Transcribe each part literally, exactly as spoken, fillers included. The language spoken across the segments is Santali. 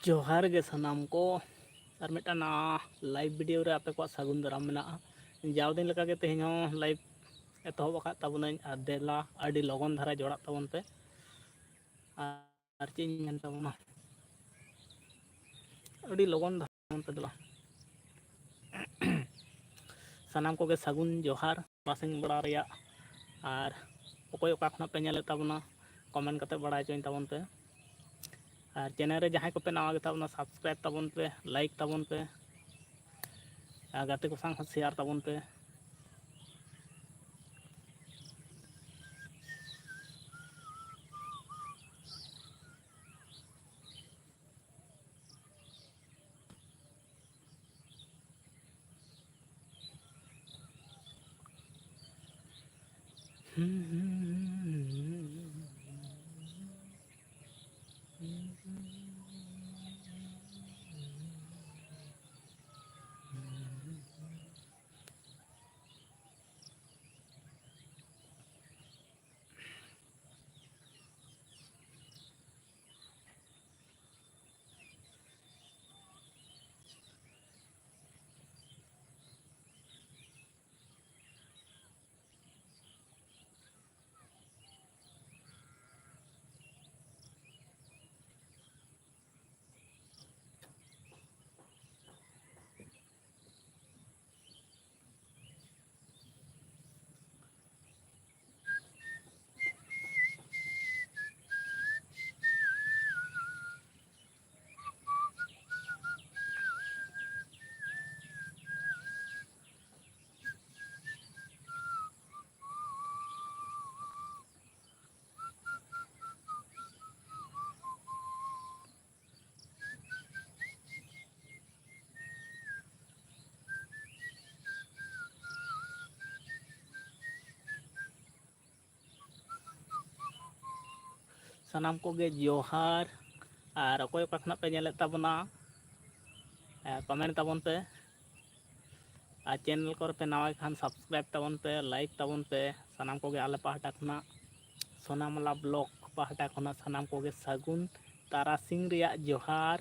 ᱡᱚᱦᱟᱨ ᱜᱮ ᱥᱟᱱᱟᱢ ᱠᱚ, ᱟᱨ ᱢᱤᱫᱴᱟᱝ ᱱᱟᱣᱟ live video ᱨᱮ ᱟᱯᱮ ᱠᱚᱣᱟᱜ ᱥᱟᱹᱜᱩᱱ ᱫᱟᱨᱟᱢ ᱢᱮᱱᱟᱜᱼᱟ᱾ ᱡᱟᱣ ᱫᱤᱱ ᱞᱮᱠᱟᱜᱮ ᱛᱮᱦᱮᱧ ᱦᱚᱸ live ᱮᱛᱚᱦᱚᱵ ᱟᱠᱟᱫ ᱛᱟᱵᱚᱱᱟᱹᱧ, ᱟᱨ ᱫᱮᱞᱟ ᱟᱹᱰᱤ ᱞᱚᱜᱚᱱ ᱫᱷᱟᱨᱟ ᱡᱚᱲᱟᱜ ᱛᱟᱵᱚᱱ ᱯᱮ᱾ ᱟᱨ ᱪᱮᱫ ᱤᱧ ᱢᱮᱱ ᱛᱟᱵᱚᱱᱟ, ᱟᱹᱰᱤ ᱞᱚᱜᱚᱱ ᱫᱷᱟᱨᱟ ᱛᱟᱵᱚᱱ ᱯᱮ ᱫᱮᱞᱟ᱾ ᱥᱟᱱᱟᱢ ᱠᱚᱜᱮ ᱥᱟᱹᱜᱩᱱ ᱡᱚᱦᱟᱨ ᱛᱟᱨᱟᱥᱤᱧ ᱵᱮᱲᱟ ᱨᱮᱭᱟᱜ᱾ ᱟᱨ ᱚᱠᱚᱭ ᱚᱠᱟ ᱠᱷᱚᱱᱟᱜ ᱯᱮ ᱧᱮᱞᱮᱫ ᱛᱟᱵᱚᱱᱟ, comment ᱠᱟᱛᱮ ᱵᱟᱲᱟᱭ ᱦᱚᱪᱚᱧ ᱛᱟᱵᱚᱱ ᱯᱮ᱾ ᱟᱨ channel ᱨᱮ ᱡᱟᱦᱟᱸᱭ ᱠᱚᱯᱮ ᱱᱟᱣᱟ ᱜᱮᱛᱟ ᱵᱚᱱᱟ, subscribe ᱛᱟᱵᱚᱱ ᱯᱮ, like ᱛᱟᱵᱚᱱ ᱯᱮ, ᱟᱨ ᱜᱟᱛᱮ ᱠᱚ ᱥᱟᱶ ᱦᱚᱸ share ᱛᱟᱵᱚᱱ ᱯᱮ᱾ ᱥᱟᱱᱟᱢ ᱠᱚᱜᱮ ᱡᱚᱦᱟᱨ᱾ ᱟᱨ ᱚᱠᱚᱭ ᱚᱠᱟ ᱠᱷᱚᱱᱟᱜ ᱯᱮ ᱧᱮᱞᱮᱫ ᱛᱟᱵᱚᱱᱟ, ᱮ, comment ᱛᱟᱵᱚᱱ ᱯᱮ᱾ ᱟᱨ channel ᱠᱚᱨᱮ ᱯᱮ ᱱᱟᱣᱟ ᱠᱷᱟᱱ subscribe ᱛᱟᱵᱚᱱ ᱯᱮ, like ᱛᱟᱵᱚᱱ ᱯᱮ᱾ ᱥᱟᱱᱟᱢ ᱠᱚᱜᱮ ᱟᱞᱮ ᱯᱟᱦᱴᱟ ᱠᱷᱚᱱᱟᱜ, ᱥᱳᱱᱟᱢᱟᱞᱟ vlog ᱯᱟᱦᱴᱟ ᱠᱷᱚᱱᱟᱜ ᱥᱟᱱᱟᱢ ᱠᱚᱜᱮ ᱥᱟᱹᱜᱩᱱ ᱛᱟᱨᱟᱥᱤᱧ ᱨᱮᱭᱟᱜ ᱡᱚᱦᱟᱨ᱾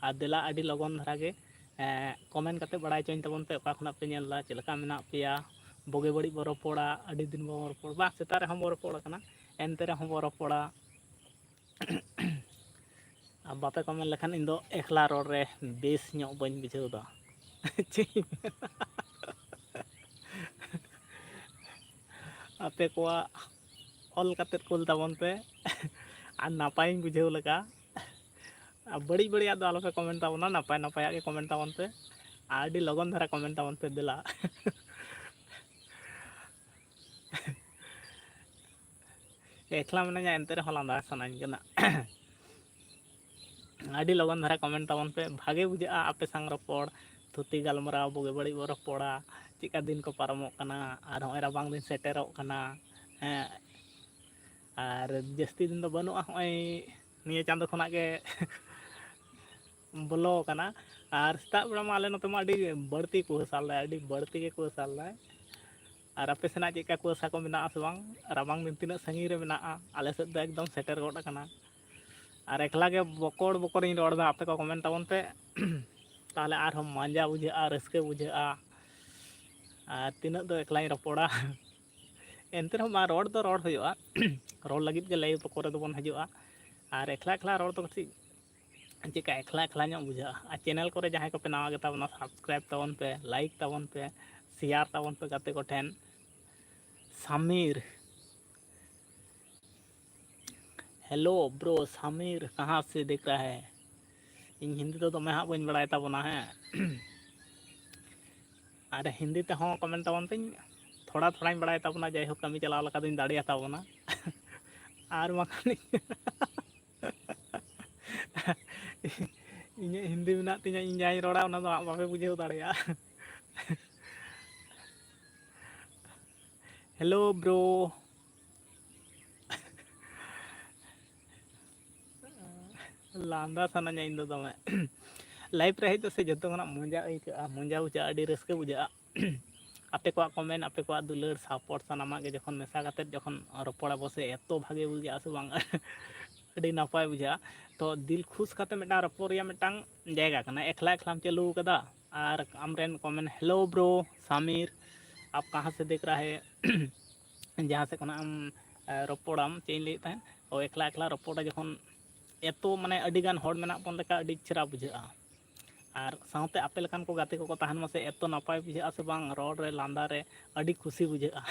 ᱟᱨ ᱫᱮᱞᱟ ᱟᱹᱰᱤ ᱞᱚᱜᱚᱱ ᱫᱷᱟᱨᱟ ᱜᱮ ᱠᱚᱢᱮᱱᱴ ᱠᱟᱛᱮ ᱵᱟᱲᱟᱭ ᱦᱚᱪᱚᱧ ᱛᱟᱵᱚᱱ ᱯᱮ, ᱚᱠᱟ ᱠᱷᱚᱱᱟᱜ ᱯᱮ ᱧᱮᱞ ᱮᱫᱟ, ᱪᱮᱫ ᱞᱮᱠᱟ ᱢᱮᱱᱟᱜ ᱯᱮᱭᱟ᱾ ᱵᱩᱜᱤ ᱵᱟᱹᱲᱤᱡ ᱵᱚᱱ ᱨᱚᱯᱚᱲᱟ, ᱟᱹᱰᱤ ᱫᱤᱱ ᱵᱟᱵᱚᱱ ᱨᱚᱯᱚᱲ, ᱵᱟᱝ, ᱥᱮᱛᱟᱜ ᱨᱮᱦᱚᱸ ᱵᱚᱱ ᱨᱚᱯᱚᱲ ᱠᱟᱱᱟ, ᱮᱱᱛᱮ ᱨᱮᱦᱚᱸ ᱵᱚᱱ ᱨᱚᱯᱚᱲᱟ᱾ ᱟᱨ ᱵᱟᱯᱮ ᱠᱚᱢᱮᱱᱴ ᱞᱮᱠᱷᱟᱱ ᱤᱧ ᱫᱚ ᱮᱠᱞᱟ ᱨᱚᱲ ᱨᱮ ᱵᱮᱥ ᱧᱚᱜ ᱵᱟᱹᱧ ᱵᱩᱡᱷᱟᱹᱣ ᱮᱫᱟ᱾ ᱪᱮᱫ ᱤᱧ ᱢᱮᱱᱟ? ᱟᱯᱮ ᱠᱚᱣᱟᱜ ᱚᱞ ᱠᱟᱛᱮᱫ ᱠᱩᱞ ᱛᱟᱵᱚᱱ ᱯᱮ᱾ ᱟᱨ ᱱᱟᱯᱟᱭᱤᱧ ᱵᱩᱡᱷᱟᱹᱣ ᱞᱮᱠᱟ, ᱟᱨ ᱵᱟᱹᱲᱤᱡ ᱵᱟᱹᱲᱤᱡᱟᱜ ᱫᱚ ᱟᱞᱚᱯᱮ ᱠᱚᱢᱮᱱᱴ ᱛᱟᱵᱚᱱᱟ, ᱱᱟᱯᱟᱭ ᱱᱟᱯᱟᱭᱟᱜ ᱜᱮ ᱠᱚᱢᱮᱱᱴ ᱛᱟᱵᱚᱱ ᱯᱮ᱾ ᱟᱨ ᱟᱹᱰᱤ ᱞᱚᱜᱚᱱ ᱫᱷᱟᱨᱟ ᱠᱚᱢᱮᱱᱴ ᱛᱟᱵᱚᱱ ᱯᱮ ᱫᱮᱞᱟ᱾ ᱮᱠᱞᱟ ᱢᱤᱱᱟᱹᱧᱟ, ᱮᱱᱛᱮ ᱨᱮᱦᱚᱸ ᱞᱟᱸᱫᱟ ᱥᱟᱱᱟᱧ ᱠᱟᱱᱟ᱾ ᱟᱹᱰᱤ ᱞᱚᱜᱚᱱ ᱫᱷᱟᱨᱟ ᱠᱚᱢᱮᱱᱴ ᱛᱟᱵᱚᱱ ᱯᱮ, ᱵᱷᱟᱜᱮ ᱵᱩᱡᱷᱟᱹᱜᱼᱟ ᱟᱯᱮ ᱥᱟᱝ ᱨᱚᱯᱚᱲ, ᱛᱷᱩᱛᱤ ᱜᱟᱞᱢᱟᱨᱟᱣ, ᱵᱩᱜᱤ ᱵᱟᱹᱲᱤᱡ ᱵᱚ ᱨᱚᱯᱚᱲᱟ, ᱪᱮᱫᱠᱟ ᱫᱤᱱ ᱠᱚ ᱯᱟᱨᱚᱢᱚᱜ ᱠᱟᱱᱟ, ᱟᱨ ᱦᱚᱸᱜᱼᱚᱭ ᱨᱟᱵᱟᱝ ᱫᱤᱱ ᱥᱮᱴᱮᱨᱚᱜ ᱠᱟᱱᱟ᱾ ᱦᱮᱸ, ᱟᱨ ᱡᱟᱹᱥᱛᱤ ᱫᱤᱱ ᱫᱚ ᱵᱟᱹᱱᱩᱜᱼᱟ, ᱦᱚᱸᱜᱼᱚᱭ ᱱᱤᱭᱟᱹ ᱪᱟᱸᱫᱚ ᱠᱷᱚᱱᱟᱜ ᱜᱮ ᱵᱚᱞᱚ ᱟᱠᱟᱱᱟ᱾ ᱟᱨ ᱥᱮᱛᱟᱜ ᱵᱮᱲᱟ ᱢᱟ ᱟᱞᱮ ᱱᱚᱛᱮ ᱢᱟ ᱟᱹᱰᱤ ᱵᱟᱹᱲᱛᱤ ᱠᱚ ᱥᱟᱞ ᱫᱟᱭ, ᱟᱹᱰᱤ ᱵᱟᱹᱲᱛᱤ ᱜᱮ ᱠᱚ ᱥᱟᱞ ᱫᱟᱭ᱾ ᱟᱨ ᱟᱯᱮ ᱥᱮᱱᱟᱜ ᱪᱮᱫ ᱞᱮᱠᱟ ᱠᱩᱣᱟᱹᱥᱟ ᱠᱚ ᱢᱮᱱᱟᱜᱼᱟ ᱥᱮ ᱵᱟᱝ? ᱨᱟᱵᱟᱝ ᱫᱤᱱ ᱛᱤᱱᱟᱹᱜ ᱥᱟᱺᱜᱤᱧ ᱨᱮ ᱢᱮᱱᱟᱜᱼᱟ? ᱟᱞᱮ ᱥᱮᱫ ᱫᱚ ᱮᱠᱫᱚᱢ ᱥᱮᱴᱮᱨ ᱜᱚᱫ ᱟᱠᱟᱱᱟ᱾ ᱟᱨ ᱮᱠᱞᱟ ᱜᱮ ᱵᱚᱠᱚᱲ ᱵᱚᱠᱚᱲᱤᱧ ᱨᱚᱲ ᱮᱫᱟ, ᱟᱯᱮ ᱠᱚ ᱠᱚᱢᱮᱱᱴ ᱛᱟᱵᱚᱱ ᱯᱮ᱾ ᱛᱟᱦᱚᱞᱮ ᱟᱨᱦᱚᱸ ᱢᱟᱡᱟ ᱵᱩᱡᱷᱟᱹᱜᱼᱟ, ᱨᱟᱹᱥᱠᱟᱹ ᱵᱩᱡᱷᱟᱹᱜᱼᱟ᱾ ᱟᱨ ᱛᱤᱱᱟᱹᱜ ᱫᱚ ᱮᱠᱞᱟᱧ ᱨᱚᱯᱚᱲᱟ᱾ ᱮᱱᱛᱮ ᱨᱮᱦᱚᱸ ᱢᱟ, ᱨᱚᱲ ᱫᱚ ᱨᱚᱲ ᱦᱩᱭᱩᱜᱼᱟ᱾ ᱨᱚᱲ ᱞᱟᱹᱜᱤᱫ ᱜᱮ ᱞᱟᱭᱤᱵᱷ ᱠᱚᱨᱮ ᱫᱚᱵᱚᱱ ᱦᱤᱡᱩᱜᱼᱟ᱾ ᱟᱨ ᱮᱠᱞᱟ ᱮᱠᱞᱟ ᱨᱚᱲ ᱫᱚ ᱠᱟᱹᱴᱤᱡ ᱪᱮᱫᱠᱟ ᱮᱠᱞᱟ ᱮᱠᱞᱟ ᱧᱚᱜ ᱵᱩᱡᱷᱟᱹᱜᱼᱟ᱾ ᱟᱨ ᱪᱮᱱᱮᱞ ᱠᱚᱨᱮ ᱡᱟᱦᱟᱸᱭ ᱠᱚᱯᱮ ᱱᱟᱣᱟ ᱜᱮᱛᱟ ᱵᱚᱱᱟ, ᱥᱟᱵᱥᱠᱨᱟᱭᱤᱵᱽ ᱛᱟᱵᱚᱱ ᱯᱮ, ᱞᱟᱭᱤᱠ ᱛᱟᱵᱚᱱ ᱯᱮ, ᱥᱮᱭᱟᱨ ᱛᱟᱵᱚᱱ ᱯᱮ ᱜᱟᱛᱮ ᱠᱚᱴᱷᱮᱱ᱾ ᱥᱟᱢᱤᱨ, hello bro, ᱥᱟᱢᱤᱨ ᱠᱟᱦᱟᱸ ᱥᱮ ᱫᱮᱠᱷ ᱨᱟᱦᱟ ᱦᱮ? ᱤᱧ ᱦᱤᱱᱫᱤ ᱫᱚ ᱫᱚᱢᱮ ᱦᱟᱸᱜ ᱵᱟᱹᱧ ᱵᱟᱲᱟᱭ ᱛᱟᱵᱚᱱᱟ, ᱦᱮᱸ᱾ ᱟᱨ ᱦᱤᱱᱫᱤ ᱛᱮᱦᱚᱸ ᱠᱚᱢᱮᱱᱴ ᱛᱟᱵᱚᱱ ᱯᱮ, ᱛᱷᱚᱲᱟ ᱛᱷᱚᱲᱟᱧ ᱵᱟᱲᱟᱭ ᱛᱟᱵᱚᱱᱟ, ᱡᱟᱭᱦᱳᱠ ᱠᱟᱹᱢᱤ ᱪᱟᱞᱟᱣ ᱞᱮᱠᱟ ᱫᱚᱧ ᱫᱟᱲᱮᱭᱟᱜ ᱛᱟᱵᱚᱱᱟ᱾ ᱟᱨ ᱵᱟᱝᱠᱷᱟᱱ ᱤᱧᱟᱹᱜ ᱦᱤᱱᱫᱤ ᱢᱮᱱᱟᱜ ᱛᱤᱧᱟᱹ, ᱤᱧ ᱡᱟᱦᱟᱸᱧ ᱨᱚᱲᱟ ᱚᱱᱟ ᱫᱚ ᱦᱟᱸᱜ ᱵᱟᱯᱮ ᱵᱩᱡᱷᱟᱹᱣ ᱫᱟᱲᱮᱭᱟᱜᱼᱟ᱾ Hello bro. ᱞᱟᱸᱫᱟ ᱥᱟᱱᱟᱧᱟ ᱤᱧ ᱫᱚ ᱫᱚᱢᱮ᱾ ᱞᱟᱭᱤᱵᱷ ᱨᱮ ᱦᱮᱡ ᱫᱚ ᱥᱮ ᱡᱚᱛᱚ ᱠᱷᱚᱱᱟᱜ ᱢᱚᱡᱟ ᱟᱹᱭᱠᱟᱹᱜᱼᱟ, ᱢᱚᱡᱟ ᱵᱩᱡᱷᱟᱹᱜᱼᱟ, ᱟᱹᱰᱤ ᱨᱟᱹᱥᱠᱟᱹ ᱵᱩᱡᱷᱟᱹᱜᱼᱟ᱾ ᱟᱯᱮ ᱠᱚᱣᱟᱜ ᱠᱚᱢᱮᱱᱴ, ᱟᱯᱮ ᱠᱚᱣᱟᱜ ᱫᱩᱞᱟᱹᱲ, ᱥᱟᱯᱳᱨᱴ ᱥᱟᱱᱟᱢᱟᱜ ᱜᱮ ᱡᱚᱠᱷᱚᱱ ᱢᱮᱥᱟ ᱠᱟᱛᱮᱫ ᱡᱚᱠᱷᱚᱱ ᱨᱚᱯᱚᱲ ᱟᱵᱚ ᱥᱮ, ᱮᱛᱚ ᱵᱷᱟᱜᱮ ᱵᱩᱡᱷᱟᱹᱜᱼᱟ ᱥᱮ ᱵᱟᱝ? ᱟᱹᱰᱤ ᱱᱟᱯᱟᱭ ᱵᱩᱡᱷᱟᱹᱜᱼᱟ᱾ ᱛᱚ ᱫᱤᱞ ᱠᱷᱩᱥ ᱠᱟᱛᱮ ᱢᱤᱫᱴᱟᱝ ᱨᱚᱯᱚᱲ ᱨᱮᱭᱟᱜ ᱢᱤᱫᱴᱟᱝ ᱡᱟᱭᱜᱟ ᱠᱟᱱᱟ᱾ ᱮᱠᱞᱟ ᱮᱠᱞᱟᱢ ᱪᱟᱹᱞᱩ ᱠᱟᱫᱟ ᱟᱨ ᱟᱢᱨᱮᱱ ᱠᱚᱢᱮᱱ, "Hello bro, Samir, आप कहाँ से देख रहा है?" ᱡᱟᱦᱟᱸ ᱥᱮᱫ ᱠᱷᱚᱱᱟᱜ ᱮᱢ ᱨᱚᱯᱚᱲᱟᱢ, ᱪᱮᱫ ᱤᱧ ᱞᱟᱹᱭᱮᱫ ᱛᱟᱦᱮᱸᱫ, ᱚ ᱮᱠᱞᱟ ᱮᱠᱞᱟ ᱨᱚᱯᱚᱲ ᱨᱮ ᱡᱚᱠᱷᱚᱱ ᱮᱛᱚ ᱢᱟᱱᱮ ᱟᱹᱰᱤᱜᱟᱱ ᱦᱚᱲ ᱢᱮᱱᱟᱜ ᱵᱚᱱ ᱞᱮᱠᱟ ᱟᱹᱰᱤ ᱪᱮᱦᱨᱟ ᱵᱩᱡᱷᱟᱹᱜᱼᱟ᱾ ᱟᱨ ᱥᱟᱶᱛᱮ ᱟᱯᱮ ᱞᱮᱠᱟᱱ ᱠᱚ ᱜᱟᱛᱮ ᱠᱚᱠᱚ ᱛᱟᱦᱮᱱ ᱢᱟᱥᱮ, ᱮᱛᱚ ᱱᱟᱯᱟᱭ ᱵᱩᱡᱷᱟᱹᱜᱼᱟ ᱥᱮ ᱵᱟᱝ, ᱨᱚᱲ ᱨᱮ ᱞᱟᱸᱫᱟ ᱨᱮ ᱟᱹᱰᱤ ᱠᱷᱩᱥᱤ ᱵᱩᱡᱷᱟᱹᱜᱼᱟ᱾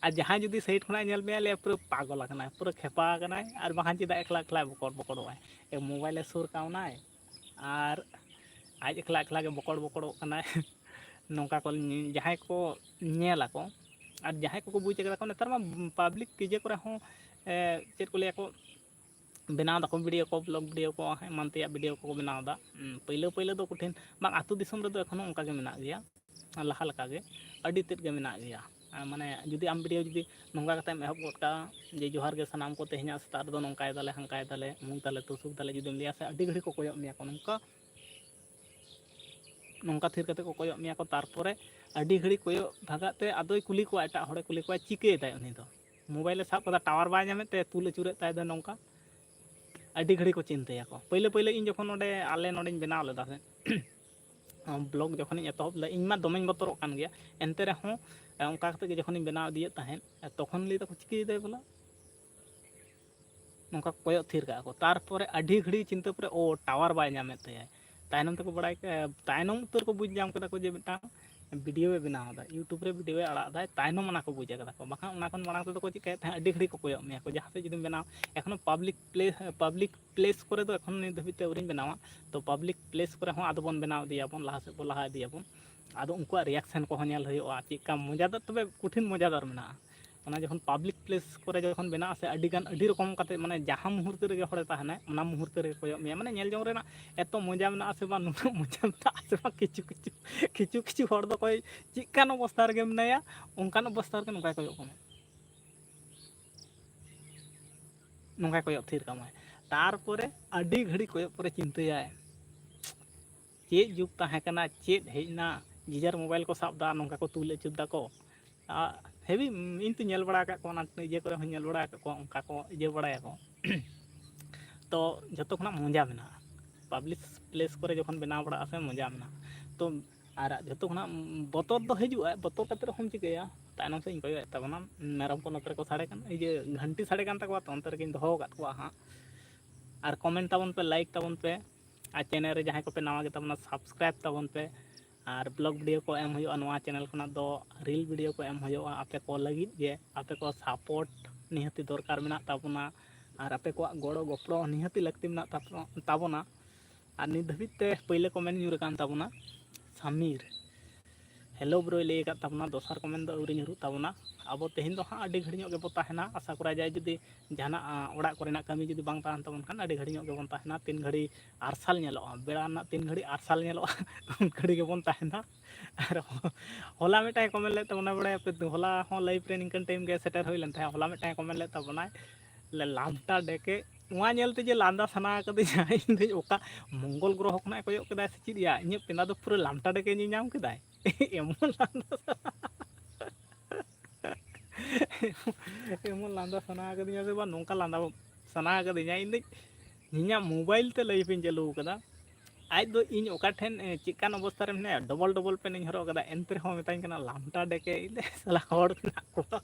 ᱟᱨ ᱡᱟᱦᱟᱸᱭ ᱡᱩᱫᱤ ᱥᱟᱭᱤᱰ ᱠᱷᱚᱱᱟᱜ ᱧᱮᱞ ᱢᱮᱭᱟ, ᱞᱟᱹᱭᱟ ᱯᱩᱨᱟᱹ ᱯᱟᱜᱚᱞ ᱟᱠᱟᱱᱟᱭ, ᱯᱩᱨᱟᱹ ᱠᱷᱮᱯᱟ ᱟᱠᱟᱱᱟᱭ, ᱟᱨ ᱵᱟᱠᱷᱟᱱ ᱪᱮᱫᱟᱜ ᱮᱠᱞᱟ ᱮᱠᱞᱟᱭ ᱵᱚᱠᱚᱲ ᱵᱚᱠᱚᱲᱚᱜᱼᱟᱭ? ᱮ, ᱢᱳᱵᱟᱭᱤᱞᱮ ᱥᱩᱨ ᱠᱟᱣᱱᱟᱭ ᱟᱨ ᱟᱡ ᱮᱠᱞᱟ ᱮᱠᱞᱟ ᱜᱮ ᱵᱚᱠᱚᱲ ᱵᱚᱠᱚᱲᱚᱜ ᱠᱟᱱᱟᱭ᱾ ᱱᱚᱝᱠᱟ ᱠᱚ ᱧᱮ-, ᱡᱟᱦᱟᱸᱭ ᱠᱚ ᱧᱮᱞ ᱟᱠᱚ ᱟᱨ ᱡᱟᱦᱟᱸᱭ ᱠᱚᱠᱚ ᱵᱩᱡᱽ ᱟᱠᱟᱫᱟ ᱠᱚ, ᱱᱮᱛᱟᱨ ᱢᱟ ᱯᱟᱵᱽᱞᱤᱠ ᱤᱭᱟᱹ ᱠᱚᱨᱮ ᱦᱚᱸ, ᱮ, ᱪᱮᱫ ᱠᱚ ᱞᱟᱹᱭᱟ ᱠᱚ, ᱵᱮᱱᱟᱣ ᱫᱟᱠᱚ ᱵᱷᱤᱰᱤᱭᱳ ᱠᱚ, ᱵᱞᱚᱜ ᱵᱷᱤᱰᱤᱭᱳ ᱠᱚ, ᱮᱢᱟᱱ ᱛᱮᱭᱟᱜ ᱵᱷᱤᱰᱤᱭᱳ ᱠᱚᱠᱚ ᱵᱮᱱᱟᱣ ᱮᱫᱟ᱾ ᱦᱩᱸ, ᱯᱟᱹᱭᱞᱟᱹ ᱯᱟᱹᱭᱞᱟᱹ ᱫᱚ ᱠᱚᱴᱷᱤᱱ ᱵᱟᱝ, ᱟᱹᱛᱩ ᱫᱤᱥᱚᱢ ᱨᱮᱫᱚ ᱮᱠᱷᱚᱱᱳ ᱚᱱᱠᱟ ᱜᱮ ᱢᱮᱱᱟᱜ ᱜᱮᱭᱟ, ᱞᱟᱦᱟ ᱞᱮᱠᱟ ᱜᱮ ᱟᱹᱰᱤ ᱛᱮᱫ ᱜᱮ ᱢᱮᱱᱟᱜ ᱜᱮᱭᱟ᱾ ᱟᱨ ᱢᱟᱱᱮ ᱡᱩᱫᱤ ᱟᱢ ᱵᱷᱤᱰᱤᱭᱳ ᱡᱩᱫᱤ ᱱᱚᱝᱠᱟ ᱠᱟᱛᱮᱢ ᱮᱦᱚᱵ ᱜᱚᱫ ᱠᱟᱜᱼᱟ ᱡᱮ, "ᱡᱚᱦᱟᱨ ᱜᱮ ᱥᱟᱱᱟᱢ ᱠᱚ, ᱛᱮᱦᱮᱧᱟᱜ ᱥᱮᱛᱟᱜ ᱨᱮᱫᱚ ᱱᱚᱝᱠᱟᱭ ᱫᱟᱞᱮ, ᱦᱟᱝᱠᱟᱭ ᱫᱟᱞᱮ, ᱩᱢᱩᱠ ᱫᱟᱞᱮ, ᱛᱩᱥᱩᱠ ᱫᱟᱞᱮ", ᱡᱩᱫᱤᱢ ᱞᱟᱹᱭᱟ ᱥᱮ, ᱟᱹᱰᱤ ᱜᱷᱟᱹᱲᱤᱡ ᱠᱚ ᱠᱚᱭᱚᱜ ᱢᱮᱭᱟ ᱠᱚ᱾ ᱱᱚᱝᱠᱟ, ᱱᱚᱝᱠᱟ ᱛᱷᱤᱨ ᱠᱟᱛᱮ ᱠᱚ ᱠᱚᱭᱚᱜ ᱢᱮᱭᱟ ᱠᱚ, ᱛᱟᱨᱯᱚᱨᱮ ᱟᱹᱰᱤ ᱜᱷᱟᱹᱲᱤᱡ ᱠᱚᱭᱚᱜ ᱵᱷᱟᱜᱟᱜ ᱛᱮ ᱟᱫᱚᱭ ᱠᱩᱞᱤ ᱠᱚᱣᱟ, ᱮᱴᱟᱜ ᱦᱚᱲᱮ ᱠᱩᱞᱤ ᱠᱚᱣᱟ, "ᱪᱤᱠᱟᱹᱭᱮᱫᱟᱭ ᱩᱱᱤ ᱫᱚ? ᱢᱳᱵᱟᱭᱤᱞᱮ ᱥᱟᱵ ᱠᱟᱫᱟ, ᱴᱟᱣᱟᱨ ᱵᱟᱭ ᱧᱟᱢᱮᱫ ᱛᱟᱭᱟ, ᱛᱩᱞ ᱟᱹᱪᱩᱨᱮᱫ ᱛᱟᱭ ᱫᱚ ᱱᱚᱝᱠᱟ?" ᱟᱹᱰᱤ ᱜᱷᱟᱹᱲᱤᱡ ᱠᱚ ᱪᱤᱱᱛᱟᱹᱭᱟᱠᱚ᱾ ᱯᱟᱹᱭᱞᱟᱹ ᱯᱟᱹᱭᱞᱟᱹ ᱤᱧ ᱡᱚᱠᱷᱚᱱ ᱱᱚᱰᱮ, ᱟᱞᱮ ᱱᱚᱰᱮᱧ ᱵᱮᱱᱟᱣ ᱞᱮᱫᱟ ᱥᱮ, ᱵᱞᱚᱜ ᱡᱚᱠᱷᱚᱱᱤᱧ ᱮᱛᱚᱦᱚᱵ ᱞᱮᱫᱟ, ᱤᱧ ᱢᱟ ᱫᱚᱢᱮᱧ ᱵᱚᱛᱚᱨᱚᱜ ᱠᱟᱱ ᱜᱮᱭᱟ, ᱮᱱᱛᱮ ᱨᱮᱦᱚᱸ ᱚᱱᱠᱟ ᱠᱟᱛᱮ ᱜᱮ ᱡᱚᱠᱷᱚᱱᱤᱧ ᱵᱮᱱᱟᱣ ᱤᱫᱤᱭᱮᱫ ᱛᱟᱦᱮᱸᱫ, ᱛᱚᱠᱷᱚᱱ ᱞᱟᱹᱭ ᱫᱟᱠᱚ, "ᱪᱤᱠᱟᱹᱭᱮᱫᱟᱭ ᱵᱚᱞᱮ?" ᱱᱚᱝᱠᱟ ᱠᱚ ᱠᱚᱭᱚᱜ ᱛᱷᱤᱨ ᱠᱟᱜᱼᱟ ᱠᱚ᱾ ᱛᱟᱨᱯᱚᱨᱮ ᱟᱹᱰᱤ ᱜᱷᱟᱹᱲᱤᱡ ᱪᱤᱱᱛᱟᱹ ᱯᱚᱨᱮ, ᱚ, ᱴᱟᱣᱟᱨ ᱵᱟᱭ ᱧᱟᱢᱮᱫ ᱛᱟᱭᱟ᱾ ᱛᱟᱭᱱᱚᱢ ᱛᱮᱠᱚ ᱵᱟᱲᱟᱭ ᱠᱮᱫᱟ, ᱛᱟᱭᱱᱚᱢ ᱩᱛᱟᱹᱨ ᱠᱚ ᱵᱩᱡᱽ ᱧᱟᱢ ᱠᱮᱫᱟ ᱠᱚ ᱡᱮ ᱢᱤᱫᱴᱟᱝ ᱵᱷᱤᱰᱤᱭᱳᱭ ᱵᱮᱱᱟᱣ ᱮᱫᱟ, YouTube ᱨᱮ ᱵᱷᱤᱰᱤᱭᱳᱭ ᱟᱲᱟᱜ ᱮᱫᱟᱭ, ᱛᱟᱭᱱᱚᱢ ᱚᱱᱟ ᱠᱚ ᱵᱩᱡᱽ ᱠᱟᱫᱟ ᱠᱚ᱾ ᱵᱟᱠᱷᱟᱱ ᱚᱱᱟ ᱠᱷᱚᱱ ᱢᱟᱲᱟᱝ ᱛᱮᱫᱚ ᱠᱚ ᱪᱤᱠᱟᱹᱭᱮᱫ ᱛᱟᱦᱮᱸᱫ, ᱟᱹᱰᱤ ᱜᱷᱟᱹᱲᱤᱡ ᱠᱚ ᱠᱚᱭᱚᱜ ᱢᱮᱭᱟ ᱠᱚ᱾ ᱡᱟᱦᱟᱸ ᱥᱮᱫ ᱡᱩᱫᱤᱢ ᱵᱮᱱᱟᱣ, ᱮᱠᱷᱚᱱᱳ ᱯᱟᱵᱽᱞᱤᱠ ᱯᱞᱮᱥ, ᱯᱟᱵᱽᱞᱤᱠ ᱯᱞᱮᱥ ᱠᱚᱨᱮ ᱫᱚ ᱮᱠᱷᱚᱱ ᱱᱤᱛ ᱫᱷᱟᱹᱵᱤᱡ ᱛᱮ ᱟᱹᱣᱨᱤᱧ ᱵᱮᱱᱟᱣᱟ, ᱛᱚ ᱯᱟᱵᱽᱞᱤᱠ ᱯᱞᱮᱥ ᱠᱚᱨᱮ ᱦᱚᱸ ᱟᱫᱚ ᱵᱚᱱ ᱵᱮᱱᱟᱣ ᱤᱫᱤᱭᱟᱵᱚᱱ, ᱞᱟᱦᱟ ᱥᱮᱫ ᱵᱚᱱ ᱞᱟᱦᱟ ᱤᱫᱤᱭᱟᱵᱚᱱ᱾ ᱟᱫᱚ ᱩᱱᱠᱩᱣᱟᱜ ᱨᱤᱭᱟᱠᱥᱮᱱ ᱠᱚᱦᱚᱸ ᱧᱮᱞ ᱦᱩᱭᱩᱜᱼᱟ, ᱪᱮᱫ ᱞᱮᱠᱟ ᱢᱚᱡᱟᱫᱟᱨ, ᱛᱚᱵᱮ ᱠᱚᱴᱷᱤᱱ ᱢᱚᱡᱟᱫᱟᱨ ᱢᱮᱱᱟᱜᱼᱟ᱾ ᱚᱱᱟ ᱡᱚᱠᱷᱚᱱ ᱯᱟᱵᱽᱞᱤᱠ ᱯᱞᱮᱥ ᱠᱚᱨᱮ ᱡᱚᱠᱷᱚᱱ ᱵᱮᱱᱟᱜᱼᱟ ᱥᱮ, ᱟᱹᱰᱤ ᱜᱟᱱ, ᱟᱹᱰᱤ ᱨᱚᱠᱚᱢ ᱠᱟᱛᱮ, ᱢᱟᱱᱮ ᱡᱟᱦᱟᱸ ᱢᱩᱦᱩᱨᱛᱚ ᱨᱮᱜᱮ ᱦᱚᱲᱮ ᱛᱟᱦᱮᱱᱟᱭ, ᱚᱱᱟ ᱢᱩᱦᱩᱨᱛᱚ ᱨᱮᱜᱮ ᱠᱚᱭᱚᱜ ᱢᱮᱭᱟ᱾ ᱢᱟᱱᱮ ᱧᱮᱞ ᱡᱚᱝ ᱨᱮᱱᱟᱜ ᱮᱛᱚ ᱢᱚᱡᱟ ᱢᱮᱱᱟᱜᱼᱟ ᱥᱮ ᱵᱟᱝ, ᱱᱩᱱᱟᱹᱜ ᱢᱚᱡᱟ ᱢᱮᱱᱟᱜᱼᱟ ᱥᱮ ᱵᱟᱝ, ᱠᱤᱪᱷᱩ ᱠᱤᱪᱷᱩ, ᱠᱤᱪᱷᱩ ᱠᱤᱪᱷᱩ ᱦᱚᱲ ᱫᱚ ᱚᱠᱚᱭ ᱪᱮᱫ ᱞᱮᱠᱟᱱ ᱚᱵᱚᱥᱛᱟ ᱨᱮᱜᱮ ᱢᱮᱱᱟᱭᱟ, ᱚᱱᱠᱟᱱ ᱚᱵᱚᱥᱛᱟ ᱨᱮᱜᱮ ᱱᱚᱝᱠᱟᱭ ᱠᱚᱭᱚᱜ ᱠᱟᱢᱟ, ᱱᱚᱝᱠᱟᱭ ᱠᱚᱭᱚᱜ ᱛᱷᱤᱨ ᱠᱟᱢᱟᱭ᱾ ᱛᱟᱨᱯᱚᱨᱮ ᱟᱹᱰᱤ ᱜᱷᱟᱹᱲᱤᱡ ᱠᱚᱭᱚᱜ ᱯᱚᱨᱮ ᱪᱤᱱᱛᱟᱹᱭᱟᱭ, ᱪᱮᱫ ᱡᱩᱜᱽ ᱛᱟᱦᱮᱸ ᱠᱟᱱᱟ, ᱪᱮᱫ ᱦᱮᱡ ᱮᱱᱟ, ᱡᱮ ᱡᱟᱨ ᱢᱳᱵᱟᱭᱤᱞ ᱠᱚ ᱥᱟᱵ ᱮᱫᱟ, ᱱᱚᱝᱠᱟ ᱠᱚ ᱛᱩᱞ ᱟᱹᱪᱩᱨ ᱫᱟᱠᱚ᱾ ᱦᱮᱵᱤ ᱤᱧ ᱛᱚ ᱧᱮᱞ ᱵᱟᱲᱟ ᱟᱠᱟᱫ ᱠᱚᱣᱟ, ᱚᱱᱟ ᱤᱭᱟᱹ ᱠᱚᱨᱮ ᱦᱚᱸᱧ ᱧᱮᱞ ᱵᱟᱲᱟ ᱟᱠᱟᱫ ᱠᱚᱣᱟ, ᱚᱱᱠᱟ ᱠᱚ ᱤᱭᱟᱹ ᱵᱟᱲᱟᱭᱟᱠᱚ᱾ ᱛᱚ ᱡᱚᱛᱚ ᱠᱷᱚᱱᱟᱜ ᱢᱚᱡᱟ ᱢᱮᱱᱟᱜᱼᱟ ᱯᱟᱵᱽᱞᱤᱠ ᱯᱞᱮᱥ ᱠᱚᱨᱮ ᱡᱚᱠᱷᱚᱱ ᱵᱮᱱᱟᱣ ᱵᱟᱲᱟᱜᱼᱟ ᱥᱮ, ᱢᱚᱡᱟ ᱢᱮᱱᱟᱜᱼᱟ᱾ ᱛᱚ ᱟᱨ ᱡᱚᱛᱚ ᱠᱷᱚᱱᱟᱜ ᱵᱚᱛᱚᱨ ᱫᱚ ᱦᱤᱡᱩᱜᱼᱟ, ᱵᱚᱛᱚᱨ ᱠᱟᱛᱮ ᱨᱮᱦᱚᱸᱢ ᱪᱤᱠᱟᱹᱭᱟ? ᱛᱟᱭᱱᱚᱢ ᱥᱮᱫ ᱤᱧ ᱠᱚᱭᱚᱜ ᱮᱫ ᱛᱟᱵᱚᱱᱟ, ᱢᱮᱨᱚᱢ ᱠᱚ ᱱᱚᱛᱮ ᱨᱮᱠᱚ ᱥᱟᱰᱮ ᱠᱟᱱᱟ, ᱤᱭᱟᱹ ᱜᱷᱟᱱᱴᱤ ᱥᱟᱰᱮ ᱠᱟᱱ ᱛᱟᱠᱚᱣᱟ, ᱛᱚ ᱚᱱᱛᱮ ᱨᱮᱜᱮᱧ ᱫᱚᱦᱚ ᱟᱠᱟᱫ ᱠᱚᱣᱟ ᱦᱟᱸᱜ᱾ ᱟᱨ ᱠᱚᱢᱮᱱᱴ ᱛᱟᱵᱚᱱ ᱯᱮ, ᱞᱟᱭᱤᱠ ᱛᱟᱵᱚᱱ ᱯᱮ, ᱟᱨ ᱪᱮᱱᱮᱞ ᱨᱮ ᱡᱟᱦᱟᱸᱭ ᱠᱚᱯᱮ ᱱᱟᱣᱟ ᱜᱮᱛᱟᱵᱚᱱᱟ, ᱥᱟᱵᱥᱠᱨᱟᱭᱤᱵᱽ ᱛᱟᱵᱚᱱ ᱯᱮ᱾ ᱟᱨ ᱵᱞᱚᱜ ᱵᱷᱤᱰᱤᱭᱳ ᱠᱚ ᱮᱢ ᱦᱩᱭᱩᱜᱼᱟ ᱱᱚᱣᱟ ᱪᱮᱱᱮᱞ ᱠᱷᱚᱱᱟᱜ ᱫᱚ, ᱨᱤᱞ ᱵᱷᱤᱰᱤᱭᱳ ᱠᱚ ᱮᱢ ᱦᱩᱭᱩᱜᱼᱟ ᱟᱯᱮ ᱠᱚ ᱞᱟᱹᱜᱤᱫ ᱜᱮ᱾ ᱟᱯᱮ ᱠᱚ ᱥᱟᱯᱳᱨᱴ ᱱᱤᱦᱟᱹᱛᱤ ᱫᱚᱨᱠᱟᱨ ᱢᱮᱱᱟᱜ ᱛᱟᱵᱚᱱᱟ, ᱟᱨ ᱟᱯᱮ ᱠᱚᱣᱟᱜ ᱜᱚᱲᱚ ᱜᱚᱯᱚᱲᱚ ᱱᱤᱦᱟᱹᱛᱤ ᱞᱟᱹᱠᱛᱤ ᱢᱮᱱᱟᱜ ᱛᱟᱵᱚ-, ᱛᱟᱵᱚᱱᱟ᱾ ᱟᱨ ᱱᱤᱛ ᱫᱷᱟᱹᱵᱤᱡ ᱛᱮ ᱯᱳᱭᱞᱳ ᱠᱚᱢᱮᱱᱴ ᱧᱩᱨ ᱟᱠᱟᱱ ᱛᱟᱵᱚᱱᱟ ᱥᱟᱢᱤᱨ, ᱦᱮᱞᱳ ᱵᱨᱳᱭ ᱞᱟᱹᱭ ᱟᱠᱟᱫ ᱛᱟᱵᱚᱱᱟ, ᱫᱚᱥᱟᱨ ᱠᱚᱢᱮᱱᱴ ᱫᱚ ᱟᱹᱣᱨᱤ ᱧᱩᱨᱩᱜ ᱛᱟᱵᱚᱱᱟ᱾ ᱟᱵᱚ ᱛᱮᱦᱮᱧ ᱫᱚ ᱦᱟᱸᱜ ᱟᱹᱰᱤ ᱜᱷᱟᱹᱲᱤᱡ ᱧᱚᱜ ᱜᱮᱵᱚ ᱛᱟᱦᱮᱱᱟ, ᱟᱥᱟ ᱠᱚᱨᱟ ᱡᱟᱭ ᱡᱩᱫᱤ ᱡᱟᱦᱟᱱᱟᱜ, ᱟᱸ, ᱚᱲᱟᱜ ᱠᱚᱨᱮᱱᱟᱜ ᱠᱟᱹᱢᱤ ᱡᱩᱫᱤ ᱵᱟᱝ ᱛᱟᱦᱮᱱ ᱛᱟᱵᱚᱱ ᱠᱷᱟᱱ, ᱟᱹᱰᱤ ᱜᱷᱟᱹᱲᱤᱡ ᱧᱚᱜ ᱜᱮᱵᱚᱱ ᱛᱟᱦᱮᱱᱟ᱾ ᱛᱤᱱ ᱜᱷᱟᱹᱲᱤ ᱟᱨᱥᱟᱞ ᱧᱮᱞᱚᱜᱼᱟ, ᱵᱮᱲᱟ ᱨᱮᱱᱟᱜ ᱛᱤᱱ ᱜᱷᱟᱹᱲᱤ ᱟᱨᱥᱟᱞ ᱧᱮᱞᱚᱜᱼᱟ, ᱩᱱ ᱜᱷᱟᱹᱲᱤ ᱜᱮᱵᱚᱱ ᱛᱟᱦᱮᱱᱟ᱾ ᱟᱨ ᱦᱚᱞᱟ ᱢᱤᱫᱴᱟᱝ ᱠᱚᱢᱮᱱᱴ ᱞᱮᱫ ᱛᱟᱵᱚᱱᱟ, ᱵᱟᱲᱟᱭᱟᱯᱮ ᱛᱚ, ᱦᱚᱞᱟ ᱦᱚᱸ ᱞᱟᱭᱤᱵᱷ ᱨᱮ ᱱᱤᱝᱠᱟᱹᱱ ᱴᱟᱭᱤᱢ ᱜᱮ ᱥᱮᱴᱮᱨ ᱦᱩᱭ ᱞᱮᱱ ᱛᱟᱦᱮᱸᱫ᱾ ᱦᱚᱞᱟ ᱢᱤᱫᱴᱟᱝ ᱠᱚᱢᱮᱱᱴ ᱞᱮᱫ ᱛᱟᱵᱚᱱᱟᱭ, ᱞᱮ ᱞᱟᱢᱴᱟ ᱰᱮᱠᱮ, ᱱᱚᱣᱟ ᱧᱮᱞ ᱛᱮ ᱡᱮ ᱞᱟᱸᱫᱟ ᱥᱟᱱᱟ ᱠᱟᱫᱤᱧᱟ, ᱤᱧ ᱫᱚᱧ ᱚᱠᱟ ᱢᱚᱝᱜᱚᱞ ᱜᱨᱚᱦᱚ ᱠᱷᱚᱱᱟᱜ ᱮ ᱠᱚᱭᱚᱜ ᱠᱮᱫᱟᱭ ᱥᱮ ᱪᱮᱫ ᱭᱟ, ᱤᱧᱟᱹᱜ ᱯᱮᱸᱫᱟ ᱫᱚ ᱯᱩᱨᱟᱹ ᱞᱟᱢᱴᱟ ᱰᱮᱠᱮ ᱧᱮᱞ ᱧᱟᱢ ᱠᱮᱫᱟᱭ᱾ ᱮᱢᱚᱱ ᱞᱟᱸᱫᱟ ᱥᱟᱱᱟ, ᱮᱢᱚᱱ ᱞᱟᱸᱫᱟ ᱥᱟᱱᱟ ᱠᱟᱫᱤᱧᱟ ᱥᱮ ᱵᱟᱝ, ᱱᱚᱝᱠᱟ ᱞᱟᱸᱫᱟ ᱥᱟᱱᱟ ᱠᱟᱫᱤᱧᱟ᱾ ᱤᱧ ᱫᱚ ᱤᱧᱟᱹᱜ ᱢᱳᱵᱟᱭᱤᱞ ᱛᱮ ᱞᱟᱭᱤᱵᱷ ᱤᱧ ᱪᱟᱹᱞᱩ ᱠᱟᱫᱟ᱾ ᱟᱡ ᱫᱚ ᱤᱧ ᱚᱠᱟ ᱴᱷᱮᱱ, ᱮ, ᱪᱮᱫᱠᱟᱱ ᱚᱵᱚᱥᱛᱟ ᱨᱮ ᱢᱮᱱᱟᱭᱟ, ᱰᱚᱵᱚᱞ ᱰᱚᱵᱚᱞ ᱯᱮᱱ ᱤᱧ ᱦᱚᱨᱚᱜ ᱠᱟᱫᱟ, ᱮᱱᱛᱮ ᱨᱮᱦᱚᱸ ᱢᱮᱛᱟᱧ ᱠᱟᱱᱟ, "ᱞᱟᱢᱴᱟ ᱰᱮᱠᱮ", ᱤᱧ ᱞᱟᱹᱭᱟ, "ᱥᱟᱞᱟ ᱦᱚᱲ ᱢᱮᱱᱟᱜ ᱠᱚᱣᱟ?"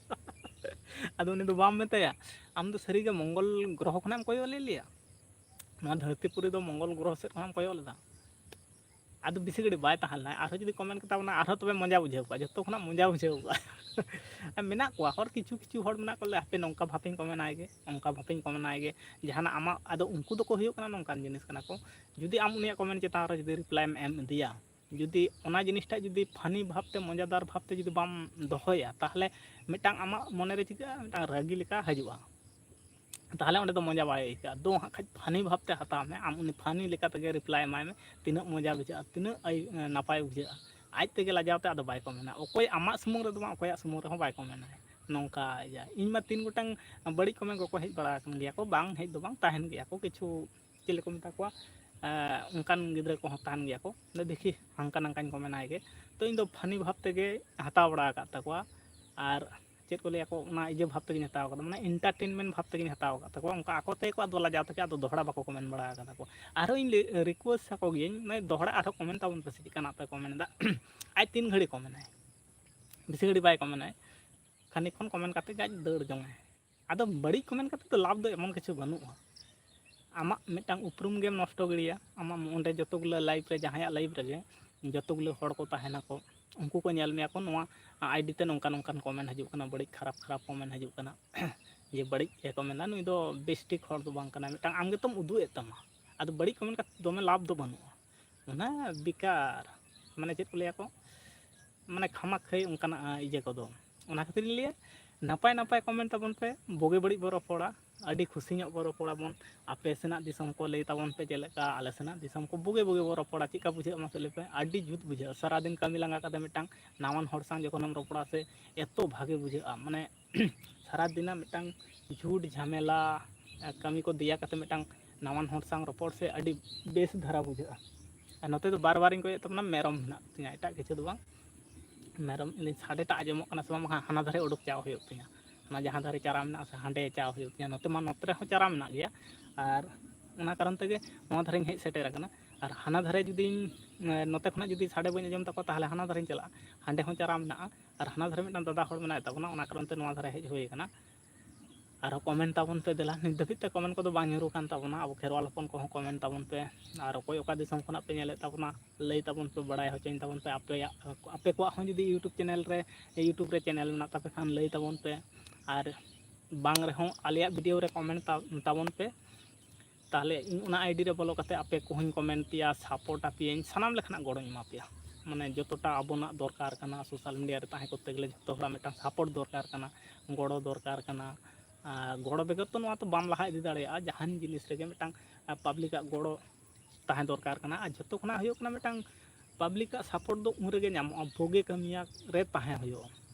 ᱟᱫᱚ ᱩᱱᱤ ᱫᱚ ᱵᱟᱢ ᱢᱮᱛᱟᱭᱟ, "ᱟᱢ ᱫᱚ ᱥᱟᱹᱨᱤᱜᱮ ᱢᱚᱝᱜᱚᱞ ᱜᱨᱚᱦᱚ ᱠᱷᱚᱱᱟᱜ ᱮᱢ ᱠᱚᱭᱚᱜ ᱞᱮᱫ ᱞᱮᱭᱟ? ᱱᱚᱣᱟ ᱫᱷᱟᱹᱨᱛᱤ ᱯᱩᱨᱤ ᱫᱚ ᱢᱚᱝᱜᱚᱞ ᱜᱨᱚᱦᱚ ᱥᱮᱫ ᱠᱷᱚᱱᱟᱜ ᱮᱢ ᱠᱚᱭᱚᱜ ᱞᱮᱫᱟ?" ᱟᱫᱚ ᱵᱮᱥᱤ ᱜᱷᱟᱹᱲᱤᱡ ᱵᱟᱭ ᱛᱟᱦᱮᱸ ᱞᱮᱱᱟ, ᱟᱨᱦᱚᱸ ᱡᱩᱫᱤ ᱠᱚᱢᱮᱱᱴ ᱠᱟᱛᱟ ᱵᱚᱱᱟ, ᱟᱨᱦᱚᱸ ᱛᱚᱵᱮ ᱢᱚᱡᱟ ᱵᱩᱡᱷᱟᱹᱣ ᱠᱚᱜᱼᱟ, ᱡᱚᱛᱚ ᱠᱷᱚᱱᱟᱜ ᱢᱚᱡᱟ ᱵᱩᱡᱷᱟᱹᱣ ᱠᱚᱜᱼᱟ᱾ ᱟᱨ ᱢᱮᱱᱟᱜ ᱠᱚᱣᱟ ᱦᱚᱲ, ᱠᱤᱪᱷᱩ ᱠᱤᱪᱷᱩ ᱦᱚᱲ ᱢᱮᱱᱟᱜ ᱠᱚᱣᱟ, ᱞᱮ ᱦᱟᱯᱮ ᱱᱚᱝᱠᱟ ᱵᱷᱟᱵᱽ ᱤᱧ ᱠᱚᱢᱮᱱᱴ ᱟᱭ ᱜᱮ, ᱚᱱᱠᱟ ᱵᱷᱟᱵᱽ ᱤᱧ ᱠᱚᱢᱮᱱᱴ ᱟᱭ ᱜᱮ, ᱡᱟᱦᱟᱱᱟᱜ ᱟᱢᱟᱜ, ᱟᱫᱚ ᱩᱱᱠᱩ ᱫᱚᱠᱚ ᱦᱩᱭᱩᱜ ᱠᱟᱱᱟ ᱱᱚᱝᱠᱟᱱ ᱡᱤᱱᱤᱥ ᱠᱟᱱᱟ ᱠᱚ, ᱡᱩᱫᱤ ᱟᱢ ᱩᱱᱤᱭᱟᱜ ᱠᱚᱢᱮᱱᱴ ᱪᱮᱛᱟᱱ ᱨᱮ ᱡᱩᱫᱤ ᱨᱤᱯᱞᱟᱭᱮᱢ ᱮᱢ ᱤᱫᱤᱭᱟ, ᱡᱩᱫᱤ ᱚᱱᱟ ᱡᱤᱱᱤᱥᱴᱟᱜ ᱡᱩᱫᱤ ᱯᱷᱟᱱᱤ ᱵᱷᱟᱵᱽᱛᱮ, ᱢᱚᱡᱟᱫᱟᱨ ᱵᱷᱟᱵᱽᱛᱮ ᱡᱩᱫᱤ ᱵᱟᱢ ᱫᱚᱦᱚᱭᱟ, ᱛᱟᱦᱚᱞᱮ ᱢᱤᱫᱴᱟᱝ ᱟᱢᱟᱜ ᱢᱚᱱᱮᱨᱮ ᱪᱤᱠᱟᱹᱜᱼᱟ, ᱢᱤᱫᱴᱟᱝ ᱨᱟᱹᱜᱤ ᱞᱮᱠᱟ ᱦᱤᱡᱩᱜᱼᱟ᱾ ᱛᱟᱦᱚᱞᱮ ᱚᱸᱰᱮ ᱫᱚ ᱢᱚᱡᱟ ᱵᱟᱭ ᱟᱹᱭᱠᱟᱹᱜᱼᱟ᱾ ᱫᱚ ᱦᱟᱸᱜ ᱠᱷᱟᱡ ᱯᱷᱟᱱᱤ ᱵᱷᱟᱵᱽᱛᱮ ᱦᱟᱛᱟᱣ ᱢᱮ, ᱟᱢ ᱩᱱᱤ ᱯᱷᱟᱱᱤ ᱞᱮᱠᱟ ᱛᱮᱜᱮ ᱨᱤᱯᱞᱟᱭ ᱮᱢᱟᱭ ᱢᱮ, ᱛᱤᱱᱟᱹᱜ ᱢᱚᱡᱟ ᱵᱩᱡᱷᱟᱹᱜᱼᱟ, ᱛᱤᱱᱟᱹᱜ ᱟᱭ-, ᱱᱟᱯᱟᱭ ᱵᱩᱡᱷᱟᱹᱜᱼᱟ᱾ ᱟᱡ ᱛᱮᱜᱮ ᱞᱟᱡᱟᱣ ᱛᱮ ᱟᱫᱚ ᱵᱟᱭ ᱠᱚᱢᱮᱱᱟ᱾ ᱚᱠᱚᱭ ᱟᱢᱟᱜ ᱥᱩᱢᱩᱝ ᱨᱮᱫᱚ ᱵᱟᱝ, ᱚᱠᱚᱭᱟᱜ ᱥᱩᱢᱩᱝ ᱨᱮᱦᱚᱸ ᱵᱟᱭ ᱠᱚᱢᱮᱱᱟ᱾ ᱱᱚᱝᱠᱟ ᱤᱭᱟᱹ, ᱤᱧ ᱢᱟ ᱛᱤᱱ ᱜᱚᱴᱟᱝ ᱵᱟᱹᱲᱤᱡ ᱠᱚᱢᱮᱱᱴ ᱠᱚᱠᱚ ᱦᱮᱡ ᱵᱟᱲᱟ ᱟᱠᱟᱱ ᱜᱮᱭᱟ ᱠᱚ, ᱵᱟᱝ ᱦᱮᱡ ᱫᱚ ᱵᱟᱝ, ᱛᱟᱦᱮᱱ ᱜᱮᱭᱟ ᱠᱚ ᱠᱤᱪᱷᱩ, ᱪᱮᱫ ᱞᱮᱠᱟ ᱠᱚ ᱢᱮᱛᱟ ᱠᱚᱣᱟ, ᱮᱸ, ᱚᱱᱠᱟᱱ ᱜᱤᱫᱽᱨᱟᱹ ᱠᱚᱦᱚᱸ ᱛᱟᱦᱮᱱ ᱜᱮᱭᱟ ᱠᱚ᱾ ᱫᱮᱠᱷᱤ, ᱦᱟᱱᱠᱟ ᱱᱟᱝᱠᱟᱧ ᱠᱚᱢᱮᱱᱴ ᱟᱭ ᱜᱮ᱾ ᱛᱚ, ᱤᱧ ᱫᱚ ᱯᱷᱟᱱᱤ ᱵᱷᱟᱵᱽ ᱛᱮᱜᱮ ᱦᱟᱛᱟᱣ ᱵᱟᱲᱟ ᱟᱠᱟᱫ ᱛᱟᱠᱚᱣᱟ᱾ ᱟᱨ ᱪᱮᱫ ᱠᱚ ᱞᱟᱹᱭᱟ ᱠᱚ, ᱚᱱᱟ ᱤᱭᱟᱹ ᱵᱷᱟᱵᱽ ᱛᱮᱜᱮᱧ ᱦᱟᱛᱟᱣ ᱠᱟᱫᱟ, ᱢᱟᱱᱮ entertainment ᱵᱷᱟᱵᱽ ᱛᱮᱜᱮᱧ ᱦᱟᱛᱟᱣ ᱟᱠᱟᱫ ᱛᱟᱠᱚᱣᱟ᱾ ᱚᱱᱠᱟ ᱟᱠᱚ ᱛᱮᱜᱮ ᱠᱚ ᱟᱫᱚ ᱞᱟᱡᱟᱣ ᱛᱮᱜᱮ ᱟᱫᱚ ᱫᱚᱦᱲᱟ ᱵᱟᱠᱚ comment ᱵᱟᱲᱟ ᱟᱠᱟᱫᱟ ᱠᱚ᱾ ᱟᱨᱦᱚᱸ ᱤᱧ ᱞᱟᱹᱭ, request ᱟᱠᱚ ᱜᱤᱭᱟᱹᱧ, ᱢᱟᱱᱮ ᱫᱚᱦᱲᱟ ᱟᱨᱦᱚᱸ comment ᱛᱟᱵᱚᱱ ᱯᱮ, ᱪᱮᱫ ᱞᱮᱠᱟᱱᱟᱜ ᱯᱮ comment ᱮᱫᱟ᱾ ᱟᱡ ᱛᱤᱱ ᱜᱷᱟᱹᱲᱤ comment ᱟᱭ, ᱵᱮᱥᱤ ᱜᱷᱟᱹᱲᱤ ᱵᱟᱭ comment ᱟᱭ, ᱠᱷᱟᱹᱱᱤᱠ ᱠᱷᱚᱱ comment ᱠᱟᱛᱮ ᱜᱮ ᱟᱡ ᱫᱟᱹᱲ ᱡᱚᱝᱟᱭ᱾ ᱟᱫᱚ ᱵᱟᱹᱲᱤᱡ comment ᱠᱟᱛᱮ ᱫᱚ ᱞᱟᱵᱷ ᱫᱚ ᱮᱢᱚᱱ ᱠᱤᱪᱷᱩ ᱵᱟᱹᱱᱩᱜᱼᱟ᱾ ᱟᱢᱟᱜ ᱢᱤᱫᱴᱟᱝ ᱩᱯᱨᱩᱢ ᱜᱮᱢ ᱱᱚᱥᱴᱚ ᱜᱤᱰᱤᱭᱟ᱾ ᱟᱢᱟᱜ ᱚᱸᱰᱮ ᱡᱚᱛᱚ ᱜᱩᱞᱟᱹ live ᱨᱮ, ᱡᱟᱦᱟᱸᱭᱟᱜ live ᱨᱮᱜᱮ ᱡᱚᱛᱚ ᱜᱩᱞᱟᱹ ᱦᱚᱲ ᱠᱚ ᱛᱟᱦᱮᱱᱟᱠᱚ, ᱩᱱᱠᱩ ᱠᱚ ᱧᱮᱞ ᱢᱮᱭᱟ ᱠᱚ, ᱱᱚᱣᱟ ID ᱛᱮ ᱱᱚᱝᱠᱟ ᱱᱚᱝᱠᱟᱱ comment ᱦᱤᱡᱩᱜ ᱠᱟᱱᱟ, ᱵᱟᱹᱲᱤᱡ ᱠᱷᱟᱨᱟᱯ ᱠᱷᱟᱨᱟᱯ comment ᱦᱤᱡᱩᱜ ᱠᱟᱱᱟ᱾ ᱡᱮ ᱵᱟᱹᱲᱤᱡ ᱜᱮᱠᱚ ᱢᱮᱱᱫᱟ, ᱱᱩᱭ ᱫᱚ ᱵᱮᱥ ᱴᱷᱤᱠ ᱦᱚᱲ ᱫᱚ ᱵᱟᱝ ᱠᱟᱱᱟᱭ, ᱢᱤᱫᱴᱟᱝ ᱟᱢ ᱜᱮᱛᱚᱢ ᱩᱫᱩᱜ ᱮᱫ ᱛᱟᱢᱟ᱾ ᱟᱫᱚ ᱵᱟᱹᱲᱤᱡ comment ᱠᱟᱛᱮ ᱫᱚᱢᱮ ᱞᱟᱵᱷ ᱫᱚ ᱵᱟᱹᱱᱩᱜᱼᱟ, ᱚᱱᱟ ᱵᱮᱠᱟᱨ, ᱢᱟᱱᱮ ᱪᱮᱫ ᱠᱚ ᱞᱟᱹᱭᱟ ᱠᱚ, ᱢᱟᱱᱮ ᱠᱷᱟᱢᱟᱠᱷᱟᱹᱭ ᱚᱱᱠᱟᱱᱟᱜ ᱤᱭᱟᱹ ᱠᱚᱫᱚ᱾ ᱚᱱᱟ ᱠᱷᱟᱹᱛᱤᱨ ᱤᱧ ᱞᱟᱹᱭᱟ, ᱱᱟᱯᱟᱭ ᱱᱟᱯᱟᱭ comment ᱛᱟᱵᱚᱱ ᱯᱮ, ᱵᱩᱜᱤ ᱵᱟᱹᱲᱤᱡ ᱵᱚ ᱨᱚᱯᱚᱲᱟ, ᱟᱹᱰᱤ ᱠᱷᱩᱥᱤ ᱧᱚᱜ ᱵᱚ ᱨᱚᱯᱚᱲᱟ ᱵᱚᱱ᱾ ᱟᱯᱮ ᱥᱮᱱᱟᱜ ᱫᱤᱥᱚᱢ ᱠᱚ ᱞᱟᱹᱭ ᱛᱟᱵᱚᱱ ᱯᱮ ᱪᱮᱫ ᱞᱮᱠᱟ, ᱟᱞᱮ ᱥᱮᱱᱟᱜ ᱫᱤᱥᱚᱢ ᱠᱚ ᱵᱩᱜᱤ ᱵᱩᱜᱤ ᱵᱚ ᱨᱚᱯᱚᱲᱟ᱾ ᱪᱮᱫ ᱞᱮᱠᱟ ᱵᱩᱡᱷᱟᱹᱜᱼᱟ ᱢᱟᱥᱮ ᱞᱟᱹᱭ ᱯᱮ? ᱟᱹᱰᱤ ᱡᱩᱛ ᱵᱩᱡᱷᱟᱹᱜᱼᱟ᱾ ᱥᱟᱨᱟᱫᱤᱱ ᱠᱟᱹᱢᱤ ᱞᱟᱸᱜᱟ ᱠᱟᱛᱮ ᱢᱤᱫᱴᱟᱝ ᱱᱟᱣᱟᱱ ᱦᱚᱲ ᱥᱟᱶ ᱡᱚᱠᱷᱚᱱᱮᱢ ᱨᱚᱯᱚᱲᱟ ᱥᱮ, ᱮᱛᱚ ᱵᱷᱟᱜᱮ ᱵᱩᱡᱷᱟᱹᱜᱼᱟ᱾ ᱢᱟᱱᱮ ᱥᱟᱨᱟᱫᱤᱱᱟᱜ ᱢᱤᱫᱴᱟᱝ ᱡᱷᱩᱴ ᱡᱷᱟᱢᱮᱞᱟ, ᱠᱟᱹᱢᱤ ᱠᱚ ᱫᱮᱭᱟ ᱠᱟᱛᱮ ᱢᱤᱫᱴᱟᱝ ᱱᱟᱣᱟᱱ ᱦᱚᱲ ᱥᱟᱶ ᱨᱚᱯᱚᱲ ᱥᱮ ᱟᱹᱰᱤ ᱵᱮᱥ ᱫᱷᱟᱨᱟ ᱵᱩᱡᱷᱟᱹᱜᱼᱟ᱾ ᱟᱨ ᱱᱚᱛᱮ ᱫᱚ ᱵᱟᱨ ᱵᱟᱨᱤᱧ ᱠᱚᱭᱚᱜ ᱛᱟᱵᱚᱱᱟ, ᱢᱮᱨᱚᱢ ᱢᱮᱱᱟᱜ ᱛᱤᱧᱟ, ᱮᱴᱟᱜ ᱠᱤᱪᱷᱩ ᱫᱚ ᱵᱟᱝ᱾ ᱢᱮᱨᱚᱢ ᱤᱧ ᱥᱟᱰᱮᱴᱟᱜ ᱟᱸᱡᱚᱢᱚᱜ ᱠᱟᱱᱟ ᱥᱮ ᱵᱟᱝ, ᱵᱟᱠᱷᱟᱱ ᱦᱟᱱᱟ ᱫᱷᱟᱨᱮ ᱩᱰᱩᱠ ᱪᱟᱣ ᱦᱩᱭᱩᱜ ᱛᱤᱧᱟ᱾ ᱚᱱᱟ ᱡᱟᱦᱟᱸ ᱫᱷᱟᱨᱮ ᱪᱟᱨᱟ ᱢᱮᱱᱟᱜᱼᱟ ᱥᱮ, ᱦᱟᱸᱰᱮ ᱪᱟᱣ ᱦᱩᱭᱩᱜ ᱛᱤᱧᱟ᱾ ᱱᱚᱛᱮ ᱢᱟ, ᱱᱚᱛᱮ ᱨᱮᱦᱚᱸ ᱪᱟᱨᱟ ᱢᱮᱱᱟᱜ ᱜᱮᱭᱟ, ᱟᱨ ᱚᱱᱟ ᱠᱟᱨᱚᱱ ᱛᱮᱜᱮ ᱱᱚᱣᱟ ᱫᱷᱟᱨᱮᱧ ᱦᱮᱡ ᱥᱮᱴᱮᱨ ᱟᱠᱟᱱᱟ᱾ ᱟᱨ ᱦᱟᱱᱟ ᱫᱷᱟᱨᱮ ᱡᱩᱫᱤᱧ, ᱱᱚᱛᱮ ᱠᱷᱚᱱᱟᱜ ᱡᱩᱫᱤ ᱥᱟᱰᱮ ᱵᱟᱹᱧ ᱟᱸᱡᱚᱢ ᱛᱟᱠᱚᱣᱟ, ᱛᱟᱦᱚᱞᱮ ᱦᱟᱱᱟ ᱫᱷᱟᱨᱮᱧ ᱪᱟᱞᱟᱜᱼᱟ, ᱦᱟᱸᱰᱮ ᱦᱚᱸ ᱪᱟᱨᱟ ᱢᱮᱱᱟᱜᱼᱟ᱾ ᱟᱨ ᱦᱟᱱᱟ ᱫᱷᱟᱨᱮ ᱢᱤᱫᱴᱟᱝ ᱫᱟᱫᱟ ᱦᱚᱲ ᱢᱮᱱᱟᱭ ᱛᱟᱵᱚᱱᱟ, ᱚᱱᱟ ᱠᱟᱨᱚᱱ ᱛᱮ ᱱᱚᱣᱟ ᱫᱷᱟᱨᱮ ᱦᱮᱡ ᱦᱩᱭ ᱟᱠᱟᱱᱟ᱾ ᱟᱨᱦᱚᱸ comment ᱛᱟᱵᱚᱱ ᱯᱮ ᱫᱮᱞᱟ, ᱱᱤᱛ ᱫᱷᱟᱹᱵᱤᱡ ᱛᱮ comment ᱠᱚᱫᱚ ᱵᱟᱝ ᱧᱩᱨᱩ ᱠᱟᱱ ᱛᱟᱵᱚᱱᱟ᱾ ᱟᱵᱚ ᱠᱷᱮᱨᱣᱟᱞ ᱦᱚᱯᱚᱱ ᱠᱚᱦᱚᱸ comment ᱛᱟᱵᱚᱱ ᱯᱮ, ᱟᱨ ᱚᱠᱚᱭ ᱚᱠᱟ ᱫᱤᱥᱚᱢ ᱠᱷᱚᱱᱟᱜ ᱯᱮ ᱧᱮᱞᱮᱫ ᱛᱟᱵᱚᱱᱟ, ᱞᱟᱹᱭ ᱛᱟᱵᱚᱱ ᱯᱮ, ᱵᱟᱲᱟᱭ ᱦᱚᱪᱚᱧ ᱛᱟᱵᱚᱱ ᱯᱮ᱾ ᱟᱯᱮᱭᱟᱜ, ᱟᱯᱮ ᱠᱚᱣᱟᱜ ᱦᱚᱸ ᱡᱩᱫᱤ YouTube channel ᱨᱮ, YouTube ᱨᱮ channel ᱢᱮᱱᱟᱜ ᱛᱟᱯᱮ ᱠᱷᱟᱱ ᱞᱟᱹᱭ ᱛᱟᱵᱚᱱ ᱯᱮ, ᱟᱨ ᱵᱟᱝ ᱨᱮᱦᱚᱸ ᱟᱞᱮᱭᱟᱜ video ᱨᱮ comment ᱛᱟ-, ᱛᱟᱵᱚᱱ ᱯᱮ᱾ ᱛᱟᱦᱚᱞᱮ ᱤᱧ ᱚᱱᱟ ID ᱨᱮ ᱵᱚᱞᱚ ᱠᱟᱛᱮ ᱟᱯᱮ ᱠᱚᱦᱚᱸᱧ comment ᱯᱮᱭᱟ, support ᱟᱯᱮᱭᱟᱹᱧ, ᱥᱟᱱᱟᱢ ᱞᱮᱠᱟᱱᱟᱜ ᱜᱚᱲᱚᱧ ᱮᱢᱟ ᱯᱮᱭᱟ᱾ ᱢᱟᱱᱮ ᱡᱚᱛᱚᱴᱟ ᱟᱵᱚᱱᱟᱜ ᱫᱚᱨᱠᱟᱨ ᱠᱟᱱᱟ, social media ᱨᱮ ᱛᱟᱦᱮᱸ ᱠᱚᱨᱛᱮ ᱜᱮᱞᱮ ᱡᱚᱛᱚ ᱦᱚᱲᱟᱜ ᱢᱤᱫᱴᱟᱝ support ᱫᱚᱨᱠᱟᱨ ᱠᱟᱱᱟ, ᱜᱚᱲᱚ ᱫᱚᱨᱠᱟᱨ ᱠᱟᱱᱟ᱾ ᱟᱨ ᱜᱚᱲᱚ ᱵᱮᱜᱚᱨ ᱛᱚ ᱱᱚᱣᱟ ᱛᱚ ᱵᱟᱢ ᱞᱟᱦᱟ ᱤᱫᱤ ᱫᱟᱲᱮᱭᱟᱜᱼᱟ᱾ ᱡᱟᱦᱟᱱ ᱡᱤᱱᱤᱥ ᱨᱮᱜᱮ ᱢᱤᱫᱴᱟᱝ, ᱟᱨ, public ᱟᱜ ᱜᱚᱲᱚ ᱛᱟᱦᱮᱸ ᱫᱚᱨᱠᱟᱨ ᱠᱟᱱᱟ᱾ ᱟᱨ ᱡᱷᱚᱛᱚ ᱠᱷᱚᱱᱟᱜ ᱦᱩᱭᱩᱜ ᱠᱟᱱᱟ, ᱢᱤᱫᱴᱟᱝ public ᱟᱜ support ᱫᱚ ᱩᱱ ᱨᱮᱜᱮ ᱧᱟᱢᱚᱜᱼᱟ, ᱵᱩᱜᱤ ᱠᱟᱹᱢᱤᱭᱟᱜ ᱨᱮ ᱛᱟᱦᱮᱸ ᱦᱩᱭᱩᱜᱼᱟ᱾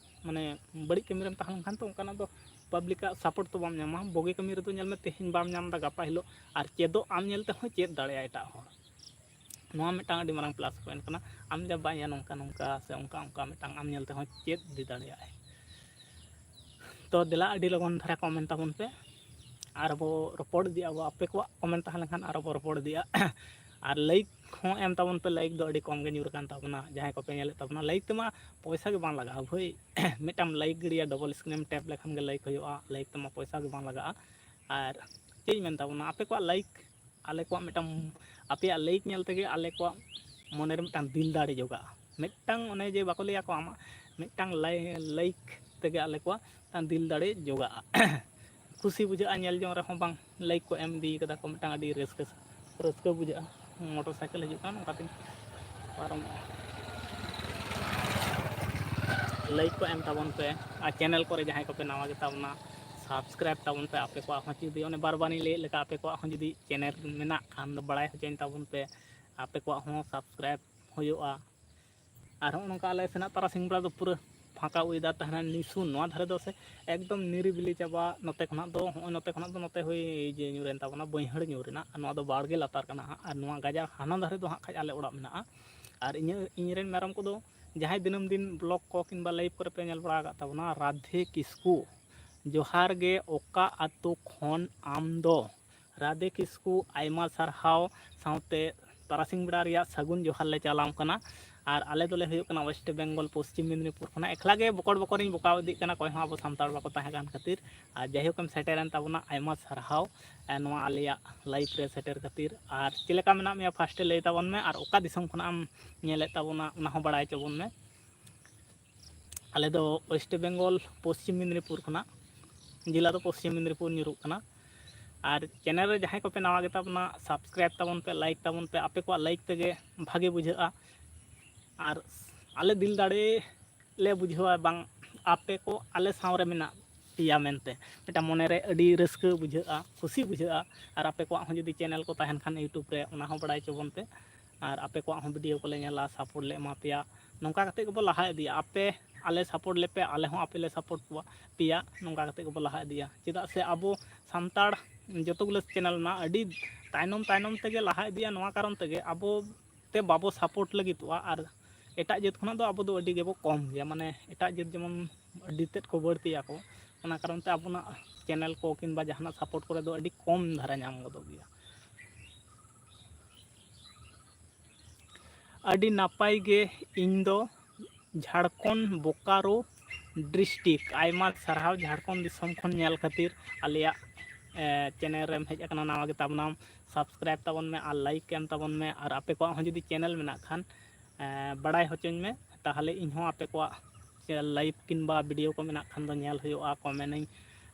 ᱢᱟᱱᱮ ᱵᱟᱹᱲᱤᱡ ᱠᱟᱹᱢᱤ ᱨᱮᱢ ᱛᱟᱦᱮᱸ ᱞᱮᱱᱠᱷᱟᱱ ᱛᱚ ᱚᱱᱠᱟᱱᱟᱜ ᱫᱚ public ᱟᱜ support ᱛᱚ ᱵᱟᱢ ᱧᱟᱢᱟ᱾ ᱵᱩᱜᱤ ᱠᱟᱹᱢᱤ ᱨᱮᱫᱚ ᱧᱮᱞ ᱢᱮ, ᱛᱮᱦᱮᱧ ᱵᱟᱢ ᱧᱟᱢ ᱮᱫᱟ, ᱜᱟᱯᱟ ᱦᱤᱞᱳᱜ ᱟᱨ ᱪᱮᱫᱚᱜ ᱟᱢ ᱧᱮᱞ ᱛᱮᱦᱚᱸ ᱪᱮᱫ ᱫᱟᱲᱮᱭᱟᱜᱼᱟ ᱮᱴᱟᱜ ᱦᱚᱲ᱾ ᱱᱚᱣᱟ ᱢᱤᱫᱴᱟᱝ ᱟᱹᱰᱤ ᱢᱟᱨᱟᱝ plus point ᱠᱟᱱᱟ᱾ ᱟᱢ ᱡᱟ ᱵᱟᱝ ᱭᱟ ᱱᱚᱝᱠᱟ ᱱᱚᱝᱠᱟ ᱥᱮ ᱚᱱᱠᱟ ᱚᱱᱠᱟ ᱢᱤᱫᱴᱟᱝ ᱟᱢ ᱧᱮᱞ ᱛᱮᱦᱚᱸ ᱪᱮᱫ ᱤᱫᱤ ᱫᱟᱲᱮᱭᱟᱜᱼᱟᱭ᱾ ᱛᱚ ᱫᱮᱞᱟ, ᱟᱹᱰᱤ ᱞᱚᱜᱚᱱ ᱫᱷᱟᱨᱟ ᱠᱚᱢᱮᱱᱴ ᱛᱟᱵᱚᱱ ᱯᱮ, ᱟᱨ ᱵᱚ ᱨᱚᱯᱚᱲ ᱤᱫᱤᱜᱼᱟ᱾ ᱟᱵᱚ ᱟᱯᱮ ᱠᱚᱣᱟᱜ ᱠᱚᱢᱮᱱᱴ ᱛᱟᱦᱮᱸ ᱞᱮᱱᱠᱷᱟᱱ ᱟᱨᱚ ᱵᱚ ᱨᱚᱯᱚᱲ ᱤᱫᱤᱜᱼᱟ᱾ ᱟᱨ ᱞᱟᱭᱤᱠ ᱦᱚᱸ ᱮᱢ ᱛᱟᱵᱚᱱ ᱯᱮ, ᱞᱟᱭᱤᱠ ᱫᱚ ᱟᱹᱰᱤ ᱠᱚᱢ ᱜᱮ ᱧᱩᱨ ᱟᱠᱟᱱ ᱛᱟᱵᱚᱱᱟ᱾ ᱡᱟᱦᱟᱸᱭ ᱠᱚᱯᱮ ᱧᱮᱞᱮᱫ ᱛᱟᱵᱚᱱᱟ, ᱞᱟᱭᱤᱠ ᱛᱮᱢᱟ ᱯᱚᱭᱥᱟ ᱜᱮ ᱵᱟᱝ ᱞᱟᱜᱟᱜᱼᱟ ᱵᱷᱟᱹᱭ᱾ ᱢᱤᱫᱴᱟᱝ ᱞᱟᱭᱤᱠ ᱜᱤᱰᱤᱭᱟ, ᱰᱚᱵᱚᱞ ᱥᱠᱨᱤᱱ ᱮᱢ ᱴᱮᱯ ᱞᱮᱠᱷᱟᱱ ᱜᱮ ᱞᱟᱭᱤᱠ ᱦᱩᱭᱩᱜᱼᱟ, ᱞᱟᱭᱤᱠ ᱛᱮᱢᱟ ᱯᱚᱭᱥᱟ ᱜᱮ ᱵᱟᱝ ᱞᱟᱜᱟᱜᱼᱟ᱾ ᱟᱨ ᱪᱮᱫ ᱤᱧ ᱢᱮᱱ ᱛᱟᱵᱚᱱᱟ, ᱟᱯᱮ ᱠᱚᱣᱟᱜ ᱞᱟᱭᱤᱠ, ᱟᱞᱮ ᱠᱚᱣᱟᱜ ᱢᱤᱫᱴᱟᱝ, ᱟᱯᱮᱭᱟᱜ ᱞᱟᱭᱤᱠ ᱧᱮᱞ ᱛᱮᱜᱮ ᱟᱞᱮ ᱠᱚᱣᱟᱜ ᱢᱚᱱᱮᱨᱮ ᱢᱤᱫᱴᱟᱝ ᱫᱤᱞ ᱫᱟᱲᱮ ᱡᱚᱜᱟᱜᱼᱟ᱾ ᱢᱤᱫᱴᱟᱝ, ᱚᱱᱮ ᱡᱮ ᱵᱟᱠᱚ ᱞᱟᱹᱭᱟ ᱠᱚ, ᱟᱢᱟᱜ ᱢᱤᱫᱴᱟᱝ ᱞᱟᱭ-, ᱞᱟᱭᱤᱠ ᱛᱮᱜᱮ ᱟᱞᱮ ᱠᱚᱣᱟᱜ ᱢᱤᱫᱴᱟᱝ ᱫᱤᱞ ᱫᱟᱲᱮ ᱡᱚᱜᱟᱜᱼᱟ᱾ ᱠᱩᱥᱤ ᱵᱩᱡᱷᱟᱹᱜᱼᱟ ᱧᱮᱞ ᱡᱚᱝ ᱨᱮᱦᱚᱸ, ᱵᱟᱝ ᱞᱟᱭᱤᱠ ᱠᱚ ᱮᱢ ᱤᱫᱤ ᱠᱟᱫᱟ ᱠᱚ, ᱢᱤᱫᱴᱟᱝ ᱟᱹᱰᱤ ᱨᱟᱹᱥᱠᱟᱹ, ᱨᱟᱹᱥᱠᱟᱹ ᱵᱩᱡᱷᱟᱹᱜᱼᱟ᱾ ᱢᱚᱴᱚᱨ ᱥᱟᱭᱠᱮᱞ ᱦᱤᱡᱩᱜ ᱠᱟᱱᱟ, ᱱᱚᱝᱠᱟᱛᱮᱧ ᱯᱟᱨᱚᱢᱚᱜᱼᱟ᱾ ᱞᱟᱭᱤᱠ ᱠᱚ ᱮᱢ ᱛᱟᱵᱚᱱ ᱯᱮ, ᱟᱨ ᱪᱮᱱᱮᱞ ᱠᱚᱨᱮ ᱡᱟᱦᱟᱸᱭ ᱠᱚᱯᱮ ᱱᱟᱣᱟ ᱜᱮᱛᱟ ᱵᱚᱱᱟ, ᱥᱟᱵᱥᱠᱨᱟᱭᱤᱵᱽ ᱛᱟᱵᱚᱱ ᱯᱮ᱾ ᱟᱯᱮ ᱠᱚᱣᱟᱜ ᱦᱚᱸ ᱡᱩᱫᱤ, ᱚᱱᱮ ᱵᱟᱨ ᱵᱟᱨᱤᱧ ᱞᱟᱹᱭᱮᱫ ᱞᱮᱠᱟ, ᱟᱯᱮ ᱠᱚᱣᱟᱜ ᱦᱚᱸ ᱡᱩᱫᱤ ᱪᱮᱱᱮᱞ ᱢᱮᱱᱟᱜ ᱠᱷᱟᱱ ᱫᱚ ᱵᱟᱲᱟᱭ ᱦᱚᱪᱚᱧ ᱛᱟᱵᱚᱱ ᱯᱮ, ᱟᱯᱮ ᱠᱚᱣᱟᱜ ᱦᱚᱸ ᱥᱟᱵᱥᱠᱨᱟᱭᱤᱵᱽ ᱦᱩᱭᱩᱜᱼᱟ᱾ ᱟᱨ ᱦᱚᱸᱜᱼᱚ ᱱᱚᱝᱠᱟ ᱟᱞᱮ ᱥᱮᱱᱟᱜ ᱛᱟᱨᱟᱥᱤᱧ ᱵᱮᱲᱟ ᱫᱚ ᱯᱩᱨᱟᱹ ᱯᱷᱟᱸᱠᱟ ᱚᱭᱮᱫᱟᱨ ᱛᱟᱦᱮᱱᱟ᱾ ᱱᱤᱥᱩᱱ ᱱᱚᱣᱟ ᱫᱷᱟᱨᱮ ᱫᱚ ᱥᱮ ᱮᱠᱫᱚᱢ ᱱᱤᱨᱤᱵᱤᱞᱤ ᱪᱟᱵᱟ᱾ ᱱᱚᱛᱮ ᱠᱷᱚᱱᱟᱜ ᱫᱚ, ᱦᱚᱸᱜᱼᱚᱭ ᱱᱚᱛᱮ ᱠᱷᱚᱱᱟᱜ ᱫᱚ ᱱᱚᱛᱮ ᱦᱩᱭ ᱡᱮ ᱧᱩᱨᱮᱱ ᱛᱟᱵᱚᱱᱟ, ᱵᱟᱹᱭᱦᱟᱹᱲ ᱧᱩᱨ ᱨᱮᱱᱟᱜ, ᱟᱨ ᱱᱚᱣᱟ ᱫᱚ ᱵᱟᱲᱜᱮ ᱞᱟᱛᱟᱨ ᱠᱟᱱᱟ ᱦᱟᱸᱜ᱾ ᱟᱨ ᱱᱚᱣᱟ ᱜᱟᱡᱟᱲ ᱦᱟᱱᱟ ᱫᱷᱟᱨᱮ ᱫᱚ ᱦᱟᱸᱜ ᱠᱷᱟᱡ ᱟᱞᱮ ᱚᱲᱟᱜ ᱢᱮᱱᱟᱜᱼᱟ᱾ ᱟᱨ ᱤᱧᱟᱹᱜ, ᱤᱧᱨᱮᱱ ᱢᱮᱨᱚᱢ ᱠᱚᱫᱚ ᱡᱟᱦᱟᱸᱭ ᱫᱤᱱᱟᱹᱢ ᱫᱤᱱ ᱵᱞᱚᱜ ᱠᱚ ᱠᱤᱝᱵᱟ ᱞᱟᱭᱤᱵᱷ ᱠᱚᱨᱮ ᱯᱮ ᱧᱮᱞ ᱵᱟᱲᱟ ᱟᱠᱟᱫ ᱛᱟᱵᱚᱱᱟ, ᱨᱟᱫᱷᱮ ᱠᱤᱥᱠᱩ, ᱡᱚᱦᱟᱨ ᱜᱮ, ᱚᱠᱟ ᱟᱛᱳ ᱠᱷᱚᱱ ᱟᱢ ᱫᱚ? ᱨᱟᱫᱷᱮ ᱠᱤᱥᱠᱩ, ᱟᱭᱢᱟ ᱥᱟᱨᱦᱟᱣ, ᱥᱟᱶᱛᱮ ᱛᱟᱨᱟᱥᱤᱧ ᱵᱮᱲᱟ ᱨᱮᱭᱟᱜ ᱥᱟᱹᱜᱩᱱ ᱡᱚᱦᱟᱨ ᱞᱮ ᱪᱟᱞᱟᱢ ᱠᱟᱱᱟ᱾ ᱟᱨ ᱟᱞᱮ ᱫᱚᱞᱮ ᱦᱩᱭᱩᱜ ᱠᱟᱱᱟ ᱳᱭᱮᱥᱴ ᱵᱮᱝᱜᱚᱞ, ᱯᱚᱥᱪᱤᱢ ᱢᱮᱫᱽᱱᱤᱯᱩᱨ ᱠᱷᱚᱱᱟᱜ᱾ ᱮᱠᱞᱟ ᱜᱮ ᱵᱚᱠᱚᱲ ᱵᱚᱠᱚᱲᱤᱧ ᱵᱚᱠᱟᱣ ᱤᱫᱤᱜ ᱠᱟᱱᱟ, ᱚᱠᱚᱭ ᱦᱚᱸ ᱟᱵᱚ ᱥᱟᱱᱛᱟᱲ ᱵᱟᱠᱚ ᱛᱟᱦᱮᱸ ᱠᱟᱱ ᱠᱷᱟᱹᱛᱤᱨ᱾ ᱟᱨ ᱡᱟᱭᱦᱳᱠ, ᱮᱢ ᱥᱮᱴᱮᱨᱮᱱ ᱛᱟᱵᱚᱱᱟ, ᱟᱭᱢᱟ ᱥᱟᱨᱦᱟᱣ, ᱮ, ᱱᱚᱣᱟ ᱟᱞᱮᱭᱟᱜ ᱞᱟᱭᱤᱵᱷ ᱨᱮ ᱥᱮᱴᱮᱨ ᱠᱷᱟᱹᱛᱤᱨ᱾ ᱟᱨ ᱪᱮᱫ ᱞᱮᱠᱟ ᱢᱮᱱᱟᱜ ᱢᱮᱭᱟ, ᱯᱷᱟᱥᱴᱮ ᱞᱟᱹᱭ ᱛᱟᱵᱚᱱ ᱢᱮ, ᱟᱨ ᱚᱠᱟ ᱫᱤᱥᱚᱢ ᱠᱷᱚᱱᱟᱜ ᱮᱢ ᱧᱮᱞᱮᱫ ᱛᱟᱵᱚᱱᱟ, ᱚᱱᱟ ᱦᱚᱸ ᱵᱟᱲᱟᱭ ᱦᱚᱪᱚ ᱵᱚᱱ ᱢᱮ᱾ ᱟᱞᱮ ᱫᱚ ᱳᱭᱮᱥᱴ ᱵᱮᱝᱜᱚᱞ, ᱯᱚᱥᱪᱤᱢ ᱢᱮᱫᱽᱱᱤᱯᱩᱨ ᱠᱷᱚᱱᱟᱜ, ᱡᱮᱞᱟ ᱫᱚ ᱯᱚᱥᱪᱤᱢ ᱢᱮᱫᱽᱱᱤᱯᱩᱨ ᱧᱩᱨᱩᱜ ᱠᱟᱱᱟ᱾ ᱟᱨ ᱪᱮᱱᱮᱞ ᱨᱮ ᱡᱟᱦᱟᱸᱭ ᱠᱚᱯᱮ ᱱᱟᱣᱟ ᱜᱮᱛᱟ ᱵᱚᱱᱟ, ᱥᱟᱵᱥᱠᱨᱟᱭᱤᱵᱽ ᱛᱟᱵᱚᱱ ᱯᱮ, ᱞᱟᱭᱤᱠ ᱛᱟᱵᱚᱱ ᱯᱮ᱾ ᱟᱯᱮ ᱠᱚᱣᱟᱜ ᱞᱟᱭᱤᱠ ᱛᱮᱜᱮ ᱵᱷᱟᱜᱮ ᱵᱩᱡᱷᱟᱹᱜᱼᱟ᱾ ᱟᱨ ᱟᱞᱮ ᱫᱤᱞ ᱫᱟᱲᱮ ᱞᱮ ᱵᱩᱡᱷᱟᱹᱣᱟ, ᱵᱟᱝ, ᱟᱯᱮ ᱠᱚ ᱟᱞᱮ ᱥᱟᱶ ᱨᱮ ᱢᱮᱱᱟᱜ ᱯᱮᱭᱟ ᱢᱮᱱᱛᱮ᱾ ᱢᱤᱫᱴᱟᱝ ᱢᱚᱱᱮ ᱨᱮ ᱟᱹᱰᱤ ᱨᱟᱹᱥᱠᱟᱹ ᱵᱩᱡᱷᱟᱹᱜᱼᱟ, ᱠᱩᱥᱤ ᱵᱩᱡᱷᱟᱹᱜᱼᱟ᱾ ᱟᱨ ᱟᱯᱮ ᱠᱚᱣᱟᱜ ᱦᱚᱸ ᱡᱩᱫᱤ ᱪᱮᱱᱮᱞ ᱠᱚ ᱛᱟᱦᱮᱱ ᱠᱷᱟᱱ YouTube ᱨᱮ, ᱚᱱᱟ ᱦᱚᱸ ᱵᱟᱲᱟᱭ ᱦᱚᱪᱚ ᱵᱚᱱ ᱯᱮ᱾ ᱟᱨ ᱟᱯᱮ ᱠᱚᱣᱟᱜ ᱦᱚᱸ ᱵᱷᱤᱰᱤᱭᱳ ᱠᱚᱞᱮ ᱧᱮᱞᱟ, ᱥᱟᱯᱳᱨᱴ ᱞᱮ ᱮᱢᱟ ᱯᱮᱭᱟ᱾ ᱱᱚᱝᱠᱟ ᱠᱟᱛᱮ ᱜᱮᱵᱚ ᱞᱟᱦᱟ ᱤᱫᱤᱭᱟ᱾ ᱟᱯᱮ ᱟᱞᱮ ᱥᱟᱯᱳᱨᱴ ᱞᱮᱯᱮ, ᱟᱞᱮ ᱦᱚᱸ ᱟᱯᱮ ᱞᱮ ᱥᱟᱯᱳᱨᱴ ᱠᱚᱣᱟ, ᱯᱮᱭᱟ᱾ ᱱᱚᱝᱠᱟ ᱠᱟᱛᱮ ᱜᱮᱵᱚ ᱞᱟᱦᱟ ᱤᱫᱤᱭᱟ᱾ ᱪᱮᱫᱟᱜ ᱥᱮ ᱟᱵᱚ ᱥᱟᱱᱛᱟᱲ ᱡᱚᱛᱚ ᱜᱩᱞᱟᱹ ᱪᱮᱱᱮᱞ ᱨᱮᱱᱟᱜ ᱟᱹᱰᱤ ᱛᱟᱭᱱᱚᱢ ᱛᱟᱭᱱᱚᱢ ᱛᱮᱜᱮ ᱞᱟᱦᱟ ᱤᱫᱤᱜᱼᱟ, ᱱᱚᱣᱟ ᱠᱟᱨᱚᱱ ᱛᱮᱜᱮ ᱟᱵᱚ ᱛᱮ ᱵᱟᱵᱚ ᱥᱟᱯᱳᱨᱴ ᱞᱟᱹᱜᱤᱫᱚᱜᱼᱟ᱾ ᱟᱨ ᱮᱴᱟᱜ ᱡᱟᱹᱛ ᱠᱷᱚᱱᱟᱜ ᱫᱚ ᱟᱵᱚ ᱫᱚ ᱟᱹᱰᱤ ᱜᱮᱵᱚ ᱠᱚᱢ ᱜᱮᱭᱟ, ᱢᱟᱱᱮ ᱮᱴᱟᱜ ᱡᱟᱹᱛ ᱡᱮᱢᱚᱱ ᱟᱹᱰᱤ ᱛᱮᱫ ᱠᱚ ᱵᱟᱹᱲᱛᱤᱭᱟ ᱠᱚ, ᱚᱱᱟ ᱠᱟᱨᱚᱱ ᱛᱮ ᱟᱵᱚᱱᱟᱜ ᱪᱮᱱᱮᱞ ᱠᱚ ᱠᱤᱝᱵᱟ ᱡᱟᱦᱟᱱᱟᱜ ᱥᱟᱯᱳᱨᱴ ᱠᱚᱨᱮ ᱫᱚ ᱟᱹᱰᱤ ᱠᱚᱢ ᱫᱷᱟᱨᱟ ᱧᱟᱢ ᱜᱚᱫᱚᱜ ᱜᱮᱭᱟ᱾ ᱟᱹᱰᱤ ᱱᱟᱯᱟᱭ ᱜᱮ, ᱤᱧ ᱫᱚ ᱡᱷᱟᱲᱠᱷᱚᱸᱰ ᱵᱳᱠᱟᱨᱳ ᱰᱤᱥᱴᱨᱤᱠᱴ᱾ ᱟᱭᱢᱟ ᱥᱟᱨᱦᱟᱣ ᱡᱷᱟᱲᱠᱷᱚᱸᱰ ᱫᱤᱥᱚᱢ ᱠᱷᱚᱱ ᱧᱮᱞ ᱠᱷᱟᱹᱛᱤᱨ᱾ ᱟᱞᱮᱭᱟᱜ ᱪᱮᱱᱮᱞ ᱨᱮᱢ ᱦᱮᱡ ᱟᱠᱟᱱᱟ, ᱱᱟᱣᱟ ᱜᱮ ᱛᱟᱵᱚᱱᱟᱢ, ᱥᱟᱵᱥᱠᱨᱟᱭᱤᱵ ᱛᱟᱵᱚᱱ ᱢᱮ ᱟᱨ ᱞᱟᱭᱤᱠ ᱮᱢ ᱛᱟᱵᱚᱱ ᱢᱮ᱾ ᱟᱨ ᱟᱯᱮ ᱠᱚᱣᱟᱜ ᱦᱚᱸ ᱡᱩᱫᱤ ᱪᱮᱱᱮᱞ ᱢᱮᱱᱟᱜ ᱠᱷᱟᱱ ᱵᱟᱲᱟᱭ ᱦᱚᱪᱚᱧ ᱢᱮ, ᱛᱟᱦᱚᱞᱮ ᱤᱧ ᱦᱚᱸ ᱟᱯᱮ ᱠᱚᱣᱟᱜ ᱞᱟᱭᱤᱵᱷ ᱠᱤᱝᱵᱟ ᱵᱷᱤᱰᱤᱭᱳ ᱠᱚ ᱢᱮᱱᱟᱜ ᱠᱷᱟᱱ ᱫᱚ ᱧᱮᱞ ᱦᱩᱭᱩᱜᱼᱟ, ᱠᱚᱢᱮᱱᱴ ᱟᱹᱧ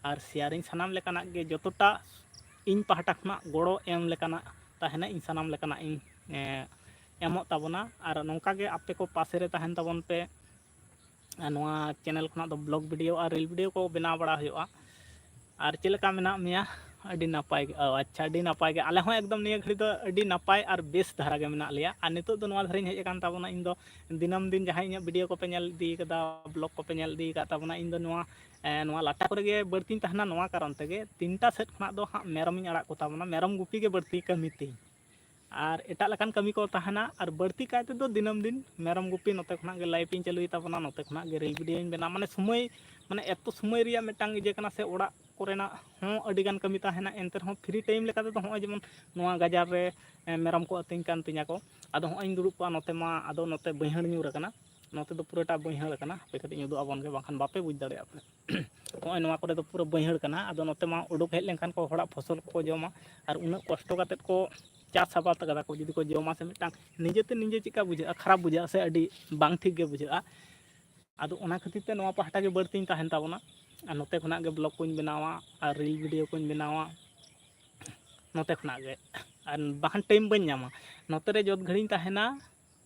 ᱟᱨ ᱥᱮᱭᱟᱨ ᱟᱹᱧ᱾ ᱥᱟᱱᱟᱢ ᱞᱮᱠᱟᱱᱟᱜ ᱜᱮ, ᱡᱚᱛᱚᱴᱟ ᱤᱧ ᱯᱟᱦᱴᱟ ᱠᱷᱚᱱᱟᱜ ᱜᱚᱲᱚ ᱮᱢ ᱞᱮᱠᱟᱱᱟᱜ ᱛᱟᱦᱮᱱᱟ, ᱤᱧ ᱥᱟᱱᱟᱢ ᱞᱮᱠᱟᱱᱟᱜ ᱤᱧ ᱮᱢᱚᱜ ᱛᱟᱵᱚᱱᱟ᱾ ᱟᱨ ᱱᱚᱝᱠᱟ ᱜᱮ ᱟᱯᱮ ᱠᱚ ᱯᱟᱥᱮ ᱨᱮ ᱛᱟᱦᱮᱱ ᱛᱟᱵᱚᱱ ᱯᱮ᱾ ᱟᱨ ᱱᱚᱣᱟ ᱪᱮᱱᱮᱞ ᱠᱷᱚᱱᱟᱜ ᱫᱚ ᱵᱞᱚᱜ ᱵᱷᱤᱰᱤᱭᱳ ᱟᱨ ᱨᱤᱞ ᱵᱷᱤᱰᱤᱭᱳ ᱠᱚ ᱵᱮᱱᱟᱣ ᱵᱟᱲᱟ ᱦᱩᱭᱩᱜᱼᱟ᱾ ᱟᱨ ᱪᱮᱫ ᱞᱮᱠᱟ ᱢᱮᱱᱟᱜ ᱢᱮᱭᱟ? ᱟᱹᱰᱤ ᱱᱟᱯᱟᱭ ᱜᱮ᱾ ᱚ, ᱟᱪᱪᱷᱟ, ᱟᱹᱰᱤ ᱱᱟᱯᱟᱭ ᱜᱮ᱾ ᱟᱞᱮ ᱦᱚᱸ ᱮᱠᱫᱚᱢ ᱱᱤᱭᱟᱹ ᱜᱷᱟᱹᱲᱤ ᱫᱚ ᱟᱹᱰᱤ ᱱᱟᱯᱟᱭ ᱟᱨ ᱵᱮᱥ ᱫᱷᱟᱨᱟ ᱜᱮ ᱢᱮᱱᱟᱜ ᱞᱮᱭᱟ᱾ ᱟᱨ ᱱᱤᱛᱚᱜ ᱫᱚ ᱱᱚᱣᱟ ᱫᱷᱟᱨᱮᱧ ᱦᱮᱡ ᱟᱠᱟᱱ ᱛᱟᱵᱚᱱᱟ᱾ ᱤᱧ ᱫᱚ ᱫᱤᱱᱟᱹᱢ ᱫᱤᱱ ᱡᱟᱦᱟᱸᱭ ᱤᱧᱟᱹᱜ ᱵᱷᱤᱰᱤᱭᱳ ᱠᱚᱯᱮ ᱧᱮᱞ ᱤᱫᱤ ᱠᱟᱫᱟ, ᱵᱞᱚᱜ ᱠᱚᱯᱮ ᱧᱮᱞ ᱤᱫᱤ ᱠᱟᱫ ᱛᱟᱵᱚᱱᱟ, ᱤᱧ ᱫᱚ ᱱᱚᱣᱟ, ᱮ, ᱱᱚᱣᱟ ᱞᱟᱴᱟ ᱠᱚᱨᱮ ᱜᱮ ᱵᱟᱹᱲᱛᱤᱧ ᱛᱟᱦᱮᱱᱟ᱾ ᱱᱚᱣᱟ ᱠᱟᱨᱚᱱ ᱛᱮᱜᱮ ᱛᱤᱱᱴᱟ ᱥᱮᱫ ᱠᱷᱚᱱᱟᱜ ᱫᱚ ᱦᱟᱸᱜ ᱢᱮᱨᱚᱢᱤᱧ ᱟᱲᱟᱜ ᱠᱚ ᱛᱟᱵᱚᱱᱟ᱾ ᱢᱮᱨᱚᱢ ᱜᱩᱯᱤ ᱜᱮ ᱵᱟᱹᱲᱛᱤ ᱠᱟᱹᱢᱤ ᱛᱤᱧ᱾ ᱟᱨ ᱮᱴᱟᱜ ᱞᱮᱠᱟᱱ ᱠᱟᱹᱢᱤ ᱠᱚ ᱛᱟᱦᱮᱱᱟ, ᱟᱨ ᱵᱟᱹᱲᱛᱤ ᱠᱟᱭ ᱛᱮᱫᱚ ᱫᱤᱱᱟᱹᱢ ᱫᱤᱱ ᱢᱮᱨᱚᱢ ᱜᱩᱯᱤ᱾ ᱱᱚᱛᱮ ᱠᱷᱚᱱᱟᱜ ᱜᱮ ᱞᱟᱭᱤᱵᱷ ᱤᱧ ᱪᱟᱹᱞᱩᱭ ᱛᱟᱵᱚᱱᱟ, ᱱᱚᱛᱮ ᱠᱷᱚᱱᱟᱜ ᱜᱮ ᱨᱤᱞ ᱵᱷᱤᱰᱤᱭᱳᱧ ᱵᱮᱱᱟᱣᱟ᱾ ᱢᱟᱱᱮ ᱥᱚᱢᱚᱭ, ᱢᱟᱱᱮ ᱮᱛᱚ ᱥᱚᱢᱚᱭ ᱨᱮᱭᱟᱜ ᱢᱤᱫᱴᱟᱝ ᱤᱭᱟᱹ ᱠᱟᱱᱟ ᱥᱮ, ᱚᱲᱟᱜ ᱠᱚᱨᱮᱱᱟᱜ ᱦᱚᱸ ᱟᱹᱰᱤ ᱜᱟᱱ ᱠᱟᱹᱢᱤ ᱛᱟᱦᱮᱱᱟ᱾ ᱮᱱᱛᱮ ᱨᱮᱦᱚᱸ ᱯᱷᱨᱤ ᱴᱟᱭᱤᱢ ᱞᱮᱠᱟ ᱛᱮᱫᱚ ᱱᱚᱜᱼᱚᱭ ᱡᱮᱢᱚᱱ ᱱᱚᱣᱟ ᱜᱟᱡᱟᱲ ᱨᱮ, ᱮ, ᱢᱮᱨᱚᱢ ᱠᱚ ᱟᱹᱛᱤᱧ ᱠᱟᱱ ᱛᱤᱧᱟ ᱠᱚ᱾ ᱟᱫᱚ ᱦᱚᱸᱜᱼᱚᱭ ᱤᱧ ᱫᱩᱲᱩᱵ ᱠᱚᱜᱼᱟ, ᱱᱚᱛᱮ ᱢᱟ, ᱟᱫᱚ ᱱᱚᱛᱮ ᱵᱟᱹᱭᱦᱟᱹᱲ ᱧᱩᱨ ᱟᱠᱟᱱᱟ, ᱱᱚᱛᱮ ᱫᱚ ᱯᱩᱨᱟᱹᱴᱟ ᱵᱟᱹᱭᱦᱟᱹᱲ ᱠᱟᱱᱟ᱾ ᱦᱟᱯᱮ ᱠᱟᱹᱴᱤᱡ ᱤᱧ ᱩᱫᱩᱜ ᱟᱵᱚᱱ ᱜᱮ, ᱵᱟᱝᱠᱷᱟᱱ ᱵᱟᱯᱮ ᱵᱩᱡᱽ ᱫᱟᱲᱮᱭᱟᱜᱼᱟ ᱯᱮ᱾ ᱱᱚᱜᱼᱚᱭ ᱱᱚᱣᱟ ᱠᱚᱨᱮ ᱫᱚ ᱯᱩᱨᱟᱹ ᱵᱟᱹᱭᱦᱟᱹᱲ ᱠᱟᱱᱟ᱾ ᱟᱫᱚ ᱱᱚᱛᱮ ᱢᱟ ᱩᱰᱩᱠ ᱦᱮᱡ ᱞᱮᱱᱠᱷᱟᱱ ᱠᱚ ᱦᱚᱲᱟᱜ ᱯᱷᱚᱥᱚᱞ ᱠᱚᱠᱚ ᱡᱚᱢᱟ, ᱟᱨ ᱩᱱᱟᱹᱜ ᱠᱚᱥᱴᱚ ᱠᱟᱛᱮᱫ ᱠᱚ ᱪᱟᱥ ᱟᱵᱟᱫ ᱠᱟᱫᱟ ᱠᱚ, ᱡᱩᱫᱤ ᱠᱚ ᱡᱚᱢᱟ ᱥᱮ, ᱢᱤᱫᱴᱟᱝ ᱱᱤᱡᱮᱛᱮ ᱱᱤᱡᱮ ᱪᱮᱫᱠᱟ ᱵᱩᱡᱷᱟᱹᱜᱼᱟ? ᱠᱷᱟᱨᱟᱯ ᱵᱩᱡᱷᱟᱹᱜᱼᱟ ᱥᱮ, ᱟᱹᱰᱤ ᱵᱟᱝ ᱴᱷᱤᱠ ᱜᱮ ᱵᱩᱡᱷᱟᱹᱜᱼᱟ᱾ ᱟᱫᱚ ᱚᱱᱟ ᱠᱷᱟᱹᱛᱤᱨ ᱛᱮ ᱱᱚᱣᱟ ᱯᱟᱦᱴᱟ ᱜᱮ ᱵᱟᱹᱲᱛᱤᱧ ᱛᱟᱦᱮᱱ ᱛᱟᱵᱚᱱᱟ, ᱟᱨ ᱱᱚᱛᱮ ᱠᱷᱚᱱᱟᱜ ᱜᱮ ᱵᱞᱚᱜ ᱠᱚᱧ ᱵᱮᱱᱟᱣᱟ ᱟᱨ ᱨᱤᱞ ᱵᱷᱤᱰᱤᱭᱳ ᱠᱚᱧ ᱵᱮᱱᱟᱣᱟ ᱱᱚᱛᱮ ᱠᱷᱚᱱᱟᱜ ᱜᱮ, ᱟᱨ ᱵᱟᱠᱷᱟᱱ ᱴᱟᱭᱤᱢ ᱵᱟᱹᱧ ᱧᱟᱢᱟ᱾ ᱱᱚᱛᱮ ᱨᱮ ᱡᱚᱛ ᱜᱷᱟᱹᱲᱤᱧ ᱛᱟᱦᱮᱱᱟ,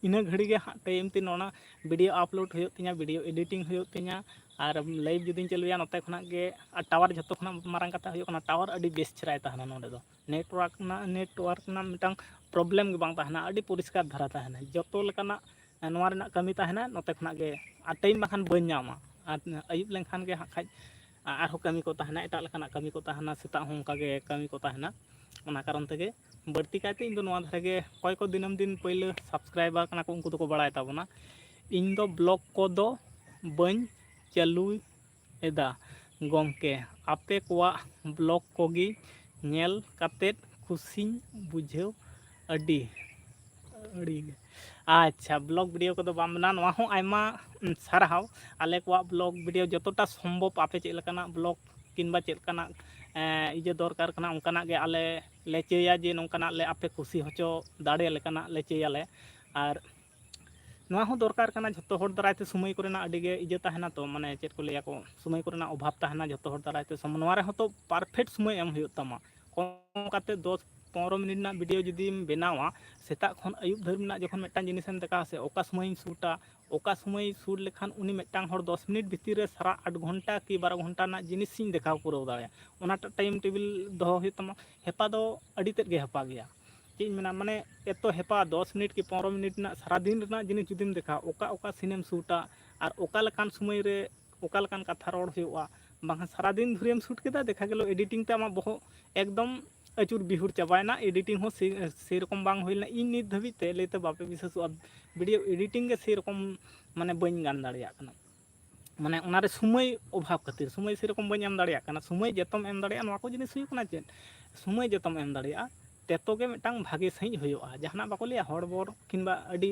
ᱤᱱᱟᱹ ᱜᱷᱟᱹᱲᱤ ᱜᱮ ᱦᱟᱸᱜ ᱴᱟᱭᱤᱢ ᱛᱤᱧ, ᱚᱱᱟ ᱵᱷᱤᱰᱤᱭᱳ ᱟᱯᱞᱳᱰ ᱦᱩᱭᱩᱜ ᱛᱤᱧᱟ, ᱵᱷᱤᱰᱤᱭᱳ ᱮᱰᱤᱴᱤᱝ ᱦᱩᱭᱩᱜ ᱛᱤᱧᱟ, ᱟᱨ ᱞᱟᱭᱤᱵᱷ ᱡᱩᱫᱤᱧ ᱪᱟᱹᱞᱩᱭᱟ ᱱᱚᱛᱮ ᱠᱷᱚᱱᱟᱜ ᱜᱮ᱾ ᱟᱨ ᱴᱟᱣᱟᱨ ᱡᱷᱚᱛᱚ ᱠᱷᱚᱱᱟᱜ ᱢᱟᱨᱟᱝ ᱠᱟᱛᱷᱟ ᱦᱩᱭᱩᱜ ᱠᱟᱱᱟ, ᱴᱟᱣᱟᱨ ᱟᱹᱰᱤ ᱵᱮᱥ ᱪᱮᱦᱨᱟᱭ ᱛᱟᱦᱮᱱᱟ ᱱᱚᱰᱮ ᱫᱚ᱾ ᱱᱮᱴᱣᱟᱨᱠ ᱨᱮᱱᱟᱜ, ᱱᱮᱴᱣᱟᱨᱠ ᱨᱮᱱᱟᱜ ᱢᱤᱫᱴᱟᱝ ᱯᱨᱚᱵᱞᱮᱢ ᱜᱮ ᱵᱟᱝ ᱛᱟᱦᱮᱱᱟ, ᱟᱹᱰᱤ ᱯᱚᱨᱤᱥᱠᱟᱨ ᱫᱷᱟᱨᱟ ᱛᱟᱦᱮᱱᱟ᱾ ᱡᱚᱛᱚ ᱞᱮᱠᱟᱱᱟᱜ ᱱᱚᱣᱟ ᱨᱮᱱᱟᱜ ᱠᱟᱹᱢᱤ ᱛᱟᱦᱮᱱᱟ ᱱᱚᱛᱮ ᱠᱷᱚᱱᱟᱜ ᱜᱮ, ᱟᱨ ᱴᱟᱭᱤᱢ ᱵᱟᱠᱷᱟᱱ ᱵᱟᱹᱧ ᱧᱟᱢᱟ᱾ ᱟᱨ ᱟᱹᱭᱩᱵ ᱞᱮᱱᱠᱷᱟᱱ ᱜᱮ ᱦᱟᱸᱜ ᱠᱷᱟᱡ ᱟᱨᱦᱚᱸ ᱠᱟᱹᱢᱤ ᱠᱚ ᱛᱟᱦᱮᱱᱟ, ᱮᱴᱟᱜ ᱞᱮᱠᱟᱱᱟᱜ ᱠᱟᱹᱢᱤ ᱠᱚ ᱛᱟᱦᱮᱱᱟ, ᱥᱮᱛᱟᱜ ᱦᱚᱸ ᱚᱱᱠᱟ ᱜᱮ ᱠᱟᱹᱢᱤ ᱠᱚ ᱛᱟᱦᱮᱱᱟ᱾ ᱚᱱᱟ ᱠᱟᱨᱚᱱ ᱛᱮᱜᱮ ᱵᱟᱹᱲᱛᱤ ᱠᱟᱭᱛᱮ ᱤᱧ ᱫᱚ ᱱᱚᱣᱟ ᱫᱷᱟᱨᱮ ᱜᱮ, ᱚᱠᱚᱭ ᱠᱚ ᱫᱤᱱᱟᱹᱢ ᱫᱤᱱ ᱯᱳᱭᱞᱳ ᱥᱟᱵᱥᱠᱨᱟᱭᱵᱟᱨ ᱠᱟᱱᱟ ᱠᱚ, ᱩᱱᱠᱩ ᱫᱚᱠᱚ ᱵᱟᱲᱟᱭ ᱛᱟᱵᱚᱱᱟ᱾ ᱤᱧ ᱫᱚ ᱵᱞᱚᱜ ᱠᱚᱫᱚ ᱵᱟᱹᱧ ᱪᱟᱹᱞᱩᱭᱮᱫᱟ, ᱜᱚᱢᱠᱮ, ᱟᱯᱮ ᱠᱚᱣᱟᱜ ᱵᱞᱚᱜ ᱠᱚᱜᱮ ᱧᱮᱞ ᱠᱟᱛᱮᱫ ᱠᱩᱥᱤᱧ ᱵᱩᱡᱷᱟᱹᱣ ᱟᱹᱰᱤ ᱟᱹᱰᱤ ᱜᱮ᱾ ᱟᱪᱪᱷᱟ, ᱵᱞᱚᱜ ᱵᱷᱤᱰᱤᱭᱳ ᱠᱚᱫᱚ ᱵᱟᱝ ᱵᱮᱱᱟᱣ, ᱱᱚᱣᱟ ᱦᱚᱸ ᱟᱭᱢᱟ ᱥᱟᱨᱦᱟᱣ᱾ ᱟᱞᱮ ᱠᱚᱣᱟᱜ ᱵᱞᱚᱜ ᱵᱷᱤᱰᱤᱭᱳ ᱡᱚᱛᱚᱴᱟ ᱥᱚᱢᱵᱷᱚᱵ ᱟᱯᱮ ᱪᱮᱫ ᱞᱮᱠᱟᱱᱟᱜ ᱵᱞᱚᱜ ᱠᱤᱝᱵᱟ ᱪᱮᱫ ᱞᱮᱠᱟᱱᱟᱜ ᱤᱭᱟᱹ ᱫᱚᱨᱠᱟᱨ ᱠᱟᱱᱟ, ᱚᱱᱠᱟᱱᱟᱜ ᱜᱮ ᱟᱞᱮ ᱞᱮ ᱪᱟᱹᱭᱟ ᱡᱮ ᱱᱚᱝᱠᱟᱱᱟᱜ ᱞᱮ ᱟᱯᱮ ᱠᱩᱥᱤ ᱦᱚᱪᱚ ᱫᱟᱲᱮ ᱞᱮᱠᱟᱱᱟᱜ ᱞᱮ ᱪᱟᱹᱭᱟᱞᱮ᱾ ᱟᱨ ᱱᱚᱣᱟ ᱦᱚᱸ ᱫᱚᱨᱠᱟᱨ ᱠᱟᱱᱟ, ᱡᱷᱚᱛᱚ ᱦᱚᱲ ᱫᱟᱨᱟᱭ ᱛᱮ ᱥᱚᱢᱚᱭ ᱠᱚᱨᱮᱱᱟᱜ ᱟᱹᱰᱤ ᱜᱮ ᱤᱭᱟᱹ ᱛᱟᱦᱮᱱᱟ ᱛᱚ, ᱢᱟᱱᱮ ᱪᱮᱫ ᱠᱚ ᱞᱟᱹᱭᱟ ᱠᱚ, ᱥᱚᱢᱚᱭ ᱠᱚᱨᱮᱱᱟᱜ ᱚᱵᱷᱟᱵ ᱛᱟᱦᱮᱱᱟ ᱡᱷᱚᱛᱚ ᱦᱚᱲ ᱫᱟᱨᱟᱭ ᱛᱮ᱾ ᱥᱚᱢ-, ᱱᱚᱣᱟ ᱨᱮᱦᱚᱸ ᱛᱚ ᱯᱟᱨᱯᱷᱮᱠᱴ ᱥᱚᱢᱚᱭ ᱮᱢ ᱦᱩᱭᱩᱜ ᱛᱟᱢᱟ᱾ ᱠᱚᱢ ᱠᱟᱛᱮ ᱫᱚᱥ ᱯᱚᱱᱨᱚ ᱢᱤᱱᱤᱴ ᱨᱮᱱᱟᱜ ᱵᱷᱤᱰᱤᱭᱳ ᱡᱩᱫᱤᱢ ᱵᱮᱱᱟᱣᱟ, ᱥᱮᱛᱟᱜ ᱠᱷᱚᱱ ᱟᱹᱭᱩᱵ ᱫᱷᱟᱹᱨᱤᱡ ᱨᱮᱱᱟᱜ ᱡᱚᱠᱷᱚᱱ ᱢᱤᱫᱴᱟᱝ ᱡᱤᱱᱤᱥᱮᱢ ᱫᱮᱠᱷᱟᱣᱟ ᱥᱮ, ᱚᱠᱟ ᱥᱚᱢᱚᱭᱤᱧ ᱥᱩᱴᱟ, ᱚᱠᱟ ᱥᱚᱢᱚᱭ ᱥᱩᱴ ᱞᱮᱠᱷᱟᱱ ᱩᱱᱤ ᱢᱤᱫᱴᱟᱝ ᱦᱚᱲ ᱫᱚᱥ ᱢᱤᱱᱤᱴ ᱵᱷᱤᱛᱤᱨ ᱨᱮ ᱥᱟᱨᱟ ᱟᱴ ᱜᱷᱚᱱᱴᱟ ᱠᱤ ᱵᱟᱨᱚ ᱜᱷᱚᱱᱴᱟ ᱨᱮᱱᱟᱜ ᱡᱤᱱᱤᱥᱤᱧ ᱫᱮᱠᱷᱟᱣ ᱯᱩᱨᱟᱹᱣ ᱫᱟᱲᱮᱭᱟᱜᱼᱟ, ᱚᱱᱟᱴᱟᱜ ᱴᱟᱭᱤᱢ ᱴᱮᱵᱤᱞ ᱫᱚᱦᱚ ᱦᱩᱭᱩᱜ ᱛᱟᱢᱟ᱾ ᱦᱮᱯᱟ ᱫᱚ ᱟᱹᱰᱤ ᱛᱮᱫ ᱜᱮ ᱦᱮᱯᱟ ᱜᱮᱭᱟ᱾ ᱪᱮᱫ ᱤᱧ ᱢᱮᱱᱟ, ᱢᱟᱱᱮ ᱮᱛᱚ ᱦᱮᱯᱟ, ᱫᱚᱥ ᱢᱤᱱᱤᱴ ᱠᱤ ᱯᱚᱱᱨᱚ ᱢᱤᱱᱤᱴ ᱨᱮᱱᱟᱜ ᱥᱟᱨᱟᱫᱤᱱ ᱨᱮᱱᱟᱜ ᱡᱤᱱᱤᱥ ᱡᱩᱫᱤᱢ ᱫᱮᱠᱷᱟᱣᱟ, ᱚᱠᱟ ᱚᱠᱟ ᱥᱤᱱᱮᱢ ᱥᱩᱴᱟ ᱟᱨ ᱚᱠᱟ ᱞᱮᱠᱟᱱ ᱥᱚᱢᱚᱭ ᱨᱮ ᱚᱠᱟ ᱞᱮᱠᱟᱱ ᱠᱟᱛᱷᱟ ᱨᱚᱲ ᱦᱩᱭᱩᱜᱼᱟ, ᱵᱟᱝᱠᱷᱟᱱ ᱥᱟᱨᱟᱫᱤᱱ ᱫᱷᱩᱨᱤᱭᱟᱹᱢ ᱥᱩᱴ ᱠᱮᱫᱟ, ᱫᱮᱠᱷᱟ ᱜᱮᱞᱚ ᱮᱰᱤᱴᱤᱝ ᱛᱮ ᱟᱢᱟᱜ ᱵᱚᱦᱚᱜ ᱮᱠᱫᱚᱢ ᱟᱹᱪᱩᱨ ᱵᱤᱦᱩᱨ ᱪᱟᱵᱟᱭᱮᱱᱟ, ᱮᱰᱤᱴᱤᱝ ᱦᱚᱸ ᱥᱮ-, ᱥᱮᱨᱚᱠᱚᱢ ᱵᱟᱝ ᱦᱩᱭ ᱞᱮᱱᱟ᱾ ᱤᱧ ᱱᱤᱛ ᱫᱷᱟᱹᱵᱤᱡ ᱛᱮ ᱞᱟᱹᱭᱛᱮ ᱵᱟᱯᱮ ᱵᱤᱥᱣᱟᱥᱚᱜᱼᱟ, ᱵᱷᱤᱰᱤᱭᱳ ᱮᱰᱤᱴᱤᱝ ᱜᱮ ᱥᱮᱨᱚᱠᱚᱢ ᱢᱟᱱᱮ ᱵᱟᱹᱧ ᱜᱟᱱ ᱫᱟᱲᱮᱭᱟᱜ ᱠᱟᱱᱟ᱾ ᱢᱟᱱᱮ ᱚᱱᱟᱨᱮ ᱥᱚᱢᱚᱭ ᱚᱵᱷᱟᱵᱽ ᱠᱷᱟᱹᱛᱤᱨ, ᱥᱚᱢᱚᱭ ᱥᱮᱨᱚᱠᱚᱢ ᱵᱟᱹᱧ ᱮᱢ ᱫᱟᱲᱮᱭᱟᱜ ᱠᱟᱱᱟ᱾ ᱥᱚᱢᱚᱭ ᱡᱚᱛᱚᱢ ᱮᱢ ᱫᱟᱲᱮᱭᱟᱜᱼᱟ, ᱱᱚᱣᱟ ᱠᱚ ᱡᱤᱱᱤᱥ ᱦᱩᱭᱩᱜ ᱠᱟᱱᱟ ᱪᱮᱫ, ᱥᱚᱢᱚᱭ ᱡᱚᱛᱚᱢ ᱮᱢ ᱫᱟᱲᱮᱭᱟᱜᱼᱟ, ᱛᱮᱛᱚ ᱜᱮ ᱢᱤᱫᱴᱟᱝ ᱵᱷᱟᱜᱮ ᱥᱟᱺᱦᱤᱡ ᱦᱩᱭᱩᱜᱼᱟ᱾ ᱡᱟᱦᱟᱱᱟᱜ ᱵᱟᱠᱚ ᱞᱟᱹᱭᱟ, ᱦᱚᱲᱵᱚᱨ ᱠᱤᱝᱵᱟ ᱟᱹᱰᱤ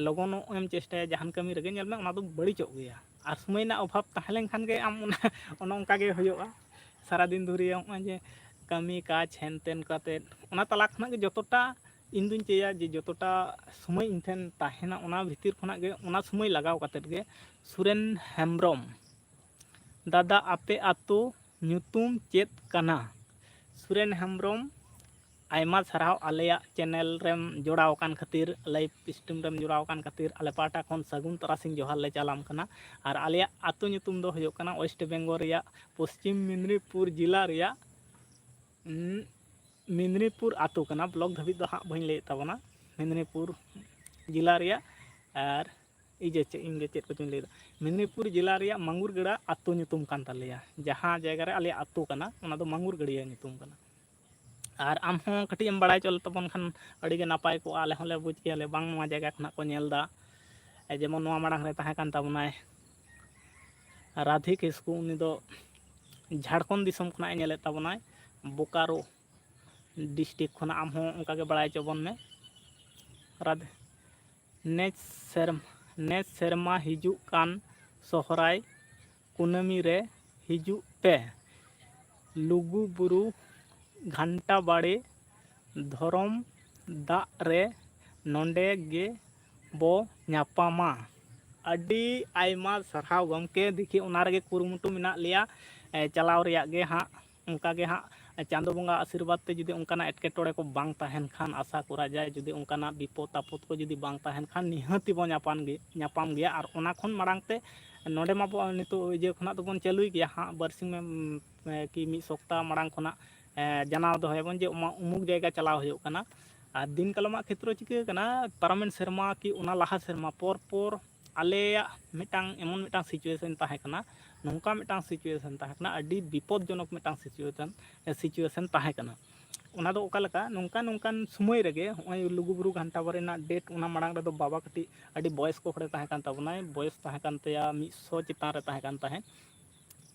ᱞᱚᱜᱚᱱᱚᱜ ᱮᱢ ᱪᱮᱥᱴᱟᱭᱟ ᱡᱟᱦᱟᱱ ᱠᱟᱹᱢᱤ ᱨᱮᱜᱮ, ᱧᱮᱞ ᱢᱮ ᱚᱱᱟ ᱫᱚ ᱵᱟᱹᱲᱤᱡᱚᱜ ᱜᱮᱭᱟ᱾ ᱟᱨ ᱥᱚᱢᱚᱭ ᱨᱮᱱᱟᱜ ᱚᱵᱷᱟᱵᱽ ᱛᱟᱦᱮᱸ ᱞᱮᱱᱠᱷᱟᱱ ᱜᱮ ᱟᱢ ᱚᱱᱟ, ᱚᱱᱮ ᱚᱱᱠᱟ ᱜᱮ ᱦᱩᱭᱩᱜᱼᱟ᱾ ᱥᱟᱨᱟᱫᱤᱱ ᱫᱷᱩᱨᱤᱭᱟᱹ ᱱᱚᱜᱼᱚᱭ ᱡᱮ ᱠᱟᱹᱢᱤ ᱠᱟᱡᱽ ᱦᱮᱱ ᱛᱮᱱ ᱠᱟᱛᱮᱫ, ᱚᱱᱟ ᱛᱟᱞᱟ ᱠᱷᱚᱱᱟᱜ ᱜᱮ ᱡᱚᱛᱚᱴᱟ ᱤᱧ ᱫᱩᱧ ᱪᱟᱹᱭᱟ ᱡᱮ ᱡᱚᱛᱚᱴᱟ ᱥᱚᱢᱚᱭ ᱤᱧ ᱴᱷᱮᱱ ᱛᱟᱦᱮᱱᱟ, ᱚᱱᱟ ᱵᱷᱤᱛᱤᱨ ᱠᱷᱚᱱᱟᱜ ᱜᱮ, ᱚᱱᱟ ᱥᱚᱢᱚᱭ ᱞᱟᱜᱟᱣ ᱠᱟᱛᱮᱫ ᱜᱮ᱾ ᱥᱩᱨᱮᱱ ᱦᱮᱢᱵᱨᱚᱢ, ᱫᱟᱫᱟ, ᱟᱯᱮ ᱟᱛᱳ ᱧᱩᱛᱩᱢ ᱪᱮᱫ ᱠᱟᱱᱟ? ᱥᱩᱨᱮᱱ ᱦᱮᱢᱵᱨᱚᱢ, ᱟᱭᱢᱟ ᱥᱟᱨᱦᱟᱣ ᱟᱞᱮᱭᱟᱜ ᱪᱮᱱᱮᱞ ᱨᱮᱢ ᱡᱚᱲᱟᱣ ᱟᱠᱟᱱ ᱠᱷᱟᱹᱛᱤᱨ, ᱞᱟᱭᱤᱵᱷ ᱥᱴᱨᱤᱢ ᱨᱮᱢ ᱡᱚᱲᱟᱣ ᱟᱠᱟᱱ ᱠᱷᱟᱹᱛᱤᱨ᱾ ᱟᱞᱮ ᱯᱟᱦᱴᱟ ᱠᱷᱚᱱ ᱥᱟᱹᱜᱩᱱ ᱛᱟᱨᱟᱥᱤᱧ ᱡᱚᱦᱟᱨ ᱞᱮ ᱪᱟᱞᱟᱢ ᱠᱟᱱᱟ᱾ ᱟᱨ ᱟᱞᱮᱭᱟᱜ ᱟᱛᱳ ᱧᱩᱛᱩᱢ ᱫᱚ ᱦᱩᱭᱩᱜ ᱠᱟᱱᱟ ᱳᱭᱮᱥᱴ ᱵᱮᱝᱜᱚᱞ ᱨᱮᱭᱟᱜ ᱯᱚᱥᱪᱤᱢ ᱢᱮᱫᱽᱱᱤᱯᱩᱨ ᱡᱮᱞᱟ ᱨᱮᱭᱟᱜ, ᱩᱸ, ᱢᱮᱫᱽᱱᱤᱯᱩᱨ ᱟᱛᱳ ᱠᱟᱱᱟ᱾ ᱵᱞᱚᱠ ᱫᱷᱟᱹᱵᱤᱡ ᱫᱚ ᱦᱟᱸᱜ ᱵᱟᱹᱧ ᱞᱟᱹᱭᱮᱫ ᱛᱟᱵᱚᱱᱟ, ᱢᱮᱫᱽᱱᱤᱯᱩᱨ ᱡᱮᱞᱟ ᱨᱮᱭᱟᱜ᱾ ᱟᱨ ᱤᱭᱟᱹ ᱪᱮᱫ, ᱤᱧ ᱜᱮ ᱪᱮᱫ ᱠᱚᱪᱚᱧ ᱞᱟᱹᱭᱫᱟ, ᱢᱮᱫᱽᱱᱤᱯᱩᱨ ᱡᱮᱞᱟ ᱨᱮᱭᱟᱜ ᱢᱟᱝᱜᱩᱨ ᱜᱟᱹᱲᱟ ᱟᱛᱳ ᱧᱩᱛᱩᱢ ᱠᱟᱱ ᱛᱟᱞᱮᱭᱟ᱾ ᱡᱟᱦᱟᱸ ᱡᱟᱭᱜᱟ ᱨᱮ ᱟᱞᱮᱭᱟᱜ ᱟᱛᱳ ᱠᱟᱱᱟ, ᱚᱱᱟ ᱫᱚ ᱢᱟᱝᱜᱩᱨ ᱜᱟᱹᱲᱭᱟᱹ ᱧᱩᱛᱩᱢ ᱠᱟᱱᱟ᱾ ᱟᱨ ᱟᱢ ᱦᱚᱸ ᱠᱟᱹᱴᱤᱡ ᱮᱢ ᱵᱟᱲᱟᱭ ᱦᱚᱪᱚ ᱞᱮ ᱛᱟᱵᱚᱱ ᱠᱷᱟᱱ ᱟᱹᱰᱤ ᱜᱮ ᱱᱟᱯᱟᱭ ᱠᱚᱜᱼᱟ᱾ ᱟᱞᱮ ᱦᱚᱸᱞᱮ ᱵᱩᱡᱽ ᱠᱮᱭᱟ ᱞᱮ ᱵᱟᱝ ᱱᱚᱣᱟ ᱡᱟᱭᱜᱟ ᱠᱷᱚᱱᱟᱜ ᱠᱚ ᱧᱮᱞ ᱮᱫᱟ᱾ ᱮ, ᱡᱮᱢᱚᱱ ᱱᱚᱣᱟ ᱢᱟᱲᱟᱝ ᱨᱮ ᱛᱟᱦᱮᱸ ᱠᱟᱱ ᱛᱟᱵᱚᱱᱟᱭ ᱨᱟᱫᱷᱤ ᱠᱤᱥᱠᱩ, ᱩᱱᱤ ᱫᱚ ᱡᱷᱟᱲᱠᱷᱚᱸᱰ ᱫᱤᱥᱚᱢ ᱠᱷᱚᱱᱟᱜ ᱮ ᱧᱮᱞᱮᱫ ᱛᱟᱵᱚᱱᱟᱭ, ᱵᱳᱠᱟᱨᱳ ᱰᱤᱥᱴᱨᱤᱠᱴ ᱠᱷᱚᱱᱟᱜ᱾ ᱟᱢ ᱦᱚᱸ ᱚᱱᱠᱟ ᱜᱮ ᱵᱟᱲᱟᱭ ᱦᱚᱪᱚ ᱵᱚᱱ ᱢᱮ᱾ ᱨᱟᱫᱷᱮ᱾ ᱱᱮᱠᱥᱴ ᱥᱮᱨᱢ-, ᱱᱮᱠᱥᱴ ᱥᱮᱨᱢᱟ ᱦᱤᱡᱩᱜ ᱠᱟᱱ ᱥᱚᱦᱨᱟᱭ ᱠᱩᱱᱟᱹᱢᱤ ᱨᱮ ᱦᱤᱡᱩᱜ ᱯᱮ ᱞᱩᱜᱩ ᱵᱩᱨᱩ ᱜᱷᱟᱱᱴᱟ ᱵᱟᱲᱮ ᱫᱷᱚᱨᱚᱢ ᱫᱟᱜ ᱨᱮ, ᱱᱚᱰᱮ ᱜᱮ ᱵᱚ ᱧᱟᱯᱟᱢᱟ᱾ ᱟᱹᱰᱤ ᱟᱭᱢᱟ ᱥᱟᱨᱦᱟᱣ ᱜᱚᱢᱠᱮ, ᱫᱮᱠᱷᱤ ᱚᱱᱟ ᱨᱮᱜᱮ ᱠᱩᱨᱩᱢᱩᱴᱩ ᱢᱮᱱᱟᱜ ᱞᱮᱭᱟ, ᱮ, ᱪᱟᱞᱟᱣ ᱨᱮᱭᱟᱜ ᱜᱮ ᱦᱟᱸᱜ᱾ ᱚᱱᱠᱟ ᱜᱮ ᱦᱟᱸᱜ ᱪᱟᱸᱫᱳ ᱵᱚᱸᱜᱟ ᱟᱥᱤᱨᱵᱟᱫᱽ ᱛᱮ ᱡᱩᱫᱤ ᱚᱱᱠᱟᱱᱟᱜ ᱮᱴᱠᱮᱴᱚᱬᱮ ᱠᱚ ᱵᱟᱝ ᱛᱟᱦᱮᱱ ᱠᱷᱟᱱ, ᱟᱥᱟ ᱠᱚᱨᱟ ᱡᱟᱭ, ᱡᱩᱫᱤ ᱚᱱᱠᱟᱱᱟᱜ ᱵᱤᱯᱚᱫ ᱟᱯᱚᱫ ᱠᱚ ᱡᱩᱫᱤ ᱵᱟᱝ ᱛᱟᱦᱮᱱ ᱠᱷᱟᱱ, ᱱᱤᱦᱟᱹᱛᱤ ᱵᱚᱱ ᱧᱟᱯᱟᱢ ᱜᱮ, ᱧᱟᱯᱟᱢ ᱜᱮᱭᱟ᱾ ᱟᱨ ᱚᱱᱟ ᱠᱷᱚᱱ ᱢᱟᱲᱟᱝ ᱛᱮ ᱱᱚᱰᱮ ᱢᱟᱵᱚ ᱱᱤᱛᱚᱜ ᱤᱭᱟᱹ ᱠᱷᱚᱱᱟᱜ ᱫᱚᱵᱚᱱ ᱪᱟᱹᱞᱩᱭ ᱜᱮᱭᱟ ᱦᱟᱸᱜ, ᱵᱟᱨᱥᱤᱧ ᱢᱮ-, ᱠᱤ ᱢᱤᱫ ᱥᱚᱯᱛᱟ ᱢᱟᱲᱟᱝ ᱠᱷᱚᱱᱟᱜ, ᱮ, ᱡᱟᱱᱟᱣ ᱫᱚᱦᱚᱭᱟᱵᱚᱱ ᱡᱮ ᱚᱢᱟ-, ᱩᱢᱩᱠ ᱡᱟᱭᱜᱟ ᱪᱟᱞᱟᱣ ᱦᱩᱭᱩᱜ ᱠᱟᱱᱟ᱾ ᱟᱨ ᱫᱤᱱ ᱠᱟᱞᱚᱢᱟᱜ ᱠᱷᱮᱛᱨᱚ ᱪᱤᱠᱟᱹ ᱠᱟᱱᱟ, ᱯᱟᱨᱚᱢᱮᱱ ᱥᱮᱨᱢᱟ ᱠᱤ ᱚᱱᱟ ᱞᱟᱦᱟ ᱥᱮᱨᱢᱟ ᱯᱚᱨ ᱯᱚᱨ ᱟᱞᱮᱭᱟᱜ ᱢᱤᱫᱴᱟᱝ ᱮᱢᱚᱱ ᱢᱤᱫᱴᱟᱝ situation ᱛᱟᱦᱮᱸ ᱠᱟᱱᱟ, ᱱᱚᱝᱠᱟ ᱢᱤᱫᱴᱟᱝ situation ᱛᱟᱦᱮᱸ ᱠᱟᱱᱟ, ᱟᱹᱰᱤ ᱵᱤᱯᱚᱫᱽᱡᱚᱱᱚᱠ ᱢᱤᱫᱴᱟᱝ situation, situation ᱛᱟᱦᱮᱸ ᱠᱟᱱᱟ᱾ ᱚᱱᱟ ᱫᱚ ᱚᱠᱟ ᱞᱮᱠᱟ, ᱱᱚᱝᱠᱟ ᱱᱚᱝᱠᱟᱱ ᱥᱚᱢᱚᱭ ᱨᱮᱜᱮ ᱦᱚᱸᱜᱼᱚᱭ ᱞᱩᱜᱩᱵᱩᱨᱩ ᱜᱷᱟᱱᱴᱟ ᱵᱟᱲᱮ ᱨᱮᱱᱟᱜ date, ᱚᱱᱟ ᱢᱟᱲᱟᱝ ᱨᱮᱫᱚ ᱵᱟᱵᱟ ᱠᱟᱹᱴᱤᱡ ᱟᱹᱰᱤ ᱵᱚᱭᱚᱥᱠᱚ ᱦᱚᱲᱮ ᱛᱟᱦᱮᱸ ᱠᱟᱱ ᱛᱟᱵᱚᱱᱟᱭ, ᱵᱚᱭᱚᱥ ᱛᱟᱦᱮᱸ ᱠᱟᱱ ᱛᱟᱭᱟ ᱢᱤᱫ ᱥᱚ ᱪᱮᱛᱟᱱ ᱨᱮ ᱛᱟᱦᱮᱸ ᱠᱟᱱ ᱛᱟᱦᱮᱸᱫ᱾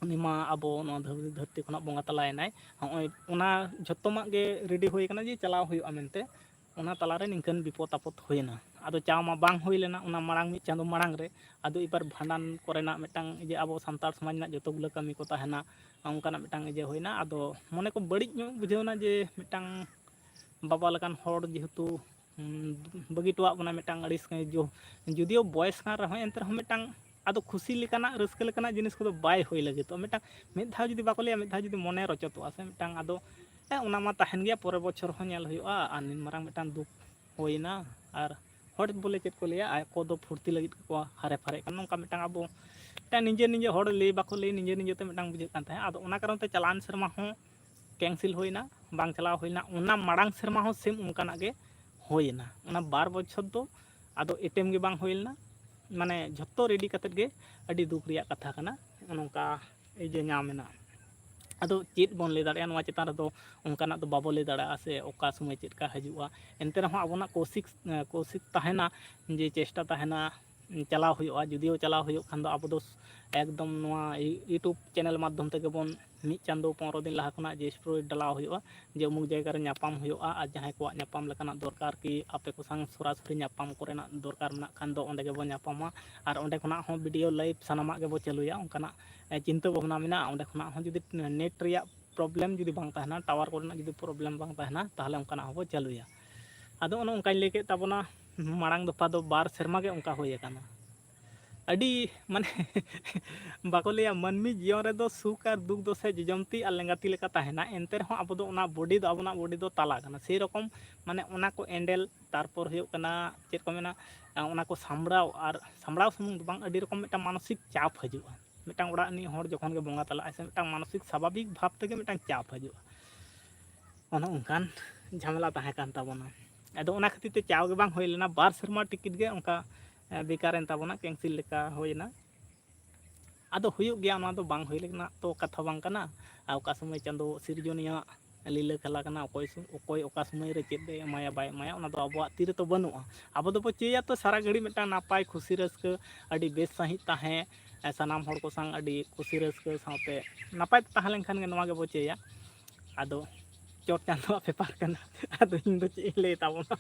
ᱩᱱᱤ ᱢᱟ ᱟᱵᱚ ᱱᱚᱣᱟ ᱫᱷᱟᱹᱨ-, ᱫᱷᱟᱹᱨᱛᱤ ᱠᱷᱚᱱᱟᱜ ᱵᱚᱸᱜᱟ ᱛᱟᱞᱟᱭᱮᱱᱟᱭ᱾ ᱦᱚᱸᱜᱼᱚᱭ ᱚᱱᱟ ᱡᱷᱚᱛᱚᱢᱟᱜ ᱜᱮ ready ᱦᱩᱭ ᱠᱟᱱᱟ ᱡᱮ ᱪᱟᱞᱟᱣ ᱦᱩᱭᱩᱜᱼᱟ ᱢᱮᱱᱛᱮ᱾ ᱚᱱᱟ ᱛᱟᱞᱟᱨᱮ ᱱᱤᱝᱠᱟᱹᱱ ᱵᱤᱯᱚᱫ ᱟᱯᱚᱫ ᱦᱩᱭᱮᱱᱟ᱾ ᱟᱫᱚ ᱪᱟᱞᱟᱣ ᱢᱟ ᱵᱟᱝ ᱦᱩᱭ ᱞᱮᱱᱟ ᱚᱱᱟ ᱢᱟᱲᱟᱝ, ᱢᱤᱫ ᱪᱟᱸᱫᱳ ᱢᱟᱲᱟᱝ ᱨᱮ᱾ ᱟᱫᱚ ᱮᱵᱟᱨ ᱵᱷᱟᱸᱰᱟᱱ ᱠᱚᱨᱮᱱᱟᱜ ᱢᱤᱫᱴᱟᱝ ᱡᱮ ᱟᱵᱚ ᱥᱟᱱᱛᱟᱲ ᱥᱚᱢᱟᱡᱽ ᱨᱮᱱᱟᱜ ᱡᱚᱛᱚ ᱜᱩᱞᱟᱹ ᱠᱟᱹᱢᱤ ᱠᱚ ᱛᱟᱦᱮᱱᱟ, ᱚᱱᱠᱟᱱᱟᱜ ᱢᱤᱫᱴᱟᱝ ᱤᱭᱟᱹ ᱦᱩᱭᱱᱟ᱾ ᱟᱫᱚ ᱢᱚᱱᱮ ᱠᱚ ᱵᱟᱹᱲᱤᱡ ᱧᱚᱜ ᱵᱩᱡᱷᱟᱹᱣ ᱮᱱᱟ ᱡᱮ ᱢᱤᱫᱴᱟᱝ ᱵᱟᱵᱟ ᱞᱮᱠᱟᱱ ᱦᱚᱲ ᱡᱮᱦᱮᱛᱩ, ᱦᱩᱸ, ᱵᱟᱹᱜᱤ ᱦᱚᱴᱚᱣᱟᱜ ᱵᱚᱱᱟ ᱢᱤᱫᱴᱟᱝ ᱟᱹᱲᱤᱥ ᱜᱮ᱾ ᱡᱚ-, ᱡᱩᱫᱤᱭᱳ ᱵᱚᱭᱮᱥ ᱠᱟᱱ ᱨᱮᱦᱚᱸ, ᱮᱱᱛᱮ ᱨᱮᱦᱚᱸ ᱢᱤᱫᱴᱟᱝ ᱟᱫᱚ ᱠᱷᱩᱥᱤ ᱞᱮᱠᱟᱱᱟᱜ, ᱨᱟᱹᱥᱠᱟᱹ ᱞᱮᱠᱟᱱᱟᱜ ᱡᱤᱱᱤᱥ ᱠᱚᱫᱚ ᱵᱟᱭ ᱦᱩᱭ ᱞᱟᱹᱜᱤᱫᱚᱜ᱾ ᱢᱤᱫᱴᱟᱝ ᱢᱤᱫ ᱫᱷᱟᱣ ᱡᱩᱫᱤ ᱵᱟᱠᱚ ᱞᱟᱹᱭᱟ, ᱢᱤᱫ ᱫᱷᱟᱣ ᱡᱩᱫᱤ ᱢᱚᱱᱮ ᱨᱚᱪᱚᱫᱚᱜᱼᱟ ᱥᱮ ᱢᱤᱫᱴᱟᱝ, ᱟᱫᱚ ᱦᱮᱸ, ᱚᱱᱟ ᱢᱟ ᱛᱟᱦᱮᱱ ᱜᱮᱭᱟ, ᱯᱚᱨᱮᱨ ᱵᱚᱪᱷᱚᱨ ᱦᱚᱸ ᱧᱮᱞ ᱦᱩᱭᱩᱜᱼᱟ᱾ ᱟᱨ ᱱᱤᱱ ᱢᱟᱨᱟᱝ ᱢᱤᱫᱴᱟᱝ ᱫᱩᱠ ᱦᱩᱭᱱᱟ᱾ ᱟᱨ ᱦᱚᱲ ᱵᱚᱞᱮ ᱪᱮᱫ ᱠᱚ ᱞᱟᱹᱭᱟ, ᱟᱠᱚ ᱫᱚ ᱯᱷᱩᱨᱛᱤ ᱞᱟᱹᱜᱤᱫ ᱠᱚ ᱦᱟᱨᱮ ᱯᱷᱟᱨᱮᱜ ᱠᱟᱱᱟ, ᱱᱚᱝᱠᱟ ᱢᱤᱫᱴᱟᱝ ᱟᱵᱚ ᱢᱤᱫᱴᱟᱝ ᱱᱤᱡᱮ ᱱᱤᱡᱮ ᱦᱚᱲ ᱞᱟᱹᱭ ᱵᱟᱠᱚ ᱞᱟᱹᱭ, ᱱᱤᱡᱮ ᱱᱤᱡᱮ ᱛᱮ ᱢᱤᱫᱴᱟᱝ ᱵᱩᱡᱷᱟᱹᱜ ᱠᱟᱱ ᱛᱟᱦᱮᱸᱫ᱾ ᱟᱫᱚ ᱚᱱᱟ ᱠᱟᱨᱚᱱ ᱛᱮ ᱪᱟᱞᱟᱣᱮᱱ ᱥᱮᱨᱢᱟ ᱦᱚᱸ cancel ᱦᱩᱭᱱᱟ, ᱵᱟᱝ ᱪᱟᱞᱟᱣ ᱦᱩᱭᱱᱟ᱾ ᱚᱱᱟ ᱢᱟᱲᱟᱝ ᱥᱮᱨᱢᱟ ᱦᱚᱸ same ᱚᱱᱠᱟᱱᱟᱜ ᱜᱮ ᱦᱩᱭᱱᱟ᱾ ᱚᱱᱟ ᱵᱟᱨ ᱵᱚᱪᱷᱚᱨ ᱫᱚ ᱟᱫᱚ ᱮᱴᱮᱢ ᱜᱮ ᱵᱟᱝ ᱦᱩᱭ ᱞᱮᱱᱟ, ᱢᱟᱱᱮ ᱡᱷᱚᱛᱚ ready ᱠᱟᱛᱮᱫ ᱜᱮ᱾ ᱟᱹᱰᱤ ᱫᱩᱠ ᱨᱮᱭᱟᱜ ᱠᱟᱛᱷᱟ ᱠᱟᱱᱟ, ᱱᱚᱝᱠᱟ ᱤᱭᱟᱹ ᱧᱟᱢ ᱮᱱᱟ᱾ ᱟᱫᱚ ᱪᱮᱫ ᱵᱚᱱ ᱞᱟᱹᱭ ᱫᱟᱲᱮᱭᱟᱜᱼᱟ, ᱱᱚᱣᱟ ᱪᱮᱛᱟᱱ ᱨᱮᱫᱚ ᱚᱱᱠᱟᱱᱟᱜ ᱫᱚ ᱵᱟᱵᱚ ᱞᱟᱹᱭ ᱫᱟᱲᱮᱭᱟᱜᱼᱟ ᱥᱮ, ᱚᱠᱟ ᱥᱚᱢᱚᱭ ᱪᱮᱫ ᱞᱮᱠᱟ ᱦᱤᱡᱩᱜᱼᱟ᱾ ᱮᱱᱛᱮ ᱨᱮᱦᱚᱸ ᱟᱵᱚᱱᱟᱜ ᱠᱳᱥᱤᱥ, ᱠᱳᱥᱤᱥ ᱛᱟᱦᱮᱱᱟ, ᱡᱮ ᱪᱮᱥᱴᱟ ᱛᱟᱦᱮᱱᱟ, ᱪᱟᱞᱟᱣ ᱦᱩᱭᱩᱜᱼᱟ᱾ ᱡᱩᱫᱤᱭᱳ ᱪᱟᱞᱟᱣ ᱦᱩᱭᱩᱜ ᱠᱷᱟᱱ ᱫᱚ ᱟᱵᱚ ᱫᱚ ᱮᱠᱫᱚᱢ ᱱᱚᱣᱟ YouTube ᱪᱮᱱᱮᱞ ᱢᱟᱫᱽᱫᱷᱚᱢ ᱛᱮᱜᱮ ᱵᱚᱱ ᱢᱤᱫ ᱪᱟᱸᱫᱳ ᱯᱚᱱᱨᱚ ᱫᱤᱱ ᱞᱟᱦᱟ ᱠᱷᱚᱱᱟᱜ ᱡᱮ ᱥᱴᱳᱨᱤ ᱰᱟᱞᱟᱣ ᱦᱩᱭᱩᱜᱼᱟ, ᱡᱮ ᱩᱢᱩᱠ ᱡᱟᱭᱜᱟ ᱨᱮ ᱧᱟᱯᱟᱢ ᱦᱩᱭᱩᱜᱼᱟ, ᱟᱨ ᱡᱟᱦᱟᱸᱭ ᱠᱚᱣᱟᱜ ᱧᱟᱯᱟᱢ ᱞᱮᱠᱟᱱᱟᱜ ᱫᱚᱨᱠᱟᱨ ᱠᱤ ᱟᱯᱮ ᱠᱚ ᱥᱟᱶ ᱥᱚᱨᱟᱥᱚᱨᱤ ᱧᱟᱯᱟᱢ ᱠᱚᱨᱮᱱᱟᱜ ᱫᱚᱨᱠᱟᱨ ᱢᱮᱱᱟᱜ ᱠᱷᱟᱱ ᱫᱚ ᱚᱸᱰᱮ ᱜᱮᱵᱚᱱ ᱧᱟᱯᱟᱢᱟ᱾ ᱟᱨ ᱚᱸᱰᱮ ᱠᱷᱚᱱᱟᱜ ᱦᱚᱸ ᱵᱷᱤᱰᱤᱭᱳ ᱞᱟᱭᱤᱵᱷ ᱥᱟᱱᱟᱢᱟᱜ ᱜᱮᱵᱚ ᱪᱟᱹᱞᱩᱭᱟ, ᱚᱱᱠᱟᱱᱟᱜ ᱮ, ᱪᱤᱱᱛᱟᱹ ᱵᱷᱟᱵᱽᱱᱟ ᱢᱮᱱᱟᱜᱼᱟ᱾ ᱚᱸᱰᱮ ᱠᱷᱚᱱᱟᱜ ᱦᱚᱸ ᱡᱩᱫᱤ ᱱᱮᱴ ᱨᱮᱭᱟᱜ ᱯᱨᱚᱵᱞᱮᱢ ᱡᱩᱫᱤ ᱵᱟᱝ ᱛᱟᱦᱮᱱᱟ, ᱴᱟᱣᱟᱨ ᱠᱚᱨᱮᱱᱟᱜ ᱡᱩᱫᱤ ᱯᱨᱚᱵᱞᱮᱢ ᱵᱟᱝ ᱛᱟᱦᱮᱱᱟ, ᱛᱟᱦᱚᱞᱮ ᱚᱱᱠᱟᱱᱟᱜ ᱦᱚᱸᱵᱚ ᱪᱟᱹᱞᱩᱭᱟ᱾ ᱟᱫᱚ ᱚᱱᱮ ᱚᱱᱠᱟᱧ ᱞᱟᱹᱭ ᱠᱮᱫ ᱛᱟᱵᱚᱱᱟ, ᱢᱟᱲᱟᱝ ᱫᱚᱯᱷᱟ ᱫᱚ ᱵᱟᱨ ᱥᱮᱨᱢᱟ ᱜᱮ ᱚᱱᱠᱟ ᱦᱩᱭ ᱟᱠᱟᱱᱟ᱾ ᱟᱹᱰᱤ ᱢᱟᱱᱮ ᱵᱟᱠᱚ ᱞᱟᱹᱭᱟ, ᱢᱟᱹᱱᱢᱤ ᱡᱤᱭᱚᱱ ᱨᱮᱫᱚ ᱥᱩᱠ ᱟᱨ ᱫᱩᱠ ᱫᱚ ᱥᱮ ᱡᱚᱡᱚᱢ ᱛᱤ ᱟᱨ ᱞᱮᱸᱜᱟ ᱛᱤ ᱞᱮᱠᱟ ᱛᱟᱦᱮᱱᱟ, ᱮᱱᱛᱮ ᱨᱮᱦᱚᱸ ᱟᱵᱚ ᱫᱚ ᱚᱱᱟ ᱵᱚᱰᱤ ᱫᱚ, ᱟᱵᱚᱱᱟᱜ ᱵᱚᱰᱤ ᱫᱚ ᱛᱟᱞᱟ ᱠᱟᱱᱟ᱾ ᱥᱮᱭ ᱨᱚᱠᱚᱢ ᱢᱟᱱᱮ ᱚᱱᱟ ᱠᱚ ᱮᱸᱰᱮᱞ, ᱛᱟᱨᱯᱚᱨ ᱦᱩᱭᱩᱜ ᱠᱟᱱᱟ ᱪᱮᱫ ᱠᱚ ᱢᱮᱱᱟ, ᱚᱱᱟ ᱠᱚ ᱥᱟᱢᱵᱲᱟᱣ, ᱟᱨ ᱥᱟᱢᱵᱲᱟᱣ ᱥᱩᱢᱩᱝ ᱫᱚ ᱵᱟᱝ, ᱟᱹᱰᱤ ᱨᱚᱠᱚᱢ ᱢᱤᱫᱴᱟᱝ ᱢᱟᱱᱚᱥᱤᱠ ᱪᱟᱯ ᱦᱤᱡᱩᱜᱼᱟ᱾ ᱢᱤᱫᱴᱟᱝ ᱚᱲᱟᱜ ᱨᱤᱱᱤᱡ ᱦᱚᱲ ᱡᱚᱠᱷᱚᱱ ᱜᱮ ᱵᱚᱸᱜᱟ ᱛᱟᱞᱟᱜᱼᱟᱭ ᱥᱮ, ᱢᱤᱫᱴᱟᱝ ᱢᱟᱱᱚᱥᱤᱠ ᱥᱟᱵᱷᱟᱵᱤᱠ ᱵᱷᱟᱵᱽ ᱛᱮᱜᱮ ᱢᱤᱫᱴᱟᱝ ᱪᱟᱯ ᱦᱤᱡᱩᱜᱼᱟ᱾ ᱚᱱᱮ ᱚᱱᱠᱟᱱ ᱡᱷᱟᱢᱮᱞᱟ ᱛᱟᱦᱮᱸ ᱠᱟᱱ ᱛᱟᱵᱚᱱᱟ᱾ ᱟᱫᱚ ᱚᱱᱟ ᱠᱷᱟᱹᱛᱤᱨ ᱛᱮ ᱪᱟᱣ ᱜᱮ ᱵᱟᱝ ᱦᱩᱭ ᱞᱮᱱᱟ, ᱵᱟᱨ ᱥᱮᱨᱢᱟ ᱴᱤᱠᱤᱴ ᱜᱮ ᱚᱱᱠᱟ, ᱮ, ᱵᱮᱠᱟᱨᱮᱱ ᱛᱟᱵᱚᱱᱟ, ᱠᱮᱱᱥᱮᱞ ᱞᱮᱠᱟ ᱦᱩᱭᱮᱱᱟ᱾ ᱟᱫᱚ ᱦᱩᱭᱩᱜ ᱜᱮᱭᱟ, ᱚᱱᱟ ᱫᱚ ᱵᱟᱝ ᱦᱩᱭ ᱞᱮᱠᱟᱱᱟᱜ ᱛᱚ ᱠᱟᱛᱷᱟ ᱵᱟᱝ ᱠᱟᱱᱟ᱾ ᱟᱨ ᱚᱠᱟ ᱥᱚᱢᱚᱭ ᱪᱟᱸᱫᱳ ᱥᱤᱨᱡᱚᱱᱤᱭᱟᱹᱣᱟᱜ ᱞᱤᱞᱟᱹ ᱠᱷᱮᱞᱟ ᱠᱟᱱᱟ, ᱚᱠᱚᱭ ᱥᱩ-, ᱚᱠᱚᱭ ᱚᱠᱟ ᱥᱚᱢᱚᱭ ᱨᱮ ᱪᱮᱫ ᱮ ᱮᱢᱟᱭᱟ ᱵᱟᱭ ᱮᱢᱟᱭᱟ, ᱚᱱᱟ ᱫᱚ ᱟᱵᱚᱣᱟᱜ ᱛᱤ ᱨᱮᱛᱚ ᱵᱟᱹᱱᱩᱜᱼᱟ᱾ ᱟᱵᱚ ᱫᱚᱵᱚ ᱪᱟᱹᱭᱟ ᱛᱚ ᱥᱟᱨᱟ ᱜᱷᱟᱹᱲᱤ ᱢᱤᱫᱴᱟᱝ ᱱᱟᱯᱟᱭ ᱠᱷᱩᱥᱤ ᱨᱟᱹᱥᱠᱟᱹ, ᱟᱹᱰᱤ ᱵᱮᱥ ᱥᱟᱺᱦᱤᱡ ᱛᱟᱦᱮᱸ, ᱮ, ᱥᱟᱱᱟᱢ ᱦᱚᱲ ᱠᱚ ᱥᱟᱶ ᱟᱹᱰᱤ ᱠᱩᱥᱤ ᱨᱟᱹᱥᱠᱟᱹ ᱥᱟᱶᱛᱮ ᱱᱟᱯᱟᱭ ᱛᱮ ᱛᱟᱦᱮᱸ ᱞᱮᱱᱠᱷᱟᱱ ᱜᱮ ᱱᱚᱣᱟ ᱜᱮᱵᱚ ᱪᱟᱹᱭᱟ᱾ ᱟᱫᱚ ᱪᱚᱴ ᱪᱟᱸᱫᱳᱣᱟᱜ ᱵᱮᱯᱟᱨ ᱠᱟᱱᱟ᱾ ᱟᱫᱚ ᱤᱧ ᱫᱚ ᱪᱮᱫ ᱤᱧ ᱞᱟᱹᱭ ᱛᱟᱵᱚᱱᱟ᱾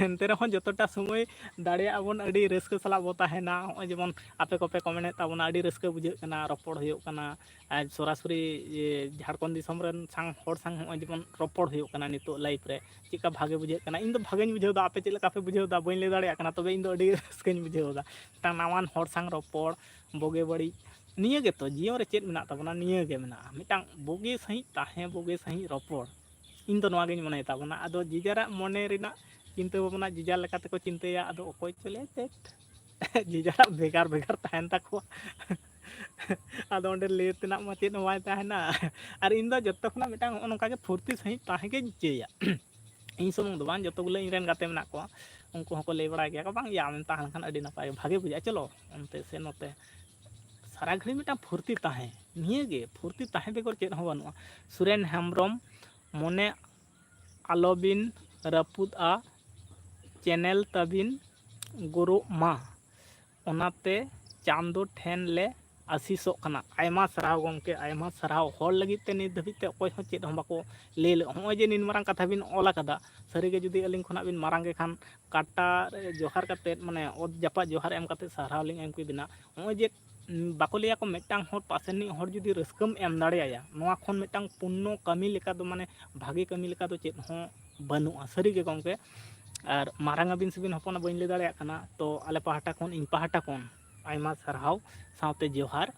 ᱮᱱᱛᱮ ᱨᱮᱦᱚᱸ ᱡᱚᱛᱚᱴᱟ ᱥᱚᱢᱚᱭ ᱫᱟᱲᱮᱭᱟᱜᱼᱟ ᱵᱚᱱ ᱟᱹᱰᱤ ᱨᱟᱹᱥᱠᱟᱹ ᱥᱟᱞᱟᱜ ᱵᱚ ᱛᱟᱦᱮᱱᱟ᱾ ᱱᱚᱜᱼᱚᱭ ᱡᱮᱢᱚᱱ ᱟᱯᱮ ᱠᱚᱯᱮ ᱠᱚᱢᱮᱱᱴ ᱮᱫ ᱛᱟᱵᱚᱱᱟ, ᱟᱹᱰᱤ ᱨᱟᱹᱥᱠᱟᱹ ᱵᱩᱡᱷᱟᱹᱜ ᱠᱟᱱᱟ, ᱨᱚᱯᱚᱲ ᱦᱩᱭᱩᱜ ᱠᱟᱱᱟ᱾ ᱟᱨ ᱥᱚᱨᱟᱥᱚᱨᱤ ᱡᱮ ᱡᱷᱟᱲᱠᱷᱚᱸᱰ ᱫᱤᱥᱚᱢ ᱨᱮᱱ ᱥᱟᱝ, ᱦᱚᱲ ᱥᱟᱝ ᱱᱚᱜᱼᱚᱭ ᱡᱮᱢᱚᱱ ᱨᱚᱯᱚᱲ ᱦᱩᱭᱩᱜ ᱠᱟᱱᱟ ᱱᱤᱛᱚᱜ ᱞᱟᱭᱤᱵᱷ ᱨᱮ, ᱪᱮᱫᱠᱟ ᱵᱷᱟᱜᱮ ᱵᱩᱡᱷᱟᱹᱜ ᱠᱟᱱᱟ᱾ ᱤᱧ ᱫᱚ ᱵᱷᱟᱜᱮᱧ ᱵᱩᱡᱷᱟᱹᱣ ᱮᱫᱟ, ᱟᱯᱮ ᱪᱮᱫ ᱞᱮᱠᱟ ᱯᱮ ᱵᱩᱡᱷᱟᱹᱣ ᱮᱫᱟ ᱵᱟᱹᱧ ᱞᱟᱹᱭ ᱫᱟᱲᱮᱭᱟᱜ ᱠᱟᱱᱟ, ᱛᱚᱵᱮ ᱤᱧ ᱫᱚ ᱟᱹᱰᱤ ᱨᱟᱹᱥᱠᱟᱹᱧ ᱵᱩᱡᱷᱟᱹᱣ ᱮᱫᱟ᱾ ᱢᱤᱫᱴᱟᱝ ᱱᱟᱣᱟᱱ ᱦᱚᱲ ᱥᱟᱝ ᱨᱚᱯᱚᱲ, ᱵᱩᱜᱤ ᱵᱟᱹᱲᱤᱡ, ᱱᱤᱭᱟᱹ ᱜᱮᱛᱚ ᱡᱤᱭᱚᱱ ᱨᱮ ᱪᱮᱫ ᱢᱮᱱᱟᱜ ᱛᱟᱵᱚᱱᱟ, ᱱᱤᱭᱟᱹ ᱜᱮ ᱢᱮᱱᱟᱜᱼᱟ᱾ ᱢᱤᱫᱴᱟᱝ ᱵᱩᱜᱤ ᱥᱟᱺᱦᱤᱡ ᱛᱟᱦᱮᱸ, ᱵᱩᱜᱤ ᱥᱟᱺᱦᱤᱡ ᱨᱚᱯᱚᱲ, ᱤᱧ ᱫᱚ ᱱᱚᱣᱟ ᱜᱤᱧ ᱢᱚᱱᱮᱭ ᱛᱟᱵᱚᱱᱟ᱾ ᱟᱫᱚ ᱡᱮ ᱡᱟᱨᱟᱜ ᱢᱚᱱᱮ ᱨᱮᱱᱟᱜ ᱪᱤᱱᱛᱟᱹ ᱵᱷᱟᱵᱽᱱᱟ ᱡᱮ ᱡᱟᱨ ᱞᱮᱠᱟ ᱛᱮᱠᱚ ᱪᱤᱱᱛᱟᱹᱭᱟ, ᱟᱫᱚ ᱚᱠᱚᱭ ᱪᱚ ᱞᱟᱹᱭᱟ ᱪᱮᱫ ᱡᱮ ᱡᱟᱨᱟᱜ ᱵᱷᱮᱜᱟᱨ ᱵᱷᱮᱜᱟᱨ ᱛᱟᱦᱮᱱ ᱛᱟᱠᱚᱣᱟ᱾ ᱟᱫᱚ ᱚᱸᱰᱮ ᱞᱟᱹᱭ ᱛᱮᱱᱟᱜ ᱢᱟ ᱪᱮᱫ ᱦᱚᱸ ᱵᱟᱭ ᱛᱟᱦᱮᱱᱟ᱾ ᱟᱨ ᱤᱧ ᱫᱚ ᱡᱚᱛᱚ ᱠᱷᱚᱱᱟᱜ ᱢᱤᱫᱴᱟᱝ ᱱᱚᱜᱼᱚ ᱱᱚᱝᱠᱟ ᱜᱮ ᱯᱷᱩᱨᱛᱤ ᱥᱟᱺᱦᱤᱡ ᱛᱟᱦᱮᱸ ᱜᱤᱧ ᱪᱟᱹᱭᱟ᱾ ᱤᱧ ᱥᱩᱢᱩᱝ ᱫᱚ ᱵᱟᱝ, ᱡᱚᱛᱚ ᱜᱩᱞᱟᱹ ᱤᱧ ᱨᱮᱱ ᱜᱟᱛᱮ ᱢᱮᱱᱟᱜ ᱠᱚᱣᱟ, ᱩᱱᱠᱩ ᱦᱚᱸᱠᱚ ᱞᱟᱹᱭ ᱵᱟᱲᱟᱭ ᱜᱮᱭᱟ ᱠᱚ, "ᱵᱟᱝ ᱭᱟ, ᱟᱢᱮᱢ ᱛᱟᱦᱮᱸ ᱞᱮᱱᱠᱷᱟᱱ ᱟᱹᱰᱤ ᱱᱟᱯᱟᱭ ᱵᱷᱟᱜᱮ ᱵᱩᱡᱷᱟᱹᱜᱼᱟ, ᱪᱚᱞᱚ ᱚᱱᱛᱮ ᱥᱮ ᱱᱚᱛᱮ᱾" ᱥᱟᱨᱟ ᱜᱷᱟᱹᱲᱤᱡ ᱢᱤᱫᱴᱟᱝ ᱯᱷᱩᱨᱛᱤ ᱛᱟᱦᱮᱸ, ᱱᱤᱭᱟᱹ ᱜᱮ ᱯᱷᱩᱨᱛᱤ ᱛᱟᱦᱮᱸ ᱵᱮᱜᱚᱨ ᱪᱮᱫ ᱦᱚᱸ ᱵᱟᱹᱱᱩᱜᱼᱟ᱾ ᱥᱩᱨᱮᱱ ᱦᱮᱢᱵᱨᱚᱢ, ᱢᱚᱱᱮ ᱟᱞᱚᱵᱤᱱ ᱨᱟᱹᱯᱩᱫᱼᱟ, ᱪᱮᱱᱮᱞ ᱛᱟᱵᱤᱱ ᱜᱨᱳᱜ ᱢᱟ᱾ ᱚᱱᱟᱛᱮ ᱪᱟᱸᱫᱚ ᱴᱷᱮᱱ ᱞᱮ ᱟᱥᱤᱥᱚᱜ ᱠᱟᱱᱟ᱾ ᱟᱭᱢᱟ ᱥᱟᱨᱦᱟᱣ ᱜᱚᱢᱠᱮ, ᱟᱭᱢᱟ ᱥᱟᱨᱦᱟᱣ᱾ ᱦᱚᱲ ᱞᱟᱹᱜᱤᱫ ᱛᱮ ᱱᱤᱛ ᱫᱷᱟᱹᱵᱤᱡ ᱛᱮ ᱚᱠᱚᱭ ᱦᱚᱸ ᱪᱮᱫ ᱦᱚᱸ ᱵᱟᱠᱚ ᱞᱟᱹᱭ ᱞᱮᱫ᱾ ᱦᱚᱸᱜᱼᱚᱭ ᱡᱮ ᱱᱤᱱ ᱢᱟᱨᱟᱝ ᱠᱟᱛᱷᱟ ᱵᱤᱱ ᱚᱞ ᱟᱠᱟᱫᱟ, ᱥᱟᱹᱨᱤᱜᱮ ᱡᱩᱫᱤ ᱟᱹᱞᱤᱧ ᱠᱷᱚᱱᱟᱜ ᱵᱤᱱ ᱢᱟᱨᱟᱝ ᱜᱮ ᱠᱷᱟᱱ, ᱠᱟᱴᱟ ᱨᱮ ᱡᱚᱦᱟᱨ ᱠᱟᱛᱮᱫ, ᱢᱟᱱᱮ ᱚᱛ ᱡᱟᱯᱟᱜ ᱡᱚᱦᱟᱨ ᱮᱢ ᱠᱟᱛᱮᱫ ᱥᱟᱨᱦᱟᱣ ᱞᱤᱧ ᱮᱢ ᱠᱮᱵᱤᱱᱟ᱾ ᱦᱚᱸᱜᱼᱚᱭ ᱡᱮ, ᱩᱸ, ᱵᱟᱠᱚ ᱞᱟᱹᱭᱟ ᱠᱚ, ᱢᱤᱫᱴᱟᱝ ᱦᱚᱲ ᱯᱟᱥᱮ ᱨᱤᱱᱤᱡ ᱦᱚᱲ ᱡᱩᱫᱤ ᱨᱟᱹᱥᱠᱟᱹᱢ ᱮᱢ ᱫᱟᱲᱮᱭᱟᱭᱟ, ᱱᱚᱣᱟ ᱠᱷᱚᱱ ᱢᱤᱫᱴᱟᱝ ᱯᱩᱱᱱᱚ ᱠᱟᱹᱢᱤ ᱞᱮᱠᱟ ᱫᱚ, ᱢᱟᱱᱮ ᱵᱷᱟᱜᱮ ᱠᱟᱹᱢᱤ ᱞᱮᱠᱟ ᱫᱚ ᱪᱮᱫ ᱦᱚᱸ ᱵᱟᱹᱱᱩᱜᱼᱟ᱾ ᱥᱟᱹᱨᱤ ᱜᱮ ᱜᱚᱢᱠᱮ᱾ ᱟᱨ ᱢᱟᱨᱟᱝ ᱟᱹᱵᱤᱱ ᱥᱮᱵᱤᱱ ᱦᱚᱯᱚᱱᱟ ᱵᱟᱹᱧ ᱞᱟᱹᱭ ᱫᱟᱲᱮᱭᱟᱜ ᱠᱟᱱᱟ, ᱛᱚ ᱟᱞᱮ ᱯᱟᱦᱴᱟ ᱠᱷᱚᱱ, ᱤᱧ ᱯᱟᱦᱴᱟ ᱠᱷᱚᱱ ᱟᱭᱢᱟ ᱥᱟᱨᱦᱟᱣ ᱥᱟᱶᱛᱮ ᱡᱚᱦᱟᱨ᱾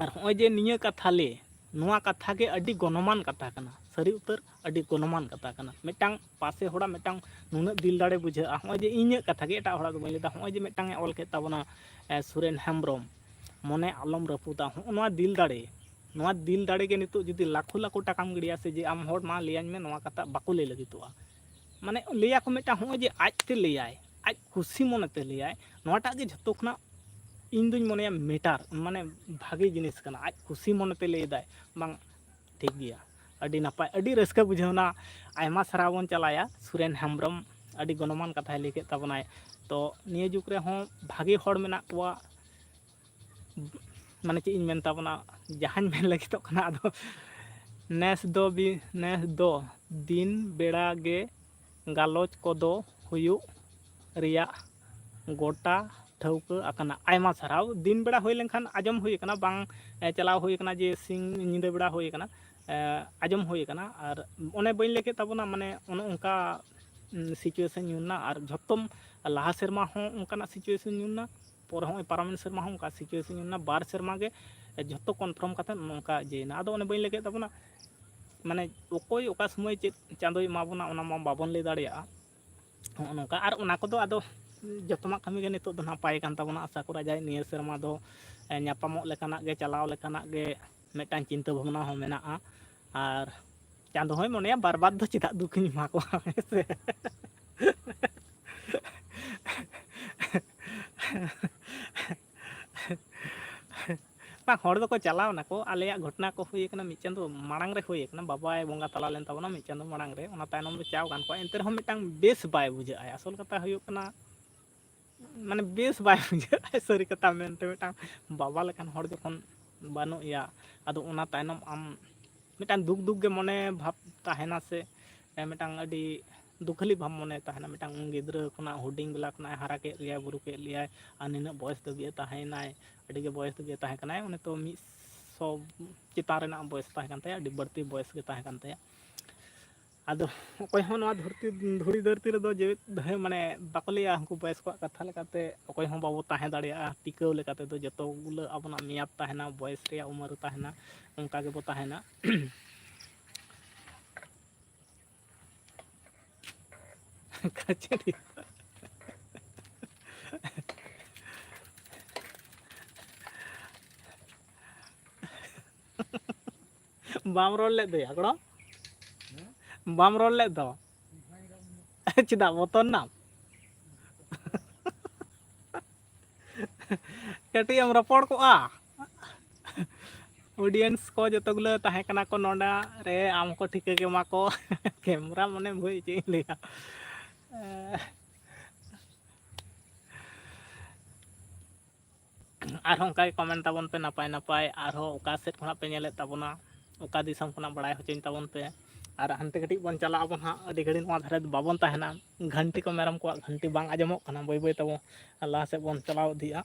ᱟᱨ ᱦᱚᱸᱜᱼᱚᱭ ᱡᱮ ᱱᱤᱭᱟᱹ ᱠᱟᱛᱷᱟ ᱞᱮ, ᱱᱚᱣᱟ ᱠᱟᱛᱷᱟ ᱜᱮ ᱟᱹᱰᱤ ᱜᱚᱱᱚᱝᱟᱱ ᱠᱟᱛᱷᱟ ᱠᱟᱱᱟ, ᱥᱟᱹᱨᱤ ᱩᱛᱟᱹᱨ ᱟᱹᱰᱤ ᱜᱚᱱᱚᱝᱟᱱ ᱠᱟᱛᱷᱟ ᱠᱟᱱᱟ᱾ ᱢᱤᱫᱴᱟᱝ ᱯᱟᱥᱮ ᱦᱚᱲᱟᱜ ᱢᱤᱫᱴᱟᱝ ᱱᱩᱱᱟᱹᱜ ᱫᱤᱞ ᱫᱟᱲᱮ ᱵᱩᱡᱷᱟᱹᱜᱼᱟ᱾ ᱦᱚᱸᱜᱼᱚᱭ ᱡᱮ ᱤᱧᱟᱹᱜ ᱠᱟᱛᱷᱟ ᱜᱮ, ᱮᱴᱟᱜ ᱦᱚᱲᱟᱜ ᱫᱚ ᱵᱟᱹᱧ ᱞᱟᱹᱭᱫᱟ, ᱦᱚᱸᱜᱼᱚᱭ ᱡᱮ ᱢᱤᱫᱴᱟᱝ ᱮ ᱚᱞ ᱠᱮᱫ ᱛᱟᱵᱚᱱᱟ, ᱮ, ᱥᱩᱨᱮᱱ ᱦᱮᱢᱵᱨᱚᱢ, ᱢᱚᱱᱮ ᱟᱞᱚᱢ ᱨᱟᱹᱯᱩᱫᱟ, ᱦᱚᱸᱜᱼᱚ ᱱᱚᱣᱟ ᱫᱤᱞ ᱫᱟᱲᱮ, ᱱᱚᱣᱟ ᱫᱤᱞ ᱫᱟᱲᱮ ᱜᱮ ᱱᱤᱛᱚᱜ ᱡᱩᱫᱤ ᱞᱟᱠᱷᱚ ᱞᱟᱠᱷᱚ ᱴᱟᱠᱟᱢ ᱜᱤᱰᱤᱭᱟ ᱥᱮ, ᱡᱮ ᱟᱢ ᱦᱚᱲ ᱢᱟ ᱞᱟᱹᱭᱟᱹᱧ ᱢᱮ, ᱱᱚᱣᱟ ᱠᱟᱛᱷᱟ ᱵᱟᱠᱚ ᱞᱟᱹᱭ ᱞᱟᱹᱜᱤᱫᱚᱜᱼᱟ᱾ ᱢᱟᱱᱮ ᱞᱟᱹᱭᱟᱠᱚ ᱢᱤᱫᱴᱟᱝ, ᱦᱚᱸᱜᱼᱚᱭ ᱡᱮ ᱟᱡᱛᱮ ᱞᱟᱹᱭᱟᱭ, ᱟᱡ ᱠᱩᱥᱤ ᱢᱚᱱᱮᱛᱮ ᱞᱟᱹᱭᱟᱭ, ᱱᱚᱣᱟᱴᱟᱜ ᱜᱮ ᱡᱷᱚᱛᱚ ᱠᱷᱚᱱᱟᱜ ᱤᱧ ᱫᱩᱧ ᱢᱚᱱᱮᱭᱟ ᱢᱮᱴᱟᱨ, ᱢᱟᱱᱮ ᱵᱷᱟᱜᱮ ᱡᱤᱱᱤᱥ ᱠᱟᱱᱟ᱾ ᱟᱡ ᱠᱩᱥᱤ ᱢᱚᱱᱮᱛᱮ ᱞᱟᱹᱭᱫᱟᱭ, ᱵᱟᱝ, ᱴᱷᱤᱠ ᱜᱮᱭᱟ, ᱟᱹᱰᱤ ᱱᱟᱯᱟᱭ, ᱟᱹᱰᱤ ᱨᱟᱹᱥᱠᱟᱹ ᱵᱩᱡᱷᱟᱹᱣᱱᱟ᱾ ᱟᱭᱢᱟ ᱥᱟᱨᱦᱟᱣ ᱵᱚᱱ ᱪᱟᱞᱟᱭᱟ ᱥᱩᱨᱮᱱ ᱦᱮᱢᱵᱨᱚᱢ, ᱟᱹᱰᱤ ᱜᱚᱱᱚᱝᱟᱱ ᱠᱟᱛᱷᱟᱭ ᱞᱟᱹᱭ ᱠᱮᱫ ᱛᱟᱵᱚᱱᱟᱭ᱾ ᱛᱚ ᱱᱤᱭᱟᱹ ᱡᱩᱜᱽ ᱨᱮᱦᱚᱸ ᱵᱷᱟᱜᱮ ᱦᱚᱲ ᱢᱮᱱᱟᱜ ᱠᱚᱣᱟ, ᱢᱟᱱᱮ ᱪᱮᱫ ᱤᱧ ᱢᱮᱱ ᱛᱟᱵᱚᱱᱟ, ᱡᱟᱦᱟᱸᱧ ᱢᱮᱱ ᱞᱟᱹᱜᱤᱫᱚᱜ ᱠᱟᱱᱟ, ᱟᱫᱚ ᱱᱮᱥ ᱫᱚ ᱵᱤ-, ᱱᱮᱥ ᱫᱚ ᱫᱤᱱ ᱵᱮᱲᱟ ᱜᱮ ᱜᱟᱞᱚᱪ ᱠᱚᱫᱚ ᱦᱩᱭᱩᱜ ᱨᱮᱭᱟᱜ ᱜᱚᱴᱟ ᱴᱷᱟᱹᱣᱠᱟᱹ ᱟᱠᱟᱱᱟ᱾ ᱟᱭᱢᱟ ᱥᱟᱨᱦᱟᱣ᱾ ᱫᱤᱱ ᱵᱮᱲᱟ ᱦᱩᱭ ᱞᱮᱱᱠᱷᱟᱱ ᱟᱸᱡᱚᱢ ᱦᱩᱭ ᱟᱠᱟᱱᱟ, ᱵᱟᱝ, ᱮ, ᱪᱟᱞᱟᱣ ᱦᱩᱭ ᱟᱠᱟᱱᱟ ᱡᱮ ᱥᱤᱧ ᱧᱤᱫᱟᱹ ᱵᱮᱲᱟ ᱦᱩᱭ ᱟᱠᱟᱱᱟ, ᱮ, ᱟᱸᱡᱚᱢ ᱦᱩᱭ ᱟᱠᱟᱱᱟ᱾ ᱟᱨ ᱚᱱᱮ ᱵᱟᱹᱧ ᱞᱟᱹᱭ ᱠᱮᱫ ᱛᱟᱵᱚᱱᱟ, ᱢᱟᱱᱮ ᱚᱱᱮ ᱚᱱᱠᱟ, ᱩᱸ, situation ᱧᱩᱨᱱᱟ᱾ ᱟᱨ ᱡᱷᱚᱛᱚᱢ, ᱞᱟᱦᱟ ᱥᱮᱨᱢᱟ ᱦᱚᱸ ᱚᱱᱠᱟᱱᱟᱜ situation ᱧᱩᱨᱱᱟ, ᱯᱚᱨᱮ ᱦᱚᱸᱜᱼᱚᱭ ᱯᱟᱨᱚᱢᱮᱱ ᱥᱮᱨᱢᱟ ᱦᱚᱸ ᱚᱱᱠᱟ situation ᱧᱩᱨᱱᱟ᱾ ᱵᱟᱨ ᱥᱮᱨᱢᱟ ᱜᱮ ᱡᱷᱚᱛᱚ confirm ᱠᱟᱛᱮ ᱱᱚᱝᱠᱟ ᱤᱭᱟᱹᱭᱮᱱᱟ᱾ ᱟᱫᱚ ᱚᱱᱮ ᱵᱟᱹᱧ ᱞᱟᱹᱭ ᱠᱮᱫ ᱛᱟᱵᱚᱱᱟ, ᱢᱟᱱᱮ ᱚᱠᱚᱭ ᱚᱠᱟ ᱥᱚᱢᱚᱭ ᱪᱮᱫ ᱪᱟᱸᱫᱳᱭ ᱮᱢᱟ ᱵᱚᱱᱟ, ᱚᱱᱟ ᱢᱟ ᱵᱟᱵᱚᱱ ᱞᱟᱹᱭ ᱫᱟᱲᱮᱭᱟᱜᱼᱟ᱾ ᱦᱚᱸᱜᱼᱚ ᱱᱚᱝᱠᱟ᱾ ᱟᱨ ᱚᱱᱟ ᱠᱚᱫᱚ ᱟᱫᱚ ᱡᱚᱛᱚᱢᱟᱜ ᱠᱟᱹᱢᱤ ᱜᱮ ᱱᱤᱛᱚᱜ ᱫᱚ ᱱᱟᱯᱟᱭ ᱠᱟᱱ ᱛᱟᱵᱚᱱᱟ᱾ ᱟᱥᱟ ᱠᱚᱨᱟ ᱡᱟᱭ ᱱᱤᱭᱟᱹ ᱥᱮᱨᱢᱟ ᱫᱚ, ᱮ, ᱧᱟᱯᱟᱢᱚᱜ ᱞᱮᱠᱟᱱᱟᱜ ᱜᱮ, ᱪᱟᱞᱟᱣ ᱞᱮᱠᱟᱱᱟᱜ ᱜᱮ ᱢᱤᱫᱴᱟᱝ ᱪᱤᱱᱛᱟᱹ ᱵᱷᱟᱵᱽᱱᱟ ᱦᱚᱸ ᱢᱮᱱᱟᱜᱼᱟ᱾ ᱟᱨ ᱪᱟᱸᱫᱳ ᱦᱚᱸᱭ ᱢᱚᱱᱮᱭᱟ, ᱵᱟᱨ ᱵᱟᱨ ᱫᱚ ᱪᱮᱫᱟᱜ ᱫᱩᱠᱤᱧ ᱮᱢᱟ ᱠᱚᱣᱟ, ᱦᱮᱸ ᱥᱮ? ᱵᱟᱝ, ᱦᱚᱲ ᱫᱚᱠᱚ ᱪᱟᱞᱟᱣ ᱱᱟᱠᱚ, ᱟᱞᱮᱭᱟᱜ ᱜᱷᱚᱴᱚᱱᱟ ᱠᱚ ᱦᱩᱭ ᱟᱠᱟᱱᱟ ᱢᱤᱫ ᱪᱟᱸᱫᱳ ᱢᱟᱲᱟᱝ ᱨᱮ ᱦᱩᱭ ᱟᱠᱟᱱᱟ, ᱵᱟᱵᱟᱭ ᱵᱚᱸᱜᱟ ᱛᱟᱞᱟ ᱞᱮᱱ ᱛᱟᱵᱚᱱᱟ ᱢᱤᱫ ᱪᱟᱸᱫᱳ ᱢᱟᱲᱟᱝ ᱨᱮ, ᱚᱱᱟ ᱛᱟᱭᱱᱚᱢ ᱫᱚ ᱪᱟᱣ ᱜᱟᱱ ᱠᱚᱜᱼᱟ, ᱮᱱᱛᱮ ᱨᱮᱦᱚᱸ ᱢᱤᱫᱴᱟᱝ ᱵᱮᱥ ᱵᱟᱭ ᱵᱩᱡᱷᱟᱹᱜᱼᱟ᱾ ᱟᱥᱚᱞ ᱠᱟᱛᱷᱟ ᱦᱩᱭᱩᱜ ᱠᱟᱱᱟ, ᱢᱟᱱᱮ ᱵᱮᱥ ᱵᱟᱭ ᱵᱩᱡᱷᱟᱹᱜᱼᱟ᱾ ᱥᱟᱹᱨᱤ ᱠᱟᱛᱷᱟ ᱢᱮᱱᱛᱮ ᱢᱤᱫᱴᱟᱝ ᱵᱟᱵᱟ ᱞᱮᱠᱟᱱ ᱦᱚᱲ ᱡᱚᱠᱷᱚᱱ ᱵᱟᱹᱱᱩᱜ ᱮᱭᱟ, ᱟᱫᱚ ᱚᱱᱟ ᱛᱟᱭᱱᱚᱢ ᱟᱢ ᱢᱤᱫᱴᱟᱝ ᱫᱩᱠ ᱫᱩᱠ ᱜᱮ ᱢᱚᱱᱮ ᱵᱷᱟᱵᱽ ᱛᱟᱦᱮᱱᱟ ᱥᱮ, ᱮ, ᱢᱤᱫᱴᱟᱝ ᱟᱹᱰᱤ ᱫᱩᱠᱷᱟᱹᱞᱤ ᱵᱷᱟᱵᱽ ᱢᱚᱱᱮ ᱛᱟᱦᱮᱱᱟ᱾ ᱢᱤᱫᱴᱟᱝ ᱜᱤᱫᱽᱨᱟᱹ ᱠᱷᱚᱱᱟᱜ, ᱦᱩᱰᱤᱧ ᱵᱮᱞᱟ ᱠᱷᱚᱱᱟᱜ ᱮ ᱦᱟᱨᱟ ᱠᱮᱫ ᱞᱮᱭᱟᱭ, ᱵᱩᱨᱩ ᱠᱮᱫ ᱞᱮᱭᱟᱭ, ᱟᱨ ᱱᱤᱱᱟᱹᱜ ᱵᱚᱭᱮᱥ ᱫᱷᱟᱹᱵᱤᱡ ᱮ ᱛᱟᱦᱮᱸᱭᱮᱱᱟᱭ, ᱟᱹᱰᱤ ᱜᱮ ᱵᱚᱭᱮᱥ ᱫᱷᱟᱹᱵᱤᱡ ᱮ ᱛᱟᱦᱮᱸ ᱠᱟᱱᱟᱭ, ᱩᱱᱤ ᱛᱚ ᱢᱤᱫ ᱥᱚ ᱪᱮᱛᱟᱱ ᱨᱮᱱᱟᱜ ᱵᱚᱭᱮᱥ ᱛᱟᱦᱮᱸ ᱠᱟᱱ ᱛᱟᱭᱟ, ᱟᱹᱰᱤ ᱵᱟᱹᱲᱛᱤ ᱵᱚᱭᱮᱥ ᱜᱮ ᱛᱟᱦᱮᱸ ᱠᱟᱱ ᱛᱟᱭᱟ᱾ ᱟᱫᱚ ᱚᱠᱚᱭ ᱦᱚᱸ ᱱᱚᱣᱟ ᱫᱷᱩᱨᱛᱤ, ᱫᱷᱩᱲᱤ ᱫᱷᱟᱹᱨᱛᱤ ᱨᱮᱫᱚ ᱡᱮᱣᱮᱫ ᱫᱚ, ᱢᱟᱱᱮ, ᱵᱟᱠᱚ ᱞᱟᱹᱭᱟ, ᱩᱱᱠᱩ ᱵᱚᱭᱮᱥ ᱠᱚᱣᱟᱜ ᱠᱟᱛᱷᱟ ᱞᱮᱠᱟᱛᱮ ᱚᱠᱚᱭ ᱦᱚᱸ ᱵᱟᱵᱚ ᱛᱟᱦᱮᱸ ᱫᱟᱲᱮᱭᱟᱜᱼᱟ᱾ ᱴᱤᱠᱟᱹᱣ ᱞᱮᱠᱟ ᱛᱮᱫᱚ ᱡᱚᱛᱚ ᱜᱩᱞᱟᱹ ᱟᱵᱚᱱᱟᱜ ᱢᱮᱭᱟᱫ ᱛᱟᱦᱮᱱᱟ, ᱵᱚᱭᱮᱥ ᱨᱮᱭᱟᱜ ᱩᱢᱟᱹᱨ ᱛᱟᱦᱮᱱᱟ, ᱚᱱᱠᱟ ᱜᱮᱵᱚ ᱛᱟᱦᱮᱱᱟ᱾ ᱠᱟᱪᱷᱟᱹᱲᱤ᱾ ᱵᱟᱢ ᱨᱚᱲ ᱞᱮᱫ ᱫᱚᱭᱟ ᱜᱚᱲᱚᱢ? ᱵᱟᱢ ᱨᱚᱲ ᱞᱮᱫ ᱫᱚ? ᱪᱮᱫᱟᱜ ᱵᱚᱛᱚᱨ ᱱᱟᱢ? ᱠᱟᱹᱴᱤᱡ ᱮᱢ ᱨᱚᱯᱚᱲ ᱠᱚᱜᱼᱟ᱾ ᱚᱰᱤᱭᱮᱱᱥ ᱠᱚ ᱡᱚᱛᱚ ᱜᱩᱞᱟᱹ ᱛᱟᱦᱮᱸ ᱠᱟᱱᱟ ᱠᱚ ᱱᱚᱰᱮ ᱨᱮ, ᱟᱢ ᱠᱚ ᱴᱷᱤᱠᱟᱹ ᱜᱮᱢᱟ ᱠᱚ᱾ ᱠᱮᱢᱨᱟ ᱢᱚᱱᱮ ᱵᱷᱩᱡ, ᱪᱮᱫ ᱤᱧ ᱞᱟᱹᱭᱟ᱾ ᱟᱨᱦᱚᱸ ᱚᱱᱠᱟ ᱜᱮ ᱠᱚᱢᱮᱱᱴ ᱛᱟᱵᱚᱱ ᱯᱮ ᱱᱟᱯᱟᱭ ᱱᱟᱯᱟᱭ, ᱟᱨᱦᱚᱸ ᱚᱠᱟ ᱥᱮᱫ ᱠᱷᱚᱱᱟᱜ ᱯᱮ ᱧᱮᱞᱮᱫ ᱛᱟᱵᱚᱱᱟ, ᱚᱠᱟ ᱫᱤᱥᱚᱢ ᱠᱷᱚᱱᱟᱜ ᱵᱟᱲᱟᱭ ᱦᱚᱪᱚᱧ ᱛᱟᱵᱚᱱ ᱯᱮ᱾ ᱟᱨ ᱦᱟᱱᱛᱮ ᱠᱟᱹᱴᱤᱡ ᱵᱚᱱ ᱪᱟᱞᱟᱜ ᱟᱵᱚᱱ ᱦᱟᱸᱜ, ᱟᱹᱰᱤ ᱜᱷᱟᱹᱲᱤᱡ ᱱᱚᱣᱟ ᱫᱷᱟᱨᱮ ᱫᱚ ᱵᱟᱵᱚᱱ ᱛᱟᱦᱮᱱᱟ᱾ ᱜᱷᱟᱱᱴᱤ ᱠᱚ, ᱢᱮᱨᱚᱢ ᱠᱚᱣᱟᱜ ᱜᱷᱟᱱᱴᱤ ᱵᱟᱝ ᱟᱸᱡᱚᱢᱚᱜ ᱠᱟᱱᱟ, ᱵᱟᱹᱭ ᱵᱟᱹᱭ ᱛᱮᱵᱚᱱ ᱞᱟᱦᱟ ᱥᱮᱫ ᱵᱚᱱ ᱪᱟᱞᱟᱣ ᱤᱫᱤᱜᱼᱟ᱾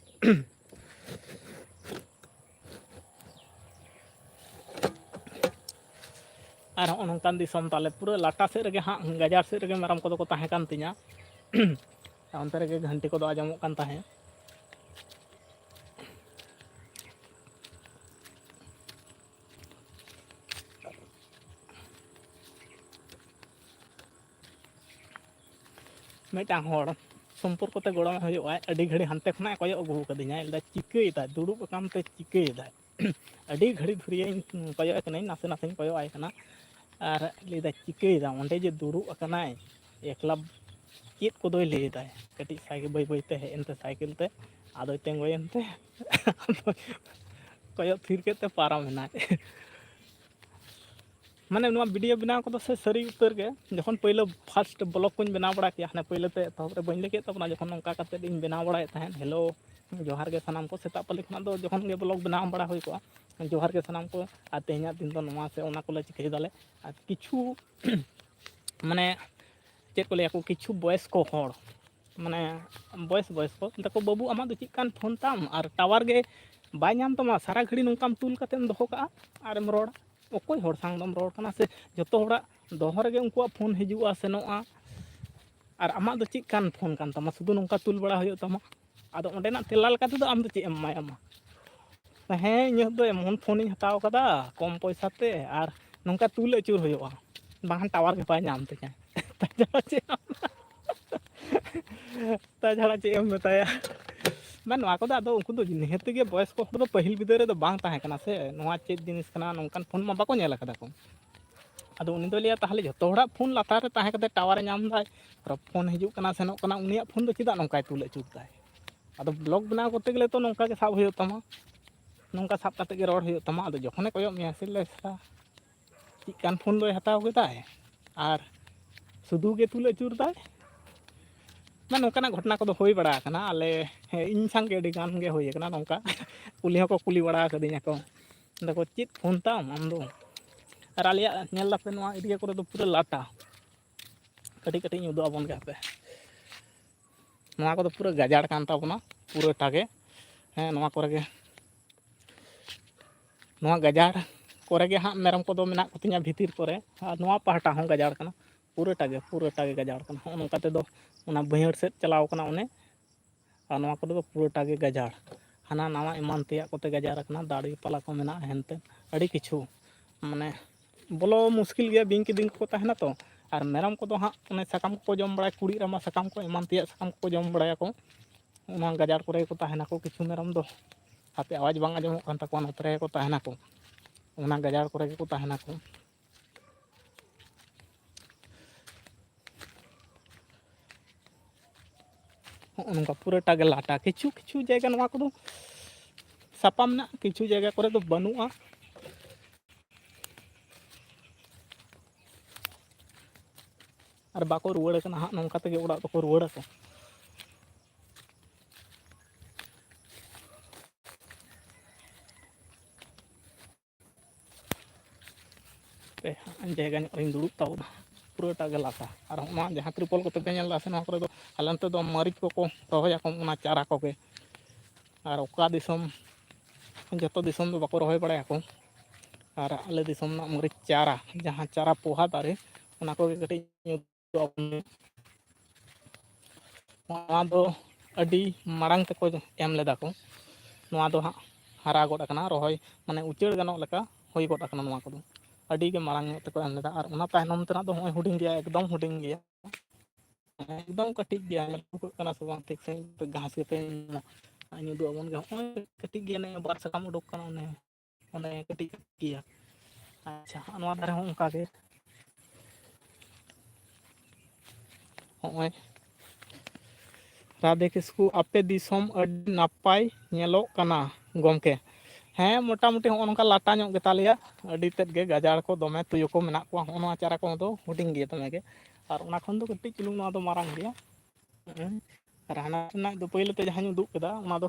ᱟᱨ ᱦᱚᱸᱜᱼᱚ ᱱᱚᱝᱠᱟᱱ ᱫᱤᱥᱚᱢ ᱛᱟᱞᱮ, ᱯᱩᱨᱟᱹ ᱞᱟᱴᱟ ᱥᱮᱫ ᱨᱮᱜᱮ ᱦᱟᱸᱜ, ᱜᱟᱡᱟᱲ ᱥᱮᱫ ᱨᱮᱜᱮ ᱢᱮᱨᱚᱢ ᱠᱚᱫᱚ ᱠᱚ ᱛᱟᱦᱮᱸ ᱠᱟᱱ ᱛᱤᱧᱟ᱾ ᱚᱱᱛᱮ ᱨᱮᱜᱮ ᱜᱷᱟᱱᱴᱤ ᱠᱚᱫᱚ ᱟᱸᱡᱚᱢᱚᱜ ᱠᱟᱱ ᱛᱟᱦᱮᱸᱫ᱾ ᱢᱤᱫᱴᱟᱝ ᱦᱚᱲ ᱥᱚᱢᱯᱚᱨᱠᱚ ᱛᱮ ᱜᱚᱲᱚᱢ ᱦᱩᱭᱩᱜᱼᱟ, ᱟᱹᱰᱤ ᱜᱷᱟᱹᱲᱤ ᱦᱟᱱᱛᱮ ᱠᱷᱚᱱᱟᱜ ᱮ ᱠᱚᱭᱚᱜ ᱟᱹᱜᱩ ᱟᱠᱟᱫᱤᱧᱟ, ᱞᱟᱹᱭᱫᱟ, "ᱪᱤᱠᱟᱹᱭᱮᱫᱟᱭ? ᱫᱩᱲᱩᱵ ᱟᱠᱟᱱ ᱛᱮ ᱪᱤᱠᱟᱹᱭᱮᱫᱟᱭ?" ᱟᱹᱰᱤ ᱜᱷᱟᱹᱲᱤ ᱫᱷᱩᱨᱭᱟᱹᱧ ᱠᱚᱭᱚᱜ ᱟᱭ ᱠᱟᱹᱱᱟᱹᱧ, ᱱᱟᱥᱮ ᱱᱟᱥᱮᱧ ᱠᱚᱭᱚᱜ ᱟᱭ ᱠᱟᱱᱟ᱾ ᱟᱨ ᱞᱟᱹᱭᱫᱟ, "ᱪᱤᱠᱟᱹᱭᱮᱫᱟᱢ ᱚᱸᱰᱮ ᱡᱮ ᱫᱩᱲᱩᱵ ᱟᱠᱟᱱᱟᱭ ᱮᱠᱞᱟ? ᱪᱮᱫ ᱠᱚᱫᱚᱭ ᱞᱟᱹᱭᱮᱫᱟᱭ?" ᱠᱟᱹᱴᱤᱡ ᱥᱟᱭᱠᱮᱞ, ᱵᱟᱹᱭ ᱵᱟᱹᱭᱛᱮ ᱦᱮᱡ ᱮᱱᱛᱮ ᱥᱟᱭᱠᱮᱞ ᱛᱮ, ᱟᱫᱚᱭ ᱛᱤᱸᱜᱩᱭᱮᱱᱛᱮ ᱠᱚᱭᱚᱜ ᱛᱷᱤᱨ ᱠᱮᱫ ᱛᱮ ᱯᱟᱨᱚᱢ ᱮᱱᱟᱭ᱾ ᱢᱟᱱᱮ ᱱᱚᱣᱟ ᱵᱷᱤᱰᱤᱭᱳ ᱵᱮᱱᱟᱣ ᱠᱚᱫᱚ ᱥᱮ ᱥᱟᱹᱨᱤ ᱩᱛᱟᱹᱨ ᱜᱮ, ᱡᱚᱠᱷᱚᱱ ᱯᱳᱭᱞᱳ ᱯᱷᱟᱥᱴ ᱵᱞᱚᱜ ᱠᱚᱧ ᱵᱮᱱᱟᱣ ᱵᱟᱲᱟ ᱠᱮᱭᱟ, ᱦᱟᱱᱮ ᱯᱳᱭᱞᱳ ᱛᱮ ᱮᱛᱚᱦᱚᱵ ᱨᱮ ᱵᱟᱹᱧ ᱞᱟᱹᱭ ᱠᱮᱫ ᱛᱟᱵᱚᱱᱟ, ᱡᱚᱠᱷᱚᱱ ᱱᱚᱝᱠᱟ ᱠᱟᱛᱮ ᱤᱧ ᱵᱮᱱᱟᱣ ᱵᱟᱲᱟᱭᱮᱫ ᱛᱟᱦᱮᱸᱫ, ᱦᱮᱞᱳ ᱡᱚᱦᱟᱨ ᱜᱮ ᱥᱟᱱᱟᱢ ᱠᱚ, ᱥᱮᱛᱟᱜ ᱯᱟᱹᱞᱤ ᱠᱷᱚᱱᱟᱜ ᱫᱚ ᱡᱚᱠᱷᱚᱱ ᱜᱮ ᱵᱞᱚᱜ ᱵᱮᱱᱟᱣ ᱵᱟᱲᱟ ᱦᱩᱭ ᱠᱚᱜᱼᱟ, ᱡᱚᱦᱟᱨ ᱜᱮ ᱥᱟᱱᱟᱢ ᱠᱚ, ᱟᱨ ᱛᱮᱦᱮᱧᱟᱜ ᱫᱤᱱ ᱫᱚ ᱱᱚᱣᱟ ᱥᱮ ᱚᱱᱟ ᱠᱚᱞᱮ ᱪᱤᱠᱟᱹᱭ ᱫᱟᱞᱮ᱾ ᱟᱨ ᱠᱤᱪᱷᱩ ᱢᱟᱱᱮ ᱪᱮᱫ ᱠᱚ ᱞᱟᱹᱭᱟ ᱠᱚ, ᱠᱤᱪᱷᱩ ᱵᱚᱭᱮᱥ ᱠᱚ ᱦᱚᱲ, ᱢᱟᱱᱮ ᱵᱚᱭᱮᱥ ᱵᱚᱭᱮᱥ ᱠᱚ ᱢᱮᱛᱟ ᱠᱚ, "ᱵᱟᱹᱵᱩ, ᱟᱢᱟᱜ ᱫᱚ ᱪᱮᱫ ᱠᱟᱱ ᱯᱷᱳᱱ ᱛᱟᱢ? ᱟᱨ ᱴᱟᱣᱟᱨ ᱜᱮ ᱵᱟᱭ ᱧᱟᱢ ᱛᱟᱢᱟ, ᱥᱟᱨᱟ ᱜᱷᱟᱹᱲᱤ ᱱᱚᱝᱠᱟᱢ ᱛᱩᱞ ᱠᱟᱛᱮᱢ ᱫᱚᱦᱚ ᱠᱟᱜᱼᱟ ᱟᱨᱮᱢ ᱨᱚᱲᱟ, ᱚᱠᱚᱭ ᱦᱚᱲ ᱥᱟᱶ ᱫᱚᱢ ᱨᱚᱲ ᱠᱟᱱᱟ?" ᱥᱮ ᱡᱚᱛᱚ ᱦᱚᱲᱟᱜ ᱫᱚᱦᱚ ᱨᱮᱜᱮ ᱩᱱᱠᱩᱣᱟᱜ ᱯᱷᱳᱱ ᱦᱤᱡᱩᱜᱼᱟ ᱥᱮᱱᱚᱜᱼᱟ, ᱟᱨ ᱟᱢᱟᱜ ᱫᱚ ᱪᱮᱫ ᱠᱟᱱ ᱯᱷᱳᱱ ᱠᱟᱱ ᱛᱟᱢᱟ, ᱥᱩᱫᱷᱩ ᱱᱚᱝᱠᱟ ᱛᱩᱞ ᱵᱟᱲᱟ ᱦᱩᱭᱩᱜ ᱛᱟᱢᱟ? ᱟᱫᱚ ᱚᱸᱰᱮᱱᱟᱜ ᱛᱮᱞᱟ ᱞᱮᱠᱟ ᱛᱮᱫᱚ ᱟᱢ ᱫᱚ ᱪᱮᱫ ᱮᱢ ᱮᱢᱟᱭᱟ ᱢᱟ? ᱦᱮᱸ, ᱤᱧᱟᱹᱜ ᱫᱚ ᱮᱢᱚᱱ ᱯᱷᱳᱱᱤᱧ ᱦᱟᱛᱟᱣ ᱠᱟᱫᱟ ᱠᱚᱢ ᱯᱚᱭᱥᱟ ᱛᱮ, ᱟᱨ ᱱᱚᱝᱠᱟ ᱛᱩᱞ ᱟᱹᱪᱩᱨ ᱦᱩᱭᱩᱜᱼᱟ, ᱵᱟᱝᱠᱷᱟᱱ ᱴᱟᱣᱟᱨ ᱜᱮ ᱵᱟᱭ ᱧᱟᱢ ᱛᱤᱧᱟ᱾ ᱛᱟᱪᱷᱟᱲᱟ ᱪᱮᱫ ᱮᱢ, ᱛᱟᱪᱷᱟᱲᱟ ᱪᱮᱫ ᱮᱢ ᱢᱮᱛᱟᱭᱟ? ᱵᱟᱝ, ᱱᱚᱣᱟ ᱠᱚᱫᱚ ᱟᱫᱚ ᱩᱱᱠᱩ ᱫᱚ ᱱᱤᱦᱟᱹᱛ ᱜᱮ ᱵᱚᱭᱚᱥᱠᱚ ᱦᱚᱲ ᱫᱚ ᱯᱟᱹᱦᱤᱞ ᱵᱤᱫᱟᱹᱞ ᱨᱮᱫᱚ ᱵᱟᱝ ᱛᱟᱦᱮᱸ ᱠᱟᱱᱟ ᱥᱮ, ᱱᱚᱣᱟ ᱪᱮᱫ ᱡᱤᱱᱤᱥ ᱠᱟᱱᱟ, ᱱᱚᱝᱠᱟᱱ ᱯᱷᱳᱱ ᱢᱟ ᱵᱟᱠᱚ ᱧᱮᱞ ᱟᱠᱟᱫᱟ ᱠᱚ᱾ ᱟᱫᱚ ᱩᱱᱤ ᱫᱚᱭ ᱞᱟᱹᱭᱟ, "ᱛᱟᱦᱚᱞᱮ ᱡᱷᱚᱛᱚ ᱦᱚᱲᱟᱜ ᱯᱷᱳᱱ ᱞᱟᱛᱟᱨ ᱨᱮ ᱛᱟᱦᱮᱸ ᱠᱟᱛᱮ ᱴᱟᱣᱟᱨᱮ ᱧᱟᱢ ᱫᱟᱭ, ᱟᱨ ᱯᱷᱳᱱ ᱦᱤᱡᱩᱜ ᱠᱟᱱᱟ ᱥᱮᱱᱚᱜ ᱠᱟᱱᱟ, ᱩᱱᱤᱭᱟᱜ ᱯᱷᱳᱱ ᱫᱚ ᱪᱮᱫᱟᱜ ᱱᱚᱝᱠᱟᱭ ᱛᱩᱞ ᱟᱹᱪᱩᱨ ᱫᱟᱭ?" ᱟᱫᱚ ᱵᱞᱚᱜ ᱵᱮᱱᱟᱣ ᱠᱚᱨᱛᱮ ᱜᱮᱞᱮ ᱛᱚ ᱱᱚᱝᱠᱟ ᱜᱮ ᱥᱟᱵ ᱦᱩᱭᱩᱜ ᱛᱟᱢᱟ, ᱱᱚᱝᱠᱟ ᱥᱟᱵ ᱠᱟᱛᱮ ᱜᱮ ᱨᱚᱲ ᱦᱩᱭᱩᱜ ᱛᱟᱢᱟ᱾ ᱟᱫᱚ ᱡᱚᱠᱷᱚᱱᱮ ᱠᱚᱭᱚᱜ ᱢᱮᱭᱟ, ᱥᱮ ᱞᱮ ᱥᱟ-, ᱪᱮᱫ ᱠᱟᱱ ᱯᱷᱳᱱ ᱫᱚᱭ ᱦᱟᱛᱟᱣ ᱠᱮᱫᱟᱭ ᱟᱨ ᱥᱩᱫᱷᱩ ᱜᱮ ᱛᱩᱞ ᱟᱹᱪᱩᱨ ᱫᱟᱭ᱾ ᱢᱟᱱᱮ ᱱᱚᱝᱠᱟᱱᱟᱜ ᱜᱷᱚᱴᱚᱱᱟ ᱠᱚᱫᱚ ᱦᱩᱭ ᱵᱟᱲᱟ ᱟᱠᱟᱱᱟ, ᱟᱞᱮ, ᱦᱮᱸ, ᱤᱧ ᱥᱟᱝ ᱜᱮ ᱟᱹᱰᱤ ᱜᱟᱱ ᱜᱮ ᱦᱩᱭ ᱟᱠᱟᱱᱟ ᱱᱚᱝᱠᱟ᱾ ᱠᱩᱞᱤ ᱦᱚᱸᱠᱚ ᱠᱩᱞᱤ ᱵᱟᱲᱟ ᱟᱠᱟᱫᱤᱧᱟ ᱠᱚ, ᱢᱮᱱᱫᱟ ᱠᱚ, "ᱪᱮᱫ ᱯᱷᱳᱱ ᱛᱟᱢ ᱟᱢ ᱫᱚ?" ᱟᱨ ᱟᱞᱮᱭᱟᱜ ᱧᱮᱞ ᱫᱟᱯᱮ ᱱᱚᱣᱟ ᱮᱨᱤᱭᱟ ᱠᱚᱨᱮ ᱫᱚ ᱯᱩᱨᱟᱹ ᱞᱟᱴᱟ᱾ ᱠᱟᱹᱴᱤᱡ ᱠᱟᱹᱴᱤᱡ ᱤᱧ ᱩᱫᱩᱜ ᱟᱵᱚᱱ ᱜᱮ ᱦᱟᱯᱮ᱾ ᱱᱚᱣᱟ ᱠᱚᱫᱚ ᱯᱩᱨᱟᱹ ᱜᱟᱡᱟᱲ ᱠᱟᱱ ᱛᱟᱵᱚᱱᱟ ᱯᱩᱨᱟᱹᱴᱟ ᱜᱮ᱾ ᱦᱮᱸ, ᱱᱚᱣᱟ ᱠᱚᱨᱮ ᱜᱮ, ᱱᱚᱣᱟ ᱜᱟᱡᱟᱲ ᱠᱚᱨᱮ ᱜᱮ ᱦᱟᱸᱜ ᱢᱮᱨᱚᱢ ᱠᱚᱫᱚ ᱢᱮᱱᱟᱜ ᱠᱚᱛᱤᱧᱟ ᱵᱷᱤᱛᱤᱨ ᱠᱚᱨᱮ, ᱟᱨ ᱱᱚᱣᱟ ᱯᱟᱦᱴᱟ ᱦᱚᱸ ᱜᱟᱡᱟᱲ ᱠᱟᱱᱟ, ᱯᱩᱨᱟᱹᱴᱟ ᱜᱮ, ᱯᱩᱨᱟᱹᱴᱟ ᱜᱮ ᱜᱟᱡᱟᱲ ᱠᱟᱱᱟ᱾ ᱦᱚᱸᱜᱼᱚ ᱱᱚᱝᱠᱟ ᱛᱮᱫᱚ ᱚᱱᱟ ᱵᱟᱹᱭᱦᱟᱹᱲ ᱥᱮᱫ ᱪᱟᱞᱟᱣ ᱠᱟᱱᱟ ᱚᱱᱮ, ᱟᱨ ᱱᱚᱣᱟ ᱠᱚᱨᱮ ᱫᱚ ᱯᱩᱨᱟᱹᱴᱟ ᱜᱮ ᱜᱟᱡᱟᱲ, ᱦᱟᱱᱟ ᱱᱟᱣᱟ ᱮᱢᱟᱱ ᱛᱮᱭᱟᱜ ᱠᱚᱛᱮ ᱜᱟᱡᱟᱲ ᱟᱠᱟᱱᱟ, ᱫᱟᱨᱮ ᱯᱟᱞᱟ ᱠᱚ ᱢᱮᱱᱟᱜᱼᱟ, ᱦᱮᱱᱛᱮ ᱟᱹᱰᱤ ᱠᱤᱪᱷᱩ, ᱢᱟᱱᱮ ᱵᱚᱞᱚ ᱢᱩᱥᱠᱤᱞ ᱜᱮᱭᱟ, ᱵᱤᱧ ᱠᱤᱫᱤᱧ ᱠᱚᱠᱚ ᱛᱟᱦᱮᱱᱟ ᱛᱚ᱾ ᱟᱨ ᱢᱮᱨᱚᱢ ᱠᱚᱫᱚ ᱦᱟᱸᱜ ᱚᱱᱮ ᱥᱟᱠᱟᱢ ᱠᱚᱠᱚ ᱡᱚᱢ ᱵᱟᱲᱟᱭᱟ, ᱠᱩᱲᱤᱫ ᱨᱟᱢᱟ ᱥᱟᱠᱟᱢ ᱠᱚ ᱮᱢᱟᱱ ᱛᱮᱭᱟᱜ ᱥᱟᱠᱟᱢ ᱠᱚᱠᱚ ᱡᱚᱢ ᱵᱟᱲᱟᱭᱟᱠᱚ, ᱚᱱᱟ ᱜᱟᱡᱟᱲ ᱠᱚᱨᱮ ᱜᱮᱠᱚ ᱛᱟᱦᱮᱱᱟᱠᱚ᱾ ᱠᱤᱪᱷᱩ ᱢᱮᱨᱚᱢ ᱫᱚ ᱦᱟᱯᱮ ᱟᱣᱟᱡᱽ ᱵᱟᱝ ᱟᱸᱡᱚᱢᱚᱜ ᱠᱟᱱ ᱛᱟᱠᱚᱣᱟ, ᱱᱚᱛᱮ ᱨᱮᱜᱮ ᱠᱚ ᱛᱟᱦᱮᱱᱟᱠᱚ, ᱚᱱᱟ ᱜᱟᱡᱟᱲ ᱠᱚᱨᱮ ᱜᱮᱠᱚ ᱛᱟᱦᱮᱱᱟᱠᱚ᱾ ᱦᱚᱸᱜᱼᱚ ᱱᱚᱝᱠᱟ ᱯᱩᱨᱟᱹᱴᱟ ᱜᱮ ᱞᱟᱴᱟ᱾ ᱠᱤᱪᱷᱩ ᱠᱤᱪᱷᱩ ᱡᱟᱭᱜᱟ ᱱᱚᱣᱟ ᱠᱚᱫᱚ ᱥᱟᱯᱟ ᱢᱮᱱᱟᱜᱼᱟ, ᱠᱤᱪᱷᱩ ᱡᱟᱭᱜᱟ ᱠᱚᱨᱮ ᱫᱚ ᱵᱟᱹᱱᱩᱜᱼᱟ᱾ ᱟᱨ ᱵᱟᱠᱚ ᱨᱩᱣᱟᱹᱲ ᱠᱟᱱᱟ ᱦᱟᱸᱜ, ᱱᱚᱝᱠᱟ ᱛᱮᱜᱮ ᱚᱲᱟᱜ ᱫᱚᱠᱚ ᱨᱩᱣᱟᱹᱲ ᱟᱠᱚ᱾ ᱯᱮ ᱡᱟᱭᱜᱟ ᱧᱚᱜ ᱨᱤᱧ ᱫᱩᱲᱩᱵ ᱛᱟᱵᱚᱱᱟ, ᱯᱩᱨᱟᱹᱴᱟ ᱜᱮ ᱞᱟᱴᱟ᱾ ᱟᱨ ᱦᱚᱸᱜᱼᱚ ᱱᱚᱣᱟ ᱡᱟᱦᱟᱸ ᱛᱨᱤᱯᱚᱞ ᱠᱚᱛᱮ ᱯᱮ ᱧᱮᱞ ᱮᱫᱟ ᱥᱮ, ᱱᱚᱣᱟ ᱠᱚᱨᱮ ᱫᱚ ᱟᱞᱮ ᱱᱚᱛᱮ ᱫᱚ ᱢᱟᱹᱨᱤᱪ ᱠᱚᱠᱚ ᱨᱚᱦᱚᱭᱟᱠᱚ, ᱚᱱᱟ ᱪᱟᱨᱟ ᱠᱚᱜᱮ᱾ ᱟᱨ ᱚᱠᱟ ᱫᱤᱥᱚᱢ, ᱡᱚᱛᱚ ᱫᱤᱥᱚᱢ ᱫᱚ ᱵᱟᱠᱚ ᱨᱚᱦᱚᱭ ᱵᱟᱲᱟᱭᱟᱠᱚ᱾ ᱟᱨ ᱟᱞᱮ ᱫᱤᱥᱚᱢ ᱨᱮᱱᱟᱜ ᱢᱟᱹᱨᱤᱪ ᱪᱟᱨᱟ, ᱡᱟᱦᱟᱸ ᱪᱟᱨᱟ ᱯᱚᱦᱟ ᱫᱟᱨᱮ, ᱚᱱᱟ ᱠᱚᱜᱮ ᱠᱟᱹᱴᱤᱡ ᱧᱩᱛᱩᱢ ᱱᱚᱣᱟ ᱫᱚ ᱟᱹᱰᱤ ᱢᱟᱲᱟᱝ ᱛᱮᱠᱚ ᱮᱢ ᱞᱮᱫᱟ ᱠᱚ᱾ ᱱᱚᱣᱟ ᱫᱚ ᱦᱟᱸᱜ ᱦᱟᱨᱟ ᱜᱚᱫ ᱟᱠᱟᱱᱟ, ᱨᱚᱦᱚᱭ ᱢᱟᱱᱮ ᱩᱪᱟᱹᱲ ᱜᱟᱱᱚᱜ ᱞᱮᱠᱟ ᱦᱩᱭ ᱜᱚᱫ ᱟᱠᱟᱱᱟ ᱱᱚᱣᱟ ᱠᱚᱫᱚ᱾ ᱟᱹᱰᱤ ᱜᱮ ᱢᱟᱲᱟᱝ ᱧᱚᱜ ᱛᱮᱠᱚ ᱮᱢ ᱞᱮᱫᱟ᱾ ᱟᱨ ᱚᱱᱟ ᱛᱟᱭᱱᱚᱢ ᱛᱮᱱᱟᱜ ᱫᱚ ᱦᱚᱸᱜᱼᱚᱭ ᱦᱩᱰᱤᱧ ᱜᱮᱭᱟ, ᱮᱠᱫᱚᱢ ᱦᱩᱰᱤᱧ ᱜᱮᱭᱟ, ᱮᱠᱫᱚᱢ ᱠᱟᱹᱴᱤᱡ ᱜᱮᱭᱟ, ᱴᱷᱤᱠᱟᱹᱜ ᱠᱟᱱᱟ ᱥᱮ ᱵᱟᱝ ᱴᱷᱤᱠ ᱥᱟᱺᱦᱤᱡ ᱜᱷᱟᱥ ᱜᱮᱯᱮ ᱧᱮᱞ ᱧᱟᱢᱟ᱾ ᱟᱨ ᱧᱩᱫᱩ ᱟᱵᱚᱱ ᱜᱮ ᱦᱚᱸᱜᱼᱚᱭ ᱠᱟᱹᱴᱤᱡ ᱜᱮᱭᱟ, ᱚᱱᱮ ᱵᱟᱨ ᱥᱟᱠᱟᱢ ᱩᱰᱩᱠ ᱠᱟᱱᱟ, ᱚᱱᱮ ᱚᱱᱮ ᱠᱟᱹᱴᱤᱡ ᱜᱮᱭᱟ᱾ ᱟᱪᱪᱷᱟ, ᱱᱚᱣᱟ ᱫᱷᱟᱨᱮ ᱦᱚᱸ ᱚᱱᱠᱟ ᱜᱮ᱾ ᱦᱚᱸᱜᱼᱚᱭ ᱨᱟᱫᱷᱮ ᱠᱤᱥᱠᱩ, ᱟᱯᱮ ᱫᱤᱥᱚᱢ ᱟᱹᱰᱤ ᱱᱟᱯᱟᱭ ᱧᱮᱞᱚᱜ ᱠᱟᱱᱟ ᱜᱚᱢᱠᱮ᱾ ᱦᱮᱸ, ᱢᱚᱴᱟᱢᱩᱴᱤ ᱦᱚᱸᱜᱼᱚ ᱱᱚᱝᱠᱟ ᱞᱟᱴᱟ ᱧᱚᱜ ᱜᱮᱛᱟᱞᱮᱭᱟ, ᱟᱹᱰᱤ ᱛᱮᱫ ᱜᱮ ᱜᱟᱡᱟᱲ ᱠᱚ ᱫᱚᱢᱮ ᱛᱩᱭᱩ ᱠᱚ ᱢᱮᱱᱟᱜ ᱠᱚᱣᱟ᱾ ᱦᱚᱸᱜᱼᱚ ᱱᱚᱣᱟ ᱪᱟᱨᱟ ᱠᱚᱦᱚᱸ ᱫᱚ ᱦᱩᱰᱤᱧ ᱜᱮᱭᱟ ᱫᱚᱢᱮ ᱜᱮ, ᱟᱨ ᱚᱱᱟ ᱠᱷᱚᱱ ᱫᱚ ᱠᱟᱹᱴᱤᱡ ᱪᱩᱞᱩᱝ ᱱᱚᱣᱟ ᱫᱚ ᱢᱟᱨᱟᱝ ᱜᱮᱭᱟ᱾ ᱦᱮᱸ, ᱟᱨ ᱦᱟᱱᱟ ᱨᱮᱱᱟᱜ ᱫᱚ ᱯᱳᱭᱞᱳ ᱛᱮ ᱡᱟᱦᱟᱸᱧ ᱩᱫᱩᱜ ᱠᱮᱫᱟ, ᱚᱱᱟ ᱫᱚ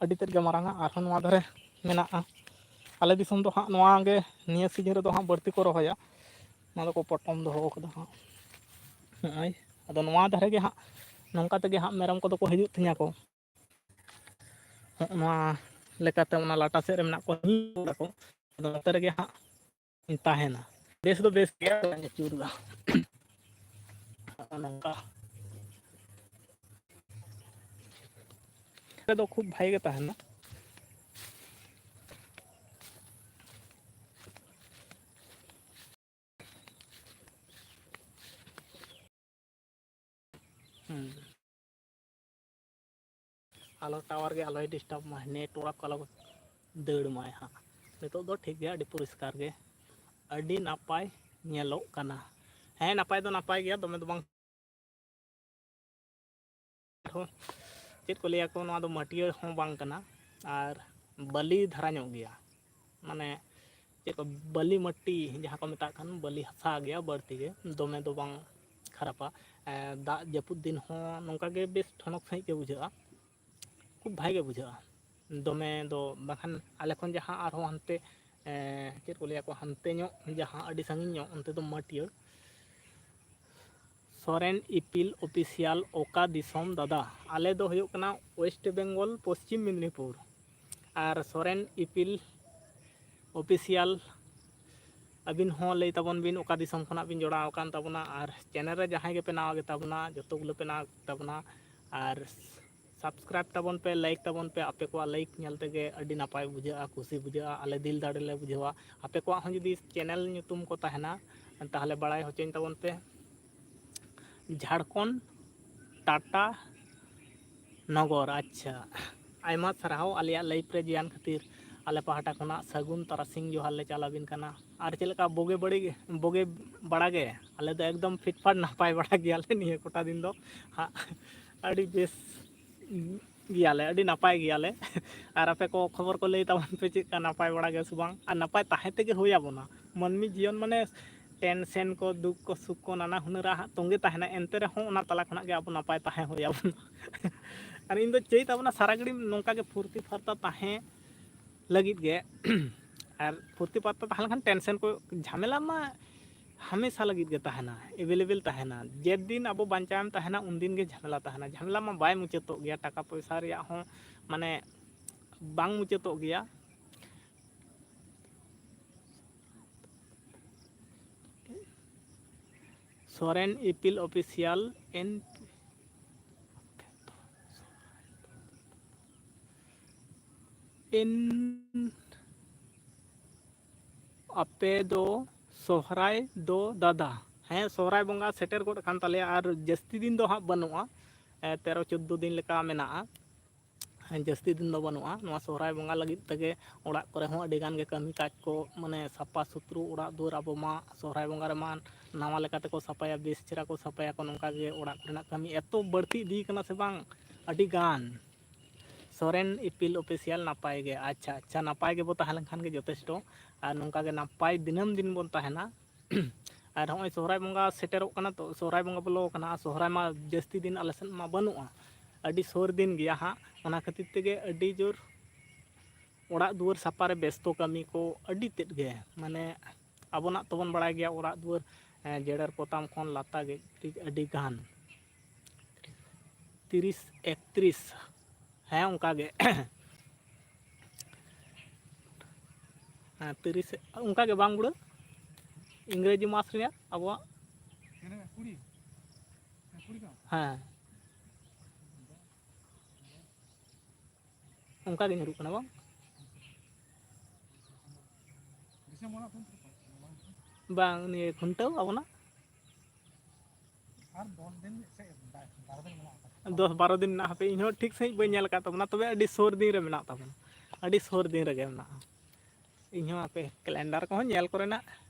ᱟᱹᱰᱤ ᱛᱮᱫ ᱜᱮ ᱢᱟᱨᱟᱝᱟ᱾ ᱟᱨᱦᱚᱸ ᱱᱚᱣᱟ ᱫᱷᱟᱨᱮ ᱢᱮᱱᱟᱜᱼᱟ᱾ ᱟᱞᱮ ᱫᱤᱥᱚᱢ ᱫᱚ ᱦᱟᱸᱜ ᱱᱚᱣᱟ ᱜᱮ ᱱᱤᱭᱟᱹ ᱥᱤᱡᱤᱱ ᱨᱮᱫᱚ ᱦᱟᱸᱜ ᱵᱟᱹᱲᱛᱤ ᱠᱚ ᱨᱚᱦᱚᱭᱟ᱾ ᱚᱱᱟ ᱫᱚᱠᱚ ᱯᱚᱴᱚᱢ ᱫᱚᱦᱚ ᱠᱟᱫᱟ ᱦᱟᱸᱜ᱾ ᱱᱚᱜᱼᱚᱭ, ᱟᱫᱚ ᱱᱚᱣᱟ ᱫᱷᱟᱨᱮ ᱜᱮ ᱦᱟᱸᱜ ᱱᱚᱝᱠᱟ ᱛᱮᱜᱮ ᱦᱟᱸᱜ ᱢᱮᱨᱚᱢ ᱠᱚᱫᱚ ᱠᱚ ᱦᱤᱡᱩᱜ ᱛᱤᱧᱟᱹ ᱠᱚ᱾ ᱦᱚᱸᱜᱼᱚ ᱱᱚᱣᱟ ᱞᱮᱠᱟᱛᱮ ᱚᱱᱟ ᱞᱟᱴᱟ ᱥᱮᱫ ᱨᱮ ᱢᱮᱱᱟᱜ ᱠᱚᱣᱟ, ᱧᱤᱨ ᱠᱚ᱾ ᱟᱫᱚ ᱱᱚᱛᱮ ᱨᱮᱜᱮ ᱦᱟᱸᱜ ᱛᱟᱦᱮᱱᱟ᱾ ᱵᱮᱥ ᱫᱚ ᱵᱮᱥ ᱜᱮᱭᱟ, ᱟᱹᱪᱩᱨ ᱫᱚ᱾ ᱱᱚᱜᱼᱚ ᱱᱚᱝᱠᱟ᱾ ᱨᱮᱫᱚ ᱠᱷᱩᱵ ᱵᱷᱟᱜᱮ ᱜᱮ ᱛᱟᱦᱮᱱᱟ᱾ ᱦᱩᱸ᱾ ᱟᱞᱚ, ᱴᱟᱣᱟᱨ ᱜᱮ ᱟᱞᱚᱭ ᱰᱤᱥᱴᱟᱵᱽ ᱢᱟ, ᱱᱮᱴᱣᱟᱨᱠ ᱟᱞᱚ ᱫᱟᱹᱲ ᱢᱟᱭ ᱦᱟᱸᱜ᱾ ᱱᱤᱛᱚᱜ ᱫᱚ ᱴᱷᱤᱠ ᱜᱮᱭᱟ, ᱟᱹᱰᱤ ᱯᱚᱨᱤᱥᱠᱟᱨ ᱜᱮ, ᱟᱹᱰᱤ ᱱᱟᱯᱟᱭ ᱧᱮᱞᱚᱜ ᱠᱟᱱᱟ᱾ ᱦᱮᱸ, ᱱᱟᱯᱟᱭ ᱫᱚ ᱱᱟᱯᱟᱭ ᱜᱮᱭᱟ, ᱫᱚᱢᱮ ᱫᱚ ᱵᱟᱝ᱾ ᱟᱨᱦᱚᱸ ᱪᱮᱫ ᱠᱚ ᱞᱟᱹᱭᱟ ᱠᱚ, ᱱᱚᱣᱟ ᱫᱚ ᱢᱟᱹᱴᱭᱟᱹᱲ ᱦᱚᱸ ᱵᱟᱝ ᱠᱟᱱᱟ, ᱟᱨ ᱵᱟᱹᱞᱤ ᱫᱷᱟᱨᱟ ᱧᱚᱜ ᱜᱮᱭᱟ, ᱢᱟᱱᱮ ᱪᱮᱫ ᱠᱚ, ᱵᱟᱹᱞᱤ ᱢᱟᱹᱴᱤ ᱡᱟᱦᱟᱸ ᱠᱚ ᱢᱮᱛᱟᱜ ᱠᱟᱱ, ᱵᱟᱹᱞᱤ ᱦᱟᱥᱟ ᱜᱮᱭᱟ ᱵᱟᱹᱲᱛᱤ ᱜᱮ, ᱫᱚᱢᱮ ᱫᱚ ᱵᱟᱝ, ᱠᱷᱟᱨᱟᱯᱟ᱾ ᱮᱸ, ᱫᱟᱜ ᱡᱟᱹᱯᱩᱫ ᱫᱤᱱ ᱦᱚᱸ ᱱᱚᱝᱠᱟ ᱜᱮ ᱵᱮᱥ ᱴᱷᱚᱱᱚᱠ ᱥᱟᱺᱦᱤᱡ ᱜᱮ ᱵᱩᱡᱷᱟᱹᱜᱼᱟ, ᱠᱷᱩᱵ ᱵᱷᱟᱜᱮ ᱜᱮ ᱵᱩᱡᱷᱟᱹᱜᱼᱟ᱾ ᱫᱚᱢᱮ ᱫᱚ ᱵᱟᱝᱠᱷᱟᱱ ᱟᱞᱮ ᱠᱷᱚᱱ ᱡᱟᱦᱟᱸ ᱟᱨᱦᱚᱸ ᱦᱟᱱᱛᱮ, ᱮᱸ, ᱪᱮᱫ ᱠᱚ ᱞᱟᱹᱭᱟ ᱠᱚ, ᱦᱟᱱᱛᱮ ᱧᱚᱜ ᱡᱟᱦᱟᱸ ᱟᱹᱰᱤ ᱥᱟᱺᱜᱤᱧ ᱧᱚᱜ, ᱚᱱᱛᱮ ᱫᱚ ᱢᱟᱹᱴᱭᱟᱹᱲ᱾ ᱥᱚᱨᱮᱱ ᱤᱯᱤᱞ ᱚᱯᱷᱤᱥᱤᱭᱟᱞ ᱚᱠᱟ ᱫᱤᱥᱚᱢ ᱫᱟᱫᱟ? ᱟᱞᱮ ᱫᱚ ᱦᱩᱭᱩᱜ ᱠᱟᱱᱟ ᱳᱭᱮᱥᱴ ᱵᱮᱝᱜᱚᱞ, ᱯᱚᱥᱪᱤᱢ ᱢᱮᱫᱽᱱᱤᱯᱩᱨ᱾ ᱟᱨ ᱥᱚᱨᱮᱱ ᱤᱯᱤᱞ ᱚᱯᱷᱤᱥᱤᱭᱟᱞ, ᱟᱹᱵᱤᱱ ᱦᱚᱸ ᱞᱟᱹᱭ ᱛᱟᱵᱚᱱ ᱵᱤᱱ ᱚᱠᱟ ᱫᱤᱥᱚᱢ ᱠᱷᱚᱱᱟᱜ ᱵᱤᱱ ᱡᱚᱲᱟᱣ ᱟᱠᱟᱱ ᱛᱟᱵᱚᱱᱟ, ᱟᱨ ᱪᱮᱱᱮᱞ ᱨᱮ ᱡᱟᱦᱟᱸᱭ ᱜᱮᱯᱮ ᱱᱟᱣᱟ ᱜᱮᱛᱟ ᱵᱚᱱᱟ, ᱡᱚᱛᱚ ᱜᱩᱞᱟᱹ ᱯᱮ ᱱᱟᱣᱟ ᱜᱮᱛᱟ ᱵᱚᱱᱟ, ᱟᱨ ᱥᱟᱵᱥᱠᱨᱟᱭᱤᱵᱽ ᱛᱟᱵᱚᱱ ᱯᱮ, ᱞᱟᱭᱤᱠ ᱛᱟᱵᱚᱱ ᱯᱮ᱾ ᱟᱯᱮ ᱠᱚᱣᱟᱜ ᱞᱟᱭᱤᱠ ᱧᱮᱞ ᱛᱮᱜᱮ ᱟᱹᱰᱤ ᱱᱟᱯᱟᱭ ᱵᱩᱡᱷᱟᱹᱜᱼᱟ, ᱠᱩᱥᱤ ᱵᱩᱡᱷᱟᱹᱜᱼᱟ, ᱟᱞᱮ ᱫᱤᱞ ᱫᱟᱲᱮ ᱞᱮ ᱵᱩᱡᱷᱟᱹᱣᱟ᱾ ᱟᱯᱮ ᱠᱚᱣᱟᱜ ᱦᱚᱸ ᱡᱩᱫᱤ ᱪᱮᱱᱮᱞ ᱧᱩᱛᱩᱢ ᱠᱚ ᱛᱟᱦᱮᱱᱟ, ᱛᱟᱦᱚᱞᱮ ᱵᱟᱲᱟᱭ ᱦᱚᱪᱚᱧ ᱛᱟᱵᱚᱱ ᱯᱮ᱾ ᱡᱷᱟᱲᱠᱷᱚᱸᱰ, ᱴᱟᱴᱟ ᱱᱚᱜᱚᱨ᱾ ᱟᱪᱪᱷᱟ, ᱟᱭᱢᱟ ᱥᱟᱨᱦᱟᱣ ᱟᱞᱮᱭᱟᱜ ᱞᱟᱭᱤᱵᱷ ᱨᱮ ᱡᱚᱭᱮᱱ ᱠᱷᱟᱹᱛᱤᱨ᱾ ᱟᱞᱮ ᱯᱟᱦᱴᱟ ᱠᱷᱚᱱᱟᱜ ᱥᱟᱹᱜᱩᱱ ᱛᱟᱨᱟᱥᱤᱧ ᱡᱚᱦᱟᱨ ᱞᱮ ᱪᱟᱞ ᱟᱵᱤᱱ ᱠᱟᱱᱟ᱾ ᱟᱨ ᱪᱮᱫ ᱞᱮᱠᱟ, ᱵᱩᱜᱤ ᱵᱟᱹᱲᱤ-, ᱵᱩᱜᱤ ᱵᱟᱲᱟ ᱜᱮ? ᱟᱞᱮ ᱫᱚ ᱮᱠᱫᱚᱢ ᱯᱷᱤᱴ ᱯᱷᱟᱴ ᱱᱟᱯᱟᱭ ᱵᱟᱲᱟ ᱜᱮᱭᱟᱞᱮ ᱱᱤᱭᱟᱹ ᱠᱚᱴᱟ ᱫᱤᱱ ᱫᱚ ᱦᱟᱸᱜ᱾ ᱟᱹᱰᱤ ᱵᱮᱥ ᱜᱮᱭᱟᱞᱮ, ᱟᱹᱰᱤ ᱱᱟᱯᱟᱭ ᱜᱮᱭᱟᱞᱮ᱾ ᱟᱨ ᱟᱯᱮ ᱠᱚ ᱠᱷᱚᱵᱚᱨ ᱠᱚ ᱞᱟᱹᱭ ᱛᱟᱵᱚᱱ ᱯᱮ, ᱪᱮᱫ ᱞᱮᱠᱟ, ᱱᱟᱯᱟᱭ ᱵᱟᱲᱟ ᱜᱮ ᱥᱮ ᱵᱟᱝ? ᱟᱨ ᱱᱟᱯᱟᱭ ᱛᱟᱦᱮᱸ ᱛᱮᱜᱮ ᱦᱩᱭ ᱟᱵᱚᱱᱟ᱾ ᱢᱟᱹᱱᱢᱤ ᱡᱤᱭᱚᱱ ᱢᱟᱱᱮ ᱴᱮᱱᱥᱮᱱ ᱠᱚ, ᱫᱩᱠ ᱠᱚ, ᱥᱩᱠ ᱠᱚ, ᱱᱟᱱᱟ ᱦᱩᱱᱟᱹᱨᱟᱜ ᱦᱟᱸᱜ ᱛᱚᱸᱜᱮ ᱛᱟᱦᱮᱱᱟ, ᱮᱱᱛᱮ ᱨᱮᱦᱚᱸ ᱚᱱᱟ ᱛᱟᱞᱟ ᱠᱷᱚᱱᱟᱜ ᱜᱮ ᱟᱵᱚ ᱱᱟᱯᱟᱭ ᱛᱟᱦᱮᱸ ᱦᱩᱭ ᱟᱵᱚᱱᱟ᱾ ᱟᱨ ᱤᱧ ᱫᱚ ᱪᱟᱹᱭ ᱛᱟᱵᱚᱱᱟ ᱥᱟᱨᱟ ᱜᱷᱟᱹᱲᱤ ᱱᱚᱝᱠᱟ ᱜᱮ ᱯᱷᱩᱨᱛᱤ ᱯᱷᱟᱨᱛᱟ ᱛᱟᱦᱮᱸ ᱞᱟᱹᱜᱤᱫ ᱜᱮ᱾ ᱟᱨ ᱯᱷᱩᱨᱛᱤ ᱯᱷᱟᱨᱛᱟ ᱛᱟᱦᱮᱸ ᱞᱮᱱᱠᱷᱟᱱ ᱴᱮᱱᱥᱮᱱ ᱠᱚ, ᱡᱷᱟᱢᱮᱞᱟ ᱢᱟ ᱦᱟᱢᱮᱥᱟ ᱞᱟᱹᱜᱤᱫ ᱜᱮ ᱛᱟᱦᱮᱱᱟ, ᱮᱵᱮᱞᱮᱵᱮᱞ ᱛᱟᱦᱮᱱᱟ᱾ ᱡᱮᱫᱤᱱ ᱟᱵᱚ ᱵᱟᱧᱪᱟᱣᱮᱢ ᱛᱟᱦᱮᱱᱟ, ᱩᱱᱫᱤᱱ ᱜᱮ ᱡᱷᱟᱢᱮᱞᱟ ᱛᱟᱦᱮᱱᱟ᱾ ᱡᱷᱟᱢᱮᱞᱟ ᱢᱟ ᱵᱟᱭ ᱢᱩᱪᱟᱹᱫᱚᱜ ᱜᱮᱭᱟ, ᱴᱟᱠᱟ ᱯᱚᱭᱥᱟ ᱨᱮᱭᱟᱜ ᱦᱚᱸ ᱢᱟᱱᱮ ᱵᱟᱝ ᱢᱩᱪᱟᱹᱫᱚᱜ ᱜᱮᱭᱟ᱾ ᱥᱚᱨᱮᱱ ᱤᱯᱤᱞ ᱚᱯᱷᱤᱥᱤᱭᱟᱞ ᱮᱱ ᱮᱱ ᱟᱯᱮ ᱫᱚ ᱥᱚᱦᱨᱟᱭ ᱫᱚ ᱫᱟᱫᱟ? ᱦᱮᱸ, ᱥᱚᱦᱨᱟᱭ ᱵᱚᱸᱜᱟ ᱥᱮᱴᱮᱨ ᱜᱚᱫ ᱟᱠᱟᱱ ᱛᱟᱞᱮᱭᱟ, ᱟᱨ ᱡᱟᱹᱥᱛᱤ ᱫᱤᱱ ᱫᱚ ᱦᱟᱸᱜ ᱵᱟᱹᱱᱩᱜᱼᱟ, ᱮ, ᱛᱮᱨᱚ ᱪᱳᱫᱽᱫᱳ ᱫᱤᱱ ᱞᱮᱠᱟ ᱢᱮᱱᱟᱜᱼᱟ᱾ ᱦᱮᱸ, ᱡᱟᱹᱥᱛᱤ ᱫᱤᱱ ᱫᱚ ᱵᱟᱹᱱᱩᱜᱼᱟ᱾ ᱱᱚᱣᱟ ᱥᱚᱦᱨᱟᱭ ᱵᱚᱸᱜᱟ ᱞᱟᱹᱜᱤᱫ ᱛᱮᱜᱮ ᱚᱲᱟᱜ ᱠᱚᱨᱮ ᱦᱚᱸ ᱟᱹᱰᱤ ᱜᱟᱱ ᱜᱮ ᱠᱟᱹᱢᱤ ᱠᱟᱡᱽ ᱠᱚ, ᱢᱟᱱᱮ ᱥᱟᱯᱷᱟ ᱥᱩᱛᱨᱚ ᱚᱲᱟᱜ ᱫᱩᱣᱟᱹᱨ, ᱟᱵᱚ ᱢᱟ ᱥᱚᱦᱨᱟᱭ ᱵᱚᱸᱜᱟ ᱨᱮᱢᱟ ᱱᱟᱣᱟ ᱞᱮᱠᱟ ᱛᱮᱠᱚ ᱥᱟᱯᱷᱟᱭᱟ, ᱵᱮᱥ ᱪᱮᱦᱨᱟ ᱠᱚ ᱥᱟᱯᱷᱟᱭᱟᱠᱚ᱾ ᱱᱚᱝᱠᱟ ᱜᱮ ᱚᱲᱟᱜ ᱠᱚᱨᱮᱱᱟᱜ ᱠᱟᱹᱢᱤ ᱮᱛᱚ ᱵᱟᱹᱲᱛᱤ ᱤᱫᱤ ᱠᱟᱱᱟ ᱥᱮ ᱵᱟᱝ, ᱟᱹᱰᱤ ᱜᱟᱱ᱾ ᱥᱚᱨᱮᱱ ᱤᱯᱤᱞ ᱚᱯᱷᱤᱥᱤᱭᱟᱞ ᱱᱟᱯᱟᱭ ᱜᱮ᱾ ᱟᱪᱪᱷᱟ, ᱟᱪᱪᱷᱟ, ᱱᱟᱯᱟᱭ ᱜᱮᱵᱚ ᱛᱟᱦᱮᱸ ᱞᱮᱱᱠᱷᱟᱱ ᱜᱮ ᱡᱚᱛᱷᱮᱥᱴᱚ᱾ ᱟᱨ ᱱᱚᱝᱠᱟ ᱜᱮ ᱱᱟᱯᱟᱭ ᱫᱤᱱᱟᱹᱢ ᱫᱤᱱ ᱵᱚᱱ ᱛᱟᱦᱮᱱᱟ᱾ ᱟᱨ ᱦᱚᱸᱜᱼᱚᱭ ᱥᱚᱦᱨᱟᱭ ᱵᱚᱸᱜᱟ ᱥᱮᱴᱮᱨᱚᱜ ᱠᱟᱱᱟ, ᱛᱚ ᱥᱚᱦᱨᱟᱭ ᱵᱚᱸᱜᱟ ᱵᱚᱞᱚ ᱟᱠᱟᱱᱟ, ᱟᱨ ᱥᱚᱦᱨᱟᱭ ᱢᱟ ᱡᱟᱹᱥᱛᱤ ᱫᱤᱱ ᱟᱞᱮ ᱥᱮᱫ ᱢᱟ ᱵᱟᱹᱱᱩᱜᱼᱟ, ᱟᱹᱰᱤ ᱥᱩᱨ ᱫᱤᱱ ᱜᱮᱭᱟ ᱦᱟᱸᱜ᱾ ᱚᱱᱟ ᱠᱷᱟᱹᱛᱤᱨ ᱛᱮᱜᱮ ᱟᱹᱰᱤ ᱡᱳᱨ ᱚᱲᱟᱜ ᱫᱩᱣᱟᱹᱨ ᱥᱟᱯᱷᱟ ᱨᱮ ᱵᱮᱥᱛᱚ ᱠᱟᱹᱢᱤ ᱠᱚ ᱟᱹᱰᱤ ᱛᱮᱫ ᱜᱮ, ᱢᱟᱱᱮ ᱟᱵᱚᱱᱟᱜ ᱛᱚᱵᱚᱱ ᱵᱟᱲᱟᱭ ᱜᱮᱭᱟ ᱚᱲᱟᱜ ᱫᱩᱣᱟᱹᱨ, ᱮᱸ, ᱡᱮᱨᱮᱲ ᱯᱚᱛᱟᱢ ᱠᱷᱚᱱ ᱞᱟᱛᱟ ᱜᱮᱡ ᱜᱩᱨᱤᱡ ᱟᱹᱰᱤ ᱜᱟᱱ᱾ ᱛᱤᱨᱤᱥ, ᱮᱠᱛᱨᱤᱥ, ᱦᱮᱸ ᱚᱱᱠᱟ ᱜᱮ᱾ ᱦᱮᱸ, ᱛᱤᱨᱤᱥ ᱚᱱᱠᱟ ᱜᱮ ᱵᱟᱝ ᱵᱩᱲᱟᱹ? ᱤᱝᱨᱮᱡᱤ ᱢᱟᱥ ᱨᱮᱭᱟᱜ ᱟᱵᱚᱣᱟᱜ᱾ ᱦᱮᱸ, ᱚᱱᱠᱟ ᱜᱮ ᱧᱩᱨᱩᱜ ᱠᱟᱱᱟ ᱵᱟᱝ? ᱵᱟᱝ, ᱱᱤᱭᱟᱹ ᱠᱷᱩᱱᱴᱟᱹᱣ ᱟᱵᱚᱱᱟᱜ᱾ ᱟᱨ ᱫᱚᱥ ᱫᱤᱱ ᱥᱮ ᱵᱟᱨᱚ ᱫᱤᱱ ᱢᱮᱱᱟᱜ ᱟᱠᱟᱫᱟ᱾ ᱫᱚᱥ ᱵᱟᱨᱚ ᱫᱤᱱ ᱢᱮᱱᱟᱜᱼᱟ, ᱦᱟᱯᱮ ᱤᱧᱦᱚᱸ ᱴᱷᱤᱠ ᱥᱟᱺᱦᱤᱡ ᱵᱟᱹᱧ ᱧᱮᱞ ᱟᱠᱟᱫ ᱛᱟᱵᱚᱱᱟ, ᱛᱚᱵᱮ ᱟᱹᱰᱤ ᱥᱩᱨ ᱫᱤᱱ ᱨᱮ ᱢᱮᱱᱟᱜ ᱛᱟᱵᱚᱱᱟ, ᱟᱹᱰᱤ ᱥᱩᱨ ᱫᱤᱱ ᱨᱮᱜᱮ ᱢᱮᱱᱟᱜᱼᱟ᱾ ᱤᱧᱦᱚᱸ ᱦᱟᱯᱮ calendar ᱠᱚᱦᱚᱸ ᱧᱮᱞ ᱠᱚᱨᱮᱱᱟᱜ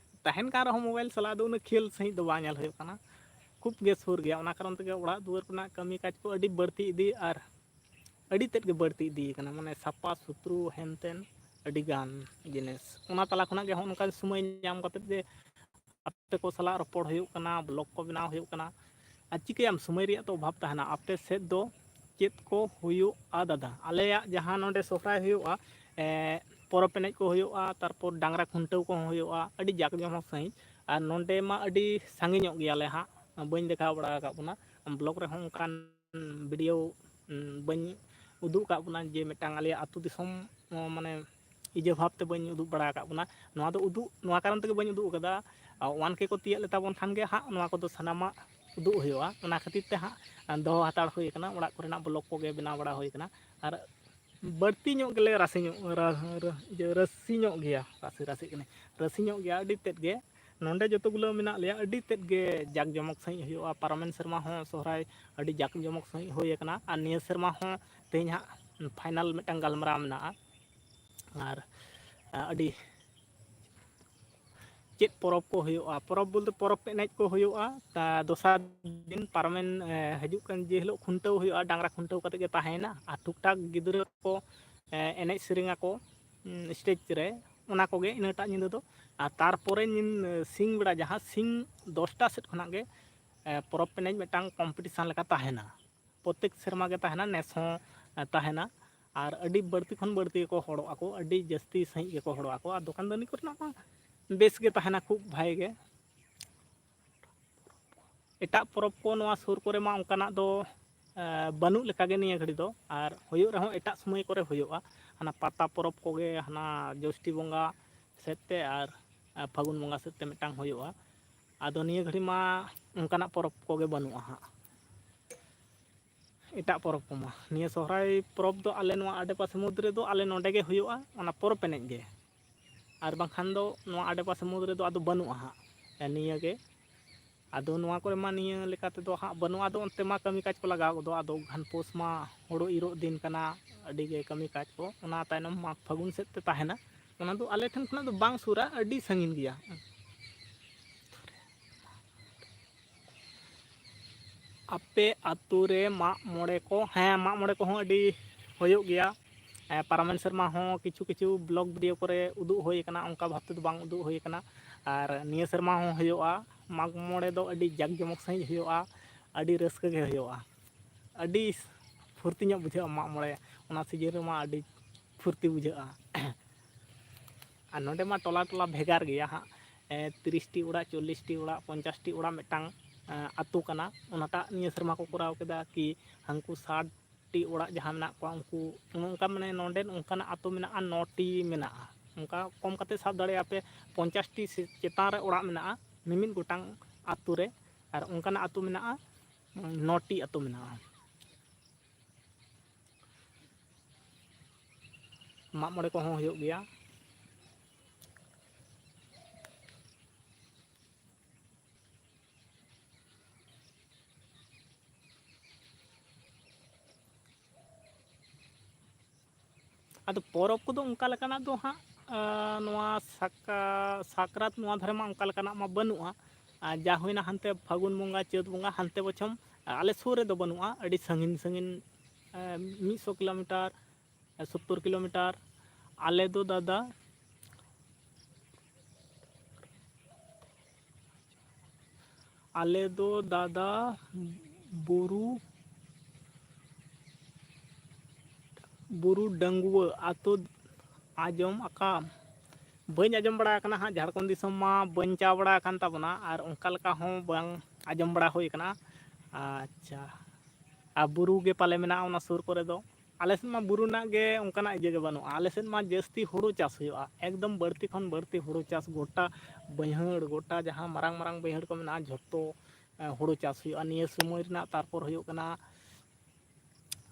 ᱛᱟᱦᱮᱱ ᱠᱟᱱ ᱨᱮᱦᱚᱸ mobile ᱥᱟᱞᱟᱜ ᱫᱚ ᱩᱱᱟᱹᱜ ᱠᱷᱮᱞ ᱥᱟᱺᱦᱤᱡ ᱫᱚ ᱵᱟᱝ ᱧᱮᱞ ᱦᱩᱭᱩᱜ ᱠᱟᱱᱟ, ᱠᱷᱩᱵ ᱜᱮ ᱥᱩᱨ ᱜᱮᱭᱟ᱾ ᱚᱱᱟ ᱠᱟᱨᱚᱱ ᱛᱮᱜᱮ ᱚᱲᱟᱜ ᱫᱩᱣᱟᱹᱨ ᱠᱚᱨᱮᱱᱟᱜ ᱠᱟᱹᱢᱤ ᱠᱟᱡᱽ ᱠᱚ ᱟᱹᱰᱤ ᱵᱟᱹᱲᱛᱤ ᱤᱫᱤ ᱟᱨ ᱟᱹᱰᱤ ᱛᱮᱫ ᱜᱮ ᱵᱟᱹᱲᱛᱤ ᱤᱫᱤ ᱟᱠᱟᱱᱟ, ᱢᱟᱱᱮ ᱥᱟᱯᱷᱟ ᱥᱩᱛᱨᱩ ᱦᱮᱱ ᱛᱮᱱ ᱟᱹᱰᱤ ᱜᱟᱱ ᱡᱤᱱᱤᱥ᱾ ᱚᱱᱟ ᱛᱟᱞᱟ ᱠᱷᱚᱱᱟᱜ ᱜᱮ ᱦᱚᱸᱜᱼᱚ ᱱᱚᱝᱠᱟᱱ ᱥᱚᱢᱚᱭ ᱧᱟᱢ ᱠᱟᱛᱮᱫ ᱜᱮ ᱟᱯᱮ ᱠᱚ ᱥᱟᱞᱟᱜ ᱨᱚᱯᱚᱲ ᱦᱩᱭᱩᱜ ᱠᱟᱱᱟ, vlog ᱠᱚ ᱵᱮᱱᱟᱣ ᱦᱩᱭᱩᱜ ᱠᱟᱱᱟ᱾ ᱟᱨ ᱪᱤᱠᱟᱹᱭᱟᱢ, ᱥᱚᱢᱚᱭ ᱨᱮᱭᱟᱜ ᱛᱚ ᱚᱵᱷᱟᱵᱽ ᱛᱟᱦᱮᱱᱟ᱾ ᱟᱯᱮ ᱥᱮᱫ ᱫᱚ ᱪᱮᱫ ᱠᱚ ᱦᱩᱭᱩᱜᱼᱟ ᱫᱟᱫᱟ? ᱟᱞᱮᱭᱟᱜ ᱡᱟᱦᱟᱸ ᱱᱚᱰᱮ ᱥᱚᱦᱨᱟᱭ ᱦᱩᱭᱩᱜᱼᱟ, ᱮ, ᱯᱚᱨᱚᱵᱽ ᱮᱱᱮᱡ ᱠᱚ ᱦᱩᱭᱩᱜᱼᱟ, ᱛᱟᱨᱯᱚᱨ ᱰᱟᱝᱨᱟ ᱠᱷᱩᱱᱴᱟᱹᱣ ᱠᱚᱦᱚᱸ ᱦᱩᱭᱩᱜᱼᱟ, ᱟᱹᱰᱤ ᱡᱟᱠ ᱡᱚᱢᱚᱠ ᱥᱟᱺᱦᱤᱡ᱾ ᱟᱨ ᱱᱚᱰᱮ ᱢᱟ ᱟᱹᱰᱤ ᱥᱟᱺᱜᱤᱧᱚᱜ ᱜᱮᱭᱟᱞᱮ ᱦᱟᱸᱜ, ᱵᱟᱹᱧ ᱫᱮᱠᱷᱟᱣ ᱵᱟᱲᱟ ᱟᱠᱟᱫ ᱵᱚᱱᱟ᱾ vlog ᱨᱮᱦᱚᱸ ᱚᱱᱠᱟᱱ video, ᱩᱸ, ᱵᱟᱹᱧ ᱩᱫᱩᱜ ᱟᱠᱟᱫ ᱵᱚᱱᱟ ᱡᱮ ᱢᱤᱫᱴᱟᱝ ᱟᱞᱮᱭᱟᱜ ᱟᱹᱛᱩ ᱫᱤᱥᱚᱢ, ᱚ, ᱢᱟᱱᱮ ᱤᱭᱟᱹ ᱵᱷᱟᱵᱽ ᱛᱮ ᱵᱟᱹᱧ ᱩᱫᱩᱜ ᱵᱟᱲᱟ ᱟᱠᱟᱫ ᱵᱚᱱᱟ᱾ ᱱᱚᱣᱟ ᱫᱚ ᱩᱫᱩᱜ ᱱᱚᱣᱟ ᱠᱟᱨᱚᱱ ᱛᱮᱜᱮ ᱵᱟᱹᱧ ᱩᱫᱩᱜ ᱟᱠᱟᱫᱟ, ᱟᱨ one K ᱠᱚ ᱛᱤᱭᱟᱹᱜ ᱞᱮᱛᱟ ᱵᱚᱱ ᱠᱷᱟᱱ ᱜᱮ ᱦᱟᱸᱜ ᱱᱚᱣᱟ ᱠᱚᱫᱚ ᱥᱟᱱᱟᱢᱟᱜ ᱩᱫᱩᱜ ᱦᱩᱭᱩᱜᱼᱟ᱾ ᱚᱱᱟ ᱠᱷᱟᱹᱛᱤᱨ ᱛᱮ ᱦᱟᱸᱜ ᱫᱚᱦᱚ ᱦᱟᱛᱟᱲ ᱦᱩᱭ ᱟᱠᱟᱱᱟ, ᱚᱲᱟᱜ ᱠᱚᱨᱮᱱᱟᱜ vlog ᱠᱚᱜᱮ ᱵᱮᱱᱟᱣ ᱵᱟᱲᱟ ᱦᱩᱭ ᱟᱠᱟᱱᱟ᱾ ᱟᱨ ᱵᱟᱹᱲᱛᱤ ᱧᱚᱜ ᱜᱮᱞᱮ ᱨᱟᱥᱮ ᱧᱚᱜ, ᱨᱟ-, ᱨᱟ-, ᱤᱭᱟᱹ, ᱨᱟᱹᱥᱤ ᱧᱚᱜ ᱜᱮᱭᱟ, ᱨᱟᱥᱮ, ᱨᱟᱥᱮᱜ ᱠᱟᱹᱱᱟᱹᱧ, ᱨᱟᱹᱥᱤ ᱧᱚᱜ ᱜᱮᱭᱟ ᱟᱹᱰᱤ ᱛᱮᱫ ᱜᱮ᱾ ᱱᱚᱰᱮ ᱡᱚᱛᱚ ᱜᱩᱞᱟᱹ ᱢᱮᱱᱟᱜ ᱞᱮᱭᱟ, ᱟᱹᱰᱤ ᱛᱮᱫ ᱜᱮ ᱡᱟᱠ ᱡᱚᱢᱚᱠ ᱥᱟᱺᱦᱤᱡ ᱦᱩᱭᱩᱜᱼᱟ᱾ ᱯᱟᱨᱚᱢᱮᱱ ᱥᱮᱨᱢᱟ ᱦᱚᱸ ᱥᱚᱦᱨᱟᱭ ᱟᱹᱰᱤ ᱡᱟᱠ ᱡᱚᱢᱚᱠ ᱥᱟᱺᱦᱤᱡ ᱦᱩᱭ ᱟᱠᱟᱱᱟ, ᱟᱨ ᱱᱤᱭᱟᱹ ᱥᱮᱨᱢᱟ ᱦᱚᱸ ᱛᱮᱦᱮᱧ ᱦᱟᱸᱜ final ᱢᱤᱫᱴᱟᱝ ᱜᱟᱞᱢᱟᱨᱟᱣ ᱢᱮᱱᱟᱜᱼᱟ᱾ ᱟᱨ, ᱟ, ᱟᱹᱰᱤ ᱪᱮᱫ ᱯᱚᱨᱚᱵᱽ ᱠᱚ ᱦᱩᱭᱩᱜᱼᱟ? ᱯᱚᱨᱚᱵᱽ ᱵᱚᱞᱛᱮ ᱯᱚᱨᱚᱵᱽ ᱮᱱᱮᱡ ᱠᱚ ᱦᱩᱭᱩᱜᱼᱟ᱾ ᱛᱟ ᱫᱚᱥᱟᱨ ᱫᱤᱱ ᱯᱟᱨᱚᱢᱮᱱ, ᱮ, ᱦᱤᱡᱩᱜ ᱠᱟᱱ ᱡᱮ ᱦᱤᱞᱳᱜ ᱠᱷᱩᱱᱴᱟᱹᱣ ᱦᱩᱭᱩᱜᱼᱟ, ᱰᱟᱝᱨᱟ ᱠᱷᱩᱱᱴᱟᱹᱣ ᱠᱟᱛᱮ ᱜᱮ ᱛᱟᱦᱮᱸᱭᱮᱱᱟ᱾ ᱟᱨ ᱴᱩᱠ ᱴᱟᱠ ᱜᱤᱫᱽᱨᱟᱹ ᱠᱚ, ᱮ, ᱮᱱᱮᱡ ᱥᱮᱨᱮᱧ ᱟᱠᱚ, ᱩᱸ, stage ᱨᱮ᱾ ᱚᱱᱟ ᱠᱚᱜᱮ ᱤᱱᱟᱹᱴᱟᱜ ᱧᱤᱫᱟᱹ ᱫᱚ᱾ ᱟᱨ ᱛᱟᱨᱯᱚᱨᱮ ᱧᱤᱫ-, ᱥᱤᱧ ᱵᱮᱲᱟ ᱡᱟᱦᱟᱸ ᱥᱤᱧ ᱫᱚᱥᱴᱟ ᱥᱮᱫ ᱠᱷᱚᱱᱟᱜ ᱜᱮ, ᱮ, ᱯᱚᱨᱚᱵᱽ ᱮᱱᱮᱡ ᱢᱤᱫᱴᱟᱝ ᱠᱚᱢᱯᱤᱴᱤᱥᱟᱱ ᱞᱮᱠᱟ ᱛᱟᱦᱮᱱᱟ᱾ ᱯᱨᱚᱛᱮᱠ ᱥᱮᱨᱢᱟ ᱜᱮ ᱛᱟᱦᱮᱱᱟ, ᱱᱮᱥ ᱦᱚᱸ, ᱮ, ᱛᱟᱦᱮᱱᱟ᱾ ᱟᱨ ᱟᱹᱰᱤ ᱵᱟᱹᱲᱛᱤ ᱠᱷᱚᱱ ᱵᱟᱹᱲᱛᱤ ᱜᱮᱠᱚ ᱦᱚᱲᱚᱜ ᱟᱠᱚ, ᱟᱹᱰᱤ ᱡᱟᱹᱥᱛᱤ ᱥᱟᱺᱦᱤᱡ ᱜᱮᱠᱚ ᱦᱚᱲᱚᱜ ᱟᱠᱚ᱾ ᱟᱨ ᱫᱚᱠᱟᱱ ᱫᱟᱹᱱᱤ ᱠᱚᱨᱮᱱᱟᱜ ᱢᱟ ᱵᱮᱥ ᱜᱮ ᱛᱟᱦᱮᱱᱟ, ᱠᱷᱩᱵ ᱵᱷᱟᱜᱮ ᱜᱮ᱾ ᱮᱴᱟᱜ ᱯᱚᱨᱚᱵᱽ ᱠᱚ ᱱᱚᱣᱟ ᱥᱩᱨ ᱠᱚᱨᱮ ᱢᱟ ᱚᱱᱠᱟᱱᱟᱜ ᱫᱚ, ᱮ, ᱵᱟᱹᱱᱩᱜ ᱞᱮᱠᱟᱜᱮ ᱱᱤᱭᱟᱹ ᱜᱷᱟᱹᱲᱤ ᱫᱚ᱾ ᱟᱨ ᱦᱩᱭᱩᱜ ᱨᱮᱦᱚᱸ ᱮᱴᱟᱜ ᱥᱚᱢᱚᱭ ᱠᱚᱨᱮ ᱦᱩᱭᱩᱜᱼᱟ, ᱦᱟᱱᱟ ᱯᱟᱛᱟ ᱯᱚᱨᱚᱵᱽ ᱠᱚᱜᱮ, ᱦᱟᱱᱟ ᱡᱳᱥᱴᱤ ᱵᱚᱸᱜᱟ ᱥᱮᱫ ᱛᱮ ᱟᱨ, ᱮ, ᱯᱷᱟᱹᱜᱩᱱ ᱵᱚᱸᱜᱟ ᱥᱮᱫ ᱛᱮ ᱢᱤᱫᱴᱟᱝ ᱦᱩᱭᱩᱜᱼᱟ᱾ ᱟᱫᱚ ᱱᱤᱭᱟᱹ ᱜᱷᱟᱹᱲᱤ ᱢᱟ ᱚᱱᱠᱟᱱᱟᱜ ᱯᱚᱨᱚᱵᱽ ᱠᱚᱜᱮ ᱵᱟᱹᱱᱩᱜᱼᱟ ᱦᱟᱸᱜ᱾ ᱮᱴᱟᱜ ᱯᱚᱨᱚᱵᱽ ᱠᱚᱢᱟ, ᱱᱤᱭᱟᱹ ᱥᱚᱦᱨᱟᱭ ᱯᱚᱨᱚᱵᱽ ᱫᱚ ᱟᱞᱮ ᱱᱚᱣᱟ ᱟᱰᱮᱯᱟᱥᱮ ᱢᱩᱫᱽ ᱨᱮᱫᱚ ᱟᱞᱮ ᱱᱚᱰᱮ ᱜᱮ ᱦᱩᱭᱩᱜᱼᱟ, ᱚᱱᱟ ᱯᱚᱨᱚᱵᱽ ᱮᱱᱮᱡ ᱜᱮ᱾ ᱟᱨ ᱵᱟᱝᱠᱷᱟᱱ ᱫᱚ ᱱᱚᱣᱟ ᱟᱰᱮᱯᱟᱥᱮ ᱢᱩᱫᱽ ᱨᱮᱫᱚ ᱟᱫᱚ ᱵᱟᱹᱱᱩᱜᱼᱟ ᱦᱟᱸᱜ, ᱱᱤᱭᱟᱹ ᱜᱮ᱾ ᱟᱫᱚ ᱱᱚᱣᱟ ᱠᱚᱨᱮ ᱢᱟ ᱱᱤᱭᱟᱹ ᱞᱮᱠᱟ ᱛᱮᱫᱚ ᱦᱟᱸᱜ ᱵᱟᱹᱱᱩᱜᱼᱟ᱾ ᱟᱫᱚ ᱚᱱᱛᱮ ᱢᱟ ᱠᱟᱹᱢᱤ ᱠᱟᱡᱽ ᱠᱚ ᱞᱟᱜᱟᱣ ᱜᱚᱫᱚᱜ, ᱟᱫᱚ ᱜᱷᱟᱱ ᱯᱳᱥ ᱢᱟ ᱦᱳᱲᱳ ᱤᱨᱚᱜ ᱫᱤᱱ ᱠᱟᱱᱟ, ᱟᱹᱰᱤ ᱜᱮ ᱠᱟᱹᱢᱤ ᱠᱟᱡᱽ ᱠᱚ᱾ ᱚᱱᱟ ᱛᱟᱭᱱᱚᱢ ᱢᱟᱜᱽ ᱯᱷᱟᱹᱜᱩᱱ ᱥᱮᱫ ᱛᱮ ᱛᱟᱦᱮᱱᱟ᱾ ᱚᱱᱟ ᱫᱚ ᱟᱞᱮ ᱴᱷᱮᱱ ᱠᱷᱚᱱᱟᱜ ᱫᱚ ᱵᱟᱝ ᱥᱩᱨᱟ, ᱟᱹᱰᱤ ᱥᱟᱺᱜᱤᱧ ᱜᱮᱭᱟ᱾ ᱟᱯᱮ ᱟᱹᱛᱩ ᱨᱮ ᱢᱟᱜ ᱢᱚᱬᱮ ᱠᱚ? ᱦᱮᱸ, ᱢᱟᱜ ᱢᱚᱬᱮ ᱠᱚᱦᱚᱸ ᱟᱹᱰᱤ ᱦᱩᱭᱩᱜ ᱜᱮᱭᱟ᱾ ᱮ, ᱯᱟᱨᱚᱢᱮᱱ ᱥᱮᱨᱢᱟ ᱦᱚᱸ ᱠᱤᱪᱷᱩ ᱠᱤᱪᱷᱩ ᱵᱞᱚᱜ ᱵᱷᱤᱰᱤᱭᱳ ᱠᱚᱨᱮ ᱩᱫᱩᱜ ᱦᱩᱭ ᱟᱠᱟᱱᱟ, ᱚᱱᱠᱟ ᱵᱷᱟᱵᱽ ᱛᱮᱫᱚ ᱵᱟᱝ ᱩᱫᱩᱜ ᱦᱩᱭ ᱟᱠᱟᱱᱟ᱾ ᱟᱨ ᱱᱤᱭᱟᱹ ᱥᱮᱨᱢᱟ ᱦᱚᱸ ᱦᱩᱭᱩᱜᱼᱟ᱾ ᱢᱟᱜ ᱢᱚᱬᱮ ᱫᱚ ᱟᱹᱰᱤ ᱡᱟᱠ ᱡᱚᱢᱚᱠ ᱥᱟᱺᱦᱤᱡ ᱦᱩᱭᱩᱜᱼᱟ, ᱟᱹᱰᱤ ᱨᱟᱹᱥᱠᱟᱹ ᱜᱮ ᱦᱩᱭᱩᱜᱼᱟ, ᱟᱹᱰᱤ ᱯᱷᱩᱨᱛᱤ ᱧᱚᱜ ᱵᱩᱡᱷᱟᱹᱜᱼᱟ ᱢᱟᱜ ᱢᱚᱬᱮ᱾ ᱚᱱᱟ ᱥᱤᱡᱤᱱ ᱨᱮᱢᱟ ᱟᱹᱰᱤ ᱯᱷᱩᱨᱛᱤ ᱵᱩᱡᱷᱟᱹᱜᱼᱟ᱾ ᱟᱨ ᱱᱚᱰᱮ ᱢᱟ ᱴᱚᱞᱟ ᱴᱚᱞᱟ ᱵᱷᱮᱜᱟᱨ ᱜᱮᱭᱟ ᱦᱟᱸᱜ, ᱮ, ᱛᱤᱨᱤᱥ ᱴᱤ ᱚᱲᱟᱜ, ᱪᱚᱞᱞᱤᱥ ᱴᱤ ᱚᱲᱟᱜ, ᱯᱚᱧᱪᱟᱥ ᱴᱤ ᱚᱲᱟᱜ ᱢᱤᱫᱴᱟᱝ, ᱮ, ᱟᱹᱛᱩ ᱠᱟᱱᱟ᱾ ᱚᱱᱟᱴᱟᱜ ᱱᱤᱭᱟᱹ ᱥᱮᱨᱢᱟ ᱠᱚ ᱠᱚᱨᱟᱣ ᱠᱮᱫᱟ ᱠᱤ ᱦᱟᱹᱱᱠᱩ ᱥᱟᱴ ᱴᱤ ᱚᱲᱟᱜ ᱡᱟᱦᱟᱸ ᱢᱮᱱᱟᱜ ᱠᱚᱣᱟ, ᱩᱱᱠᱩ ᱚᱱᱠᱟ, ᱢᱟᱱᱮ, ᱱᱚᱰᱮ ᱚᱱᱠᱟᱱᱟᱜ ᱟᱹᱛᱩ ᱢᱮᱱᱟᱜᱼᱟ, ᱱᱚ ᱴᱤ ᱢᱮᱱᱟᱜᱼᱟ᱾ ᱚᱱᱠᱟ ᱠᱚᱢ ᱠᱟᱛᱮ ᱥᱟᱵ ᱫᱟᱲᱮᱭᱟᱜᱼᱟ ᱯᱮ, ᱯᱚᱧᱪᱟᱥ ᱴᱤ ᱥᱮ ᱪᱮᱛᱟᱱ ᱨᱮ ᱚᱲᱟᱜ ᱢᱮᱱᱟᱜᱼᱟ ᱢᱤᱢᱤᱫ ᱜᱚᱴᱟᱝ ᱟᱹᱛᱩ ᱨᱮ᱾ ᱟᱨ ᱚᱱᱠᱟᱱᱟᱜ ᱟᱹᱛᱩ ᱢᱮᱱᱟᱜᱼᱟ, ᱱᱚ ᱴᱤ ᱟᱹᱛᱩ ᱢᱮᱱᱟᱜᱼᱟ᱾ ᱢᱟᱜ ᱢᱚᱬᱮ ᱠᱚᱦᱚᱸ ᱦᱩᱭᱩᱜ ᱜᱮᱭᱟ᱾ ᱟᱫᱚ ᱯᱚᱨᱚᱵᱽ ᱠᱚᱫᱚ ᱚᱱᱠᱟ ᱞᱮᱠᱟᱱᱟᱜ ᱫᱚ ᱦᱟᱸᱜ, ᱟᱸ, ᱱᱚᱣᱟ ᱥᱟᱠᱟ-, ᱥᱟᱠᱨᱟᱛ ᱱᱚᱣᱟ ᱫᱷᱟᱨᱮ ᱢᱟ ᱚᱱᱠᱟ ᱞᱮᱠᱟᱱᱟᱜ ᱢᱟ ᱵᱟᱹᱱᱩᱜᱼᱟ᱾ ᱟᱨ ᱡᱟ ᱦᱩᱭᱱᱟ ᱦᱟᱱᱛᱮ ᱯᱷᱟᱹᱜᱩᱱ ᱵᱚᱸᱜᱟ, ᱪᱟᱹᱛ ᱵᱚᱸᱜᱟ, ᱦᱟᱱᱛᱮ ᱵᱚᱪᱷᱚᱢ, ᱟᱞᱮ ᱥᱩᱨ ᱨᱮᱫᱚ ᱵᱟᱹᱱᱩᱜᱼᱟ, ᱟᱹᱰᱤ ᱥᱟᱺᱜᱤᱧ ᱥᱟᱺᱜᱤᱧ, ᱮᱸ, ᱢᱤᱫ ᱥᱚ ᱠᱤᱞᱳᱢᱤᱴᱟᱨ, ᱥᱳᱛᱛᱳᱨ ᱠᱤᱞᱳᱢᱤᱴᱟᱨ᱾ ᱟᱞᱮ ᱫᱚ ᱫᱟᱫᱟ ᱟᱞᱮ ᱫᱚ ᱫᱟᱫᱟ ᱵᱩᱨᱩ, ᱵᱩᱨᱩ ᱰᱟᱺᱜᱩᱣᱟᱹ ᱟᱛᱳ ᱟᱸᱡᱚᱢ ᱟᱠᱟᱢ? ᱵᱟᱹᱧ ᱟᱸᱡᱚᱢ ᱵᱟᱲᱟ ᱟᱠᱟᱱᱟ ᱦᱟᱸᱜ, ᱡᱷᱟᱲᱠᱷᱚᱸᱰ ᱫᱤᱥᱚᱢ ᱢᱟ ᱵᱟᱹᱧ ᱪᱟ ᱵᱟᱲᱟ ᱟᱠᱟᱱ ᱛᱟᱵᱚᱱᱟ, ᱟᱨ ᱚᱱᱠᱟ ᱞᱮᱠᱟ ᱦᱚᱸ ᱵᱟᱝ ᱟᱸᱡᱚᱢ ᱵᱟᱲᱟ ᱦᱩᱭ ᱟᱠᱟᱱᱟ᱾ ᱟᱪᱪᱷᱟ, ᱟᱨ ᱵᱩᱨᱩ ᱜᱮ ᱯᱟᱞᱮ ᱢᱮᱱᱟᱜᱼᱟ ᱚᱱᱟ ᱥᱩᱨ ᱠᱚᱨᱮ ᱫᱚ? ᱟᱞᱮ ᱥᱮᱫ ᱢᱟ ᱵᱩᱨᱩ ᱨᱮᱱᱟᱜ ᱜᱮ ᱚᱱᱠᱟᱱᱟᱜ ᱤᱭᱟᱹ ᱜᱮ ᱵᱟᱹᱱᱩᱜᱼᱟ᱾ ᱟᱞᱮ ᱥᱮᱫ ᱢᱟ ᱡᱟᱹᱥᱛᱤ ᱦᱩᱲᱩ ᱪᱟᱥ ᱦᱩᱭᱩᱜᱼᱟ, ᱮᱠᱫᱚᱢ ᱵᱟᱹᱲᱛᱤ ᱠᱷᱚᱱ ᱵᱟᱹᱲᱛᱤ ᱦᱩᱲᱩ ᱪᱟᱥ, ᱜᱚᱴᱟ ᱵᱟᱹᱭᱦᱟᱹᱲ, ᱜᱚᱴᱟ ᱡᱟᱦᱟᱸ ᱢᱟᱨᱟᱝ ᱢᱟᱨᱟᱝ ᱵᱟᱹᱭᱦᱟᱹᱲ ᱠᱚ ᱢᱮᱱᱟᱜᱼᱟ, ᱡᱷᱚᱛᱚ, ᱮ, ᱦᱩᱲᱩ ᱪᱟᱥ ᱦᱩᱭᱩᱜᱼᱟ ᱱᱤᱭᱟᱹ ᱥᱚᱢᱚᱭ ᱨᱮᱱᱟᱜ᱾ ᱛᱟᱨᱯᱚᱨ ᱦᱩᱭᱩᱜ ᱠᱟᱱᱟ,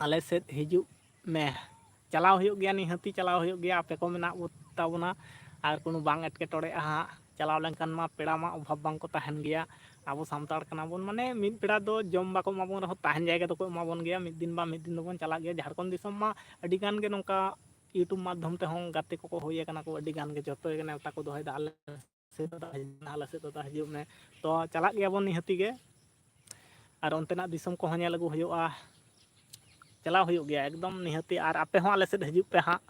ᱟᱞᱮ ᱥᱮᱫ ᱦᱤᱡᱩᱜ ᱢᱮ, ᱪᱟᱞᱟᱣ ᱦᱩᱭᱩᱜ ᱜᱮᱭᱟ, ᱱᱤᱦᱟᱹᱛᱤ ᱪᱟᱞᱟᱣ ᱦᱩᱭᱩᱜ ᱜᱮᱭᱟ᱾ ᱟᱯᱮ ᱠᱚ ᱢᱮᱱᱟᱜ ᱵᱚ-, ᱛᱟᱵᱚᱱᱟ, ᱟᱨ ᱠᱳᱱᱳ ᱵᱟᱝ ᱮᱴᱠᱮᱴᱚᱬᱮᱜᱼᱟ ᱦᱟᱸᱜ᱾ ᱪᱟᱞᱟᱣ ᱞᱮᱱᱠᱷᱟᱱ ᱢᱟ ᱯᱮᱲᱟ ᱢᱟ ᱚᱵᱷᱟᱵᱽ ᱵᱟᱝ ᱠᱚ ᱛᱟᱦᱮᱱ ᱜᱮᱭᱟ᱾ ᱟᱵᱚ ᱥᱟᱱᱛᱟᱲ ᱠᱟᱱᱟ ᱵᱚᱱ, ᱢᱟᱱᱮ ᱢᱤᱫ ᱵᱮᱲᱟ ᱫᱚ ᱡᱚᱢ ᱵᱟᱠᱚ ᱮᱢᱟ ᱵᱚᱱ ᱨᱮᱦᱚᱸ ᱛᱟᱦᱮᱱ ᱡᱟᱭᱜᱟ ᱫᱚᱠᱚ ᱮᱢᱟ ᱵᱚᱱ ᱜᱮᱭᱟ᱾ ᱢᱤᱫ ᱫᱤᱱ ᱵᱟ ᱢᱤᱫ ᱫᱤᱱ ᱫᱚᱵᱚᱱ ᱪᱟᱞᱟᱜ ᱜᱮᱭᱟ᱾ ᱡᱷᱟᱲᱠᱷᱚᱸᱰ ᱫᱤᱥᱚᱢ ᱢᱟ ᱟᱹᱰᱤ ᱜᱟᱱ ᱜᱮ ᱱᱚᱝᱠᱟ YouTube ᱢᱟᱫᱽᱫᱷᱚᱢ ᱛᱮᱦᱚᱸ ᱜᱟᱛᱮ ᱠᱚᱠᱚ ᱦᱩᱭ ᱟᱠᱟᱱᱟ ᱠᱚ, ᱟᱹᱰᱤ ᱜᱟᱱ ᱜᱮ, ᱡᱚᱛᱚ ᱜᱮ ᱱᱮᱣᱛᱟ ᱠᱚ ᱫᱚᱦᱚᱭᱮᱫᱟ, "ᱟᱞᱮ ᱥᱮᱫ ᱫᱚ ᱦᱤᱡᱩᱜ ᱢᱮ, ᱟᱞᱮ ᱥᱮᱫ ᱫᱚ ᱦᱤᱡᱩᱜ ᱢᱮ᱾" ᱛᱚ ᱪᱟᱞᱟᱜ ᱜᱮᱭᱟᱵᱚᱱ ᱱᱤᱦᱟᱹᱛᱤ ᱜᱮ, ᱟᱨ ᱚᱱᱛᱮᱱᱟᱜ ᱫᱤᱥᱚᱢ ᱠᱚᱦᱚᱸ ᱧᱮᱞ ᱟᱹᱜᱩ ᱦᱩᱭᱩᱜᱼᱟ᱾ ᱪᱟᱞᱟᱣ ᱦᱩᱭᱩᱜ ᱜᱮᱭᱟ ᱮᱠᱫᱚᱢ ᱱᱤᱦᱟᱹᱛᱤ, ᱟᱨ ᱟᱯᱮ ᱦᱚᱸ ᱟᱞᱮ ᱥᱮᱫ ᱦᱤᱡᱩᱜ ᱯᱮ ᱦᱟᱸᱜ᱾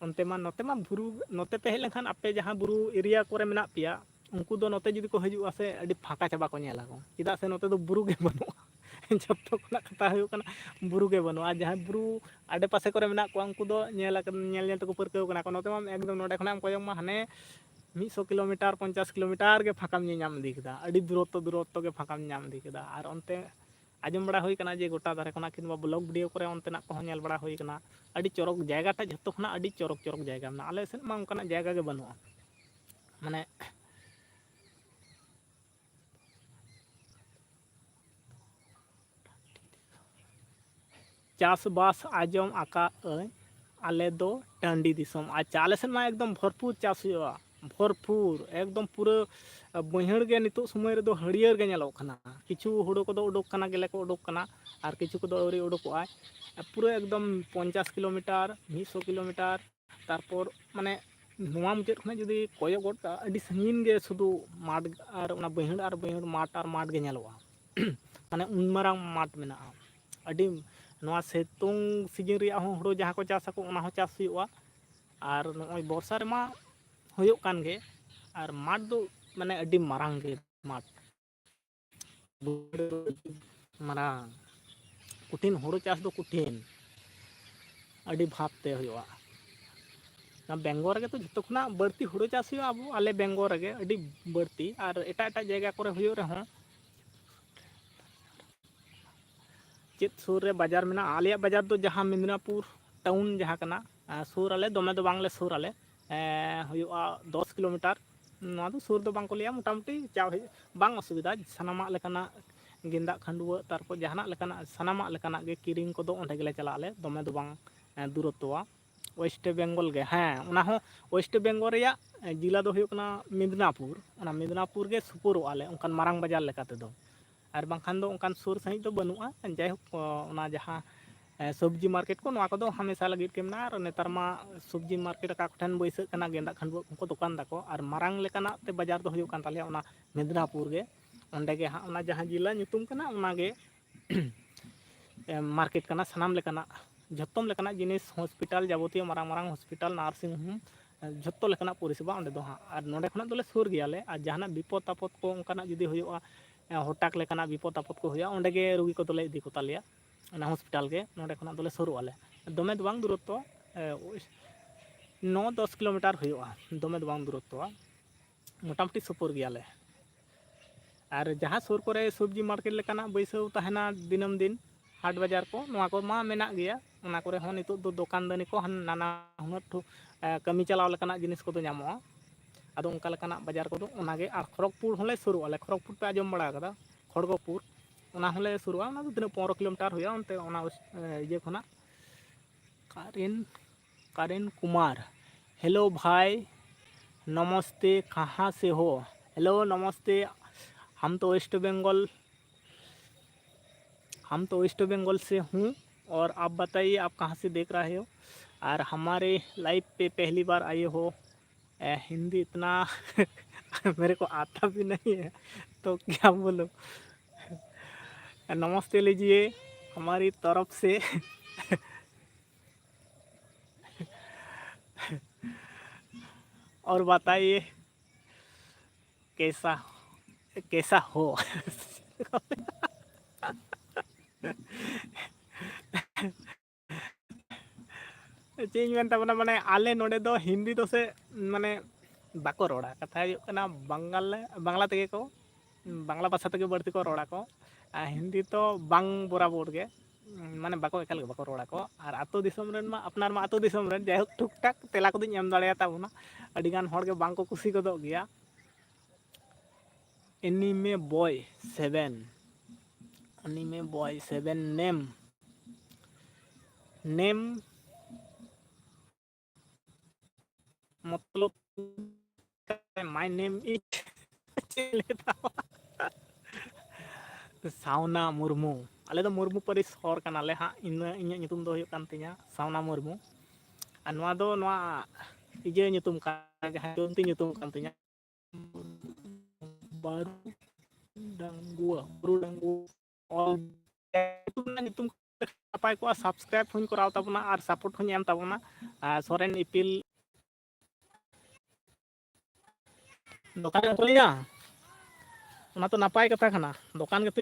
ᱚᱱᱛᱮ ᱢᱟ, ᱱᱚᱛᱮ ᱢᱟ ᱵᱩᱨᱩ, ᱱᱚᱛᱮ ᱯᱮ ᱦᱮᱡ ᱞᱮᱱᱠᱷᱟᱱ, ᱟᱯᱮ ᱡᱟᱦᱟᱸ ᱵᱩᱨᱩ area ᱠᱚᱨᱮ ᱢᱮᱱᱟᱜ ᱯᱮᱭᱟ, ᱩᱱᱠᱩ ᱫᱚ ᱱᱚᱛᱮ ᱡᱩᱫᱤ ᱠᱚ ᱦᱤᱡᱩᱜᱼᱟ ᱥᱮ, ᱟᱹᱰᱤ ᱯᱷᱟᱸᱠᱟ ᱪᱟᱵᱟ ᱠᱚ ᱧᱮᱞᱟ ᱠᱚ, ᱪᱮᱫᱟᱜ ᱥᱮ ᱱᱚᱛᱮ ᱫᱚ ᱵᱩᱨᱩ ᱜᱮ ᱵᱟᱹᱱᱩᱜᱼᱟ᱾ ᱡᱚᱛᱚ ᱠᱷᱚᱱᱟᱜ ᱠᱟᱛᱷᱟ ᱦᱩᱭᱩᱜ ᱠᱟᱱᱟ, ᱵᱩᱨᱩ ᱜᱮ ᱵᱟᱹᱱᱩᱜᱼᱟ᱾ ᱟᱨ ᱡᱟᱦᱟᱸᱭ ᱵᱩᱨᱩ ᱟᱰᱮ ᱯᱟᱥᱮ ᱠᱚᱨᱮ ᱢᱮᱱᱟᱜ ᱠᱚᱣᱟ, ᱩᱱᱠᱩ ᱫᱚ ᱧᱮᱞ ᱟᱠᱟᱫ, ᱧᱮᱞ ᱧᱮᱞ ᱛᱮᱠᱚ ᱯᱟᱹᱨᱠᱟᱹᱣ ᱠᱟᱱᱟ ᱠᱚ᱾ ᱱᱚᱛᱮ ᱢᱟ ᱮᱠᱫᱚᱢ ᱱᱚᱰᱮ ᱠᱷᱚᱱᱟᱜ ᱮᱢ ᱠᱚᱭᱚᱜ ᱢᱟ, ᱦᱟᱱᱮ ᱢᱤᱫ ᱥᱚ ᱠᱤᱞᱳᱢᱤᱴᱟᱨ, ᱯᱚᱧᱪᱟᱥ ᱠᱤᱞᱳᱢᱤᱴᱟᱨ ᱜᱮ ᱯᱷᱟᱸᱠᱟᱢ ᱧᱮᱧᱟᱢ ᱤᱫᱤ ᱠᱮᱫᱟ, ᱟᱹᱰᱤ ᱫᱩᱨᱚᱛᱛᱚ ᱫᱩᱨᱚᱛᱛᱚ ᱜᱮ ᱯᱷᱟᱸᱠᱟᱢ ᱧᱟᱢ ᱤᱫᱤ ᱠᱮᱫᱟ᱾ ᱟᱨ ᱚᱱᱛᱮ ᱟᱸᱡᱚᱢ ᱵᱟᱲᱟ ᱦᱩᱭ ᱠᱟᱱᱟ ᱡᱮ ᱜᱚᱴᱟ ᱫᱷᱟᱨᱮ ᱠᱷᱚᱱᱟᱜ ᱠᱤᱝᱵᱟ vlog video ᱠᱚᱨᱮ ᱚᱱᱛᱮᱱᱟᱜ ᱠᱚᱦᱚᱸ ᱧᱮᱞ ᱵᱟᱲᱟ ᱦᱩᱭ ᱠᱟᱱᱟ, ᱟᱹᱰᱤ ᱪᱚᱨᱚᱠ ᱡᱟᱭᱜᱟ ᱴᱟᱜ, ᱡᱷᱚᱛᱚ ᱠᱷᱚᱱᱟᱜ ᱟᱹᱰᱤ ᱪᱚᱨᱚᱠ ᱪᱚᱨᱚᱠ ᱡᱟᱭᱜᱟ ᱢᱮᱱᱟᱜᱼᱟ᱾ ᱟᱞᱮ ᱥᱮᱫ ᱢᱟ ᱚᱱᱠᱟᱱᱟᱜ ᱡᱟᱭᱜᱟ ᱜᱮ ᱵᱟᱹᱱᱩᱜᱼᱟ᱾ ᱢᱟᱱᱮ ᱪᱟᱥᱵᱟᱥ ᱟᱸᱡᱚᱢ ᱟᱠᱟᱫ ᱟᱹᱧ, ᱟᱞᱮ ᱫᱚ ᱴᱟᱺᱰᱤ ᱫᱤᱥᱚᱢ᱾ ᱟᱪᱪᱷᱟ, ᱟᱞᱮ ᱥᱮᱫ ᱢᱟ ᱮᱠᱫᱚᱢ ᱵᱷᱚᱨᱯᱩᱨ ᱪᱟᱥ ᱦᱩᱭᱩᱜᱼᱟ, ᱵᱷᱚᱨᱯᱩᱨ ᱮᱠᱫᱚᱢ ᱯᱩᱨᱟᱹ ᱵᱟᱹᱭᱦᱟᱹᱲ ᱜᱮ ᱱᱤᱛᱚᱜ ᱥᱚᱢᱚᱭ ᱨᱮᱫᱚ ᱦᱟᱹᱨᱭᱟᱹᱲ ᱜᱮ ᱧᱮᱞᱚᱜ ᱠᱟᱱᱟ᱾ ᱠᱤᱪᱷᱩ ᱦᱩᱲᱩ ᱠᱚᱫᱚ ᱩᱰᱩᱠ ᱠᱟᱱᱟ, ᱜᱮᱞᱮ ᱠᱚ ᱩᱰᱩᱠ ᱠᱟᱱᱟ, ᱟᱨ ᱠᱤᱪᱷᱩ ᱠᱚᱫᱚ ᱟᱹᱣᱨᱤ ᱩᱰᱩᱠᱚᱜᱼᱟ᱾ ᱯᱩᱨᱟᱹ ᱮᱠᱫᱚᱢ ᱯᱚᱧᱪᱟᱥ ᱠᱤᱞᱳᱢᱤᱴᱟᱨ, ᱢᱤᱫ ᱥᱚ ᱠᱤᱞᱳᱢᱤᱴᱟᱨ, ᱛᱟᱨᱯᱚᱨ ᱢᱟᱱᱮ ᱱᱚᱣᱟ ᱢᱩᱪᱟᱹᱫ ᱠᱷᱚᱱᱟᱜ ᱡᱩᱫᱤ ᱠᱚᱭᱚᱜ ᱜᱚᱫ ᱠᱟᱜᱼᱟ, ᱟᱹᱰᱤ ᱥᱟᱺᱜᱤᱧ ᱜᱮ ᱥᱩᱫᱷᱩ ᱢᱟᱴᱷ ᱟᱨ ᱚᱱᱟ ᱵᱟᱹᱭᱦᱟᱹᱲ ᱟᱨ ᱵᱟᱹᱭᱦᱟᱹᱲ, ᱢᱟᱴᱷ ᱟᱨ ᱢᱟᱴᱷ ᱜᱮ ᱧᱮᱞᱚᱜᱼᱟ᱾ ᱢᱟᱱᱮ ᱩᱱ ᱢᱟᱨᱟᱝ ᱢᱟᱴᱷ ᱢᱮᱱᱟᱜᱼᱟ᱾ ᱟᱹᱰᱤ, ᱱᱚᱣᱟ ᱥᱤᱛᱩᱝ ᱥᱤᱡᱤᱱ ᱨᱮᱭᱟᱜ ᱦᱚᱸ ᱦᱩᱲᱩ ᱡᱟᱦᱟᱸ ᱠᱚ ᱪᱟᱥ ᱟᱠᱚ, ᱚᱱᱟ ᱦᱚᱸ ᱪᱟᱥ ᱦᱩᱭᱩᱜᱼᱟ᱾ ᱟᱨ ᱱᱚᱜᱼᱚᱭ ᱵᱚᱨᱥᱟ ᱨᱮᱢᱟ ᱦᱩᱭᱩᱜ ᱠᱟᱱ ᱜᱮ, ᱟᱨ ᱢᱟᱴᱷ ᱫᱚ ᱢᱟᱱᱮ ᱟᱹᱰᱤ ᱢᱟᱨᱟᱝ ᱜᱮ᱾ ᱢᱟᱴᱷ ᱢᱟᱨᱟᱝ ᱠᱚᱴᱷᱤᱱ, ᱦᱩᱲᱩ ᱪᱟᱥ ᱫᱚ ᱠᱚᱴᱷᱤᱱ, ᱟᱹᱰᱤ ᱵᱷᱟᱵᱽ ᱛᱮ ᱦᱩᱭᱩᱜᱼᱟ᱾ ᱚᱱᱟ ᱵᱮᱝᱜᱚᱞ ᱨᱮᱜᱮ ᱛᱚ ᱡᱷᱚᱛᱚ ᱠᱷᱚᱱᱟᱜ ᱵᱟᱹᱲᱛᱤ ᱦᱩᱲᱩ ᱪᱟᱥ ᱦᱩᱭᱩᱜᱼᱟ, ᱟᱵᱚ ᱟᱞᱮ ᱵᱮᱝᱜᱚᱞ ᱨᱮᱜᱮ ᱟᱹᱰᱤ ᱵᱟᱹᱲᱛᱤ, ᱟᱨ ᱮᱴᱟᱜ ᱮᱴᱟᱜ ᱡᱟᱭᱜᱟ ᱠᱚᱨᱮ ᱦᱩᱭᱩᱜ ᱨᱮᱦᱚᱸ ᱪᱮᱫ ᱥᱩᱨ ᱨᱮ ᱵᱟᱡᱟᱨ ᱢᱮᱱᱟᱜᱼᱟ? ᱟᱞᱮᱭᱟᱜ ᱵᱟᱡᱟᱨ ᱫᱚ ᱡᱟᱦᱟᱸ ᱢᱮᱫᱽᱱᱟᱯᱩᱨ ᱴᱟᱣᱩᱱ ᱡᱟᱦᱟᱸ ᱠᱟᱱᱟ, ᱥᱩᱨ ᱟᱞᱮ, ᱫᱚᱢᱮ ᱫᱚ ᱵᱟᱝᱞᱮ ᱥᱩᱨ ᱟᱞᱮ, ᱦᱩᱭᱩᱜᱼᱟ ᱫᱚᱥ ᱠᱤᱞᱳᱢᱤᱴᱟᱨ᱾ ᱱᱚᱣᱟ ᱫᱚ ᱥᱩᱨ ᱫᱚ ᱵᱟᱝ ᱠᱚ ᱞᱟᱹᱭᱟ, ᱢᱚᱴᱟᱢᱩᱴᱤ ᱪᱟᱣ ᱦᱮᱡ ᱵᱟᱝ ᱚᱥᱩᱵᱤᱫᱷᱟ᱾ ᱥᱟᱱᱟᱢᱟᱜ ᱞᱮᱠᱟᱱᱟᱜ ᱜᱮᱸᱫᱟᱜ ᱠᱷᱟᱹᱰᱩᱣᱟᱹᱜ, ᱛᱟᱨᱯᱚᱨ ᱡᱟᱦᱟᱱᱟᱜ ᱞᱮᱠᱟᱱᱟᱜ, ᱥᱟᱱᱟᱢᱟᱜ ᱞᱮᱠᱟᱱᱟᱜ ᱜᱮ ᱠᱤᱨᱤᱧ ᱠᱚᱫᱚ ᱚᱸᱰᱮ ᱜᱮᱞᱮ ᱪᱟᱞᱟᱜ ᱟᱞᱮ, ᱫᱚᱢᱮ ᱫᱚ ᱵᱟᱝ ᱫᱩᱨᱚᱛᱛᱚᱣᱟ᱾ ᱳᱭᱮᱥᱴ ᱵᱮᱝᱜᱚᱞ ᱜᱮ, ᱦᱮᱸ, ᱚᱱᱟ ᱦᱚᱸ ᱳᱭᱮᱥᱴ ᱵᱮᱝᱜᱚᱞ ᱨᱮᱭᱟᱜ ᱡᱮᱞᱟ ᱫᱚ ᱦᱩᱭᱩᱜ ᱠᱟᱱᱟ ᱢᱮᱫᱽᱱᱟᱯᱩᱨ᱾ ᱚᱱᱟ ᱢᱮᱫᱽᱱᱟᱯᱩᱨ ᱜᱮ ᱥᱩᱯᱩᱨᱚᱜᱼᱟ ᱞᱮ ᱚᱱᱠᱟᱱ ᱢᱟᱨᱟᱝ ᱵᱟᱡᱟᱨ ᱞᱮᱠᱟ ᱛᱮᱫᱚ, ᱟᱨ ᱵᱟᱝᱠᱷᱟᱱ ᱫᱚ ᱚᱱᱠᱟᱱ ᱥᱩᱨ ᱥᱟᱺᱦᱤᱡ ᱫᱚ ᱵᱟᱹᱱᱩᱜᱼᱟ᱾ ᱡᱟᱭᱦᱳᱠ, ᱚᱱᱟ ᱡᱟᱦᱟᱸ ᱥᱚᱵᱽᱡᱤ ᱢᱟᱨᱠᱮᱴ ᱠᱚ, ᱱᱚᱣᱟ ᱠᱚᱫᱚ ᱦᱟᱢᱮᱥᱟ ᱞᱟᱹᱜᱤᱫ ᱜᱮ ᱢᱮᱱᱟᱜᱼᱟ᱾ ᱟᱨ ᱱᱮᱛᱟᱨ ᱢᱟ ᱥᱚᱵᱽᱡᱤ ᱢᱟᱨᱠᱮᱴ ᱚᱠᱟ ᱠᱚᱴᱷᱮᱱ ᱵᱟᱹᱭᱥᱟᱹᱜ ᱠᱟᱱᱟ, ᱜᱮᱸᱫᱟᱜ ᱠᱷᱟᱹᱰᱩᱣᱟᱹᱜ ᱠᱚᱠᱚ ᱫᱚᱠᱟᱱ ᱫᱟᱠᱚ᱾ ᱟᱨ ᱢᱟᱨᱟᱝ ᱞᱮᱠᱟᱱᱟᱜ ᱛᱮ ᱵᱟᱡᱟᱨ ᱫᱚ ᱦᱩᱭᱩᱜ ᱠᱟᱱ ᱛᱟᱞᱮᱭᱟ ᱚᱱᱟ ᱢᱮᱫᱽᱱᱟᱯᱩᱨ ᱜᱮ᱾ ᱚᱸᱰᱮ ᱜᱮ ᱦᱟᱸᱜ ᱚᱱᱟ ᱡᱟᱦᱟᱸ ᱡᱮᱞᱟ ᱧᱩᱛᱩᱢ ᱠᱟᱱᱟ, ᱚᱱᱟᱜᱮ ᱢᱟᱨᱠᱮᱴ ᱠᱟᱱᱟ᱾ ᱥᱟᱱᱟᱢ ᱞᱮᱠᱟᱱᱟᱜ, ᱡᱷᱚᱛᱚᱢ ᱞᱮᱠᱟᱱᱟᱜ ᱡᱤᱱᱤᱥ, ᱦᱚᱥᱯᱤᱴᱟᱞ, ᱡᱟᱵᱚᱛᱤᱭᱚ ᱢᱟᱨᱟᱝ ᱢᱟᱨᱟᱝ ᱦᱚᱥᱯᱤᱴᱟᱞ, ᱱᱟᱨᱥᱤᱝ ᱦᱳᱢ, ᱡᱷᱚᱛᱚ ᱞᱮᱠᱟᱱᱟᱜ ᱯᱚᱨᱤᱥᱮᱵᱟ ᱚᱸᱰᱮ ᱫᱚ ᱦᱟᱸᱜ᱾ ᱟᱨ ᱱᱚᱸᱰᱮ ᱠᱷᱚᱱᱟᱜ ᱫᱚᱞᱮ ᱥᱩᱨ ᱜᱮᱭᱟᱞᱮ᱾ ᱟᱨ ᱡᱟᱦᱟᱱᱟᱜ ᱵᱤᱯᱚᱫ ᱟᱯᱚᱫ ᱠᱚ ᱚᱱᱠᱟᱱᱟᱜ ᱡᱩᱫᱤ ᱦᱩᱭᱩᱜᱼᱟ, ᱦᱚᱴᱟᱛ ᱞᱮᱠᱟᱱᱟᱜ ᱵᱤᱯᱚᱫ ᱟᱯᱚᱫ ᱠᱚ ᱦᱩᱭᱩᱜᱼᱟ, ᱚᱸᱰᱮ ᱜᱮ ᱨᱩᱜᱤ ᱠᱚᱫᱚᱞᱮ ᱤᱫᱤ ᱠᱚᱛᱟ ᱞᱮᱭᱟ ᱚᱱᱟ ᱦᱚᱥᱯᱤᱴᱟᱞ ᱜᱮ᱾ ᱱᱚᱸᱰᱮ ᱠᱷᱚᱱᱟᱜ ᱫᱚᱞᱮ ᱥᱩᱨᱩᱜ ᱟᱞᱮ, ᱫᱚᱢᱮ ᱫᱚ ᱵᱟᱝ ᱫᱩᱨᱚᱛᱛᱚ, ᱱᱚ ᱫᱚᱥ ᱠᱤᱞᱳᱢᱤᱴᱟᱨ ᱦᱩᱭᱩᱜᱼᱟ, ᱫᱚᱢᱮ ᱫᱚ ᱵᱟᱝ ᱫᱩᱨᱚᱛᱛᱚᱣᱟ, ᱢᱚᱴᱟᱢᱩᱴᱤ ᱥᱩᱯᱩᱨ ᱜᱮᱭᱟᱞᱮ᱾ ᱟᱨ ᱡᱟᱦᱟᱸ ᱥᱩᱨ ᱠᱚᱨᱮ ᱥᱚᱵᱽᱡᱤ ᱢᱟᱨᱠᱮᱴ ᱞᱮᱠᱟᱱᱟᱜ ᱵᱟᱹᱭᱥᱟᱹᱣ ᱛᱟᱦᱮᱱᱟ ᱫᱤᱱᱟᱹᱢ ᱫᱤᱱ, ᱦᱟᱴ ᱵᱟᱡᱟᱨ ᱠᱚ, ᱱᱚᱣᱟ ᱠᱚ ᱢᱟ ᱢᱮᱱᱟᱜ ᱜᱮᱭᱟ᱾ ᱚᱱᱟ ᱠᱚᱨᱮ ᱦᱚᱸ ᱱᱤᱛᱚᱜ ᱫᱚ ᱫᱚᱠᱟᱱ ᱫᱟᱹᱱᱤ ᱠᱚ ᱦᱟᱱ-, ᱱᱟᱱᱟ ᱦᱩᱱᱟᱹᱨ ᱴᱷᱩ-, ᱮ, ᱠᱟᱹᱢᱤ ᱪᱟᱞᱟᱣ ᱞᱮᱠᱟᱱᱟᱜ ᱡᱤᱱᱤᱥ ᱠᱚᱫᱚ ᱧᱟᱢᱚᱜᱼᱟ᱾ ᱟᱫᱚ ᱚᱱᱠᱟ ᱞᱮᱠᱟᱱᱟᱜ ᱵᱟᱡᱟᱨ ᱠᱚᱫᱚ ᱚᱱᱟᱜᱮ᱾ ᱟᱨ ᱠᱷᱚᱲᱚᱜᱽᱯᱩᱨ ᱦᱚᱸᱞᱮ ᱥᱩᱨᱩᱜᱼᱟ ᱞᱮ, ᱠᱷᱚᱲᱚᱜᱽᱯᱩᱨ ᱯᱮ ᱟᱸᱡᱚᱢ ᱵᱟᱲᱟ ᱟᱠᱟᱫᱟ? ᱠᱷᱚᱲᱜᱚᱯᱩᱨ, ᱚᱱᱟ ᱦᱚᱸᱞᱮ ᱥᱩᱨᱩᱜᱼᱟ᱾ ᱚᱱᱟ ᱫᱚ ᱛᱤᱱᱟᱹᱜ, ᱯᱚᱱᱨᱚ ᱠᱤᱞᱳᱢᱤᱴᱟᱨ ᱦᱩᱭᱩᱜᱼᱟ ᱚᱱᱛᱮ, ᱚᱱᱟ ᱤᱭᱟᱹ ᱠᱷᱚᱱᱟᱜ᱾ ᱠᱟᱨᱮᱱ, ᱠᱟᱨᱮᱱ ᱠᱩᱢᱟᱨ, hello भाई, नमस्ते, कहाँ से हो? Hello, नमस्ते, हम तो वेस्ट बंगाल, हम तो वेस्ट बंगाल से हूँ। और आप बताइए, आप कहाँ से देख रहे हो? और हमारे लाइव पे पहली बार आए हो। ए, हिंदी इतना मेरे को आता भी नहीं है, तो क्या बोलूँ। नमस्ते लीजिए हमारी तरफ से। और बताइए कैसा। कैसा हो? ᱪᱮᱫ ᱤᱧ ᱢᱮᱱ ᱛᱟᱵᱚᱱᱟ, ᱢᱟᱱᱮ ᱟᱞᱮ ᱱᱚᱰᱮ ᱫᱚ ᱦᱤᱱᱫᱤ ᱫᱚ ᱥᱮ ᱢᱟᱱᱮ ᱵᱟᱠᱚ ᱨᱚᱲᱟ, ᱠᱟᱛᱷᱟ ᱦᱩᱭᱩᱜ ᱠᱟᱱᱟ ᱵᱟᱝᱜᱟᱞ, ᱵᱟᱝᱞᱟ ᱛᱮᱜᱮ ᱠᱚ, ᱵᱟᱝᱞᱟ ᱵᱷᱟᱥᱟ ᱛᱮᱜᱮ ᱵᱟᱹᱲᱛᱤ ᱠᱚ ᱨᱚᱲᱟ ᱠᱚ, ᱟᱨ ᱦᱤᱱᱫᱤ ᱛᱚ ᱵᱟᱝ ᱵᱚᱨᱟᱵᱚᱨ ᱜᱮ, ᱢᱟᱱᱮ ᱵᱟᱠᱚ, ᱮᱠᱟᱞ ᱜᱮ ᱵᱟᱠᱚ ᱨᱚᱲᱟ ᱠᱚ᱾ ᱟᱨ ᱟᱹᱛᱩ ᱫᱤᱥᱚᱢ ᱨᱮᱱ ᱢᱟ, ᱟᱯᱱᱟᱨ ᱢᱟ ᱟᱹᱛᱩ ᱫᱤᱥᱚᱢ ᱨᱮᱱ, ᱡᱟᱭᱦᱳᱠ ᱴᱷᱩᱠ ᱴᱷᱟᱠ ᱛᱮᱞᱟ ᱠᱚᱫᱚᱧ ᱮᱢ ᱫᱟᱲᱮᱭᱟᱛᱟ ᱵᱚᱱᱟ᱾ ᱟᱹᱰᱤᱜᱟᱱ ᱦᱚᱲ ᱜᱮ ᱵᱟᱝ ᱠᱚ ᱠᱩᱥᱤ ᱜᱚᱫᱚᱜ ᱜᱮᱭᱟ᱾ Anime Boy Seven, Anime Boy Seven name, name ᱢᱚᱛᱞᱚᱵ my name is ᱪᱮᱫ ᱞᱟᱹᱭ ᱛᱟᱢᱟ? ᱥᱟᱣᱱᱟ ᱢᱩᱨᱢᱩ᱾ ᱟᱞᱮ ᱫᱚ ᱢᱩᱨᱢᱩ ᱯᱟᱹᱨᱤᱥ ᱦᱚᱲ ᱠᱟᱱᱟᱞᱮ ᱦᱟᱸᱜ᱾ ᱤᱧ, ᱤᱧᱟᱹᱜ ᱧᱩᱛᱩᱢ ᱫᱚ ᱦᱩᱭᱩᱜ ᱠᱟᱱ ᱛᱤᱧᱟ ᱥᱟᱣᱱᱟ ᱢᱩᱨᱢᱩ᱾ ᱟᱨ ᱱᱚᱣᱟ ᱫᱚ ᱱᱚᱣᱟ ᱤᱭᱟᱹ ᱧᱩᱛᱩᱢ ᱠᱟᱱᱟ, ᱡᱟᱦᱟᱸ ᱡᱚᱭᱚᱱᱛᱤ ᱧᱩᱛᱩᱢ ᱠᱟᱱ ᱛᱤᱧᱟ᱾ ᱵᱟᱹᱨᱩ ᱰᱟᱝᱜᱩᱣᱟ, ᱵᱟᱹᱨᱩ ᱰᱟᱝᱜᱩᱣᱟ᱾ ᱚᱞ ᱧᱩᱛᱩᱢ ᱨᱮᱱᱟᱜ ᱧᱩᱛᱩᱢ ᱱᱟᱯᱟᱭ ᱠᱚᱜᱼᱟ, subscribe ᱦᱚᱸᱧ ᱠᱚᱨᱟᱣ ᱛᱟᱵᱚᱱᱟ ᱟᱨ support ᱦᱚᱸᱧ ᱮᱢ ᱛᱟᱵᱚᱱᱟ᱾ ᱟᱨ ᱥᱚᱨᱮᱱ ᱤᱯᱤᱞ, ᱫᱚᱠᱟᱱ ᱮᱢ ᱠᱷᱩᱞᱟᱹᱭᱟ? ᱚᱱᱟ ᱛᱚ ᱱᱟᱯᱟᱭ ᱠᱟᱛᱷᱟ ᱠᱟᱱᱟ, ᱫᱚᱠᱟᱱ ᱜᱮᱛᱚ,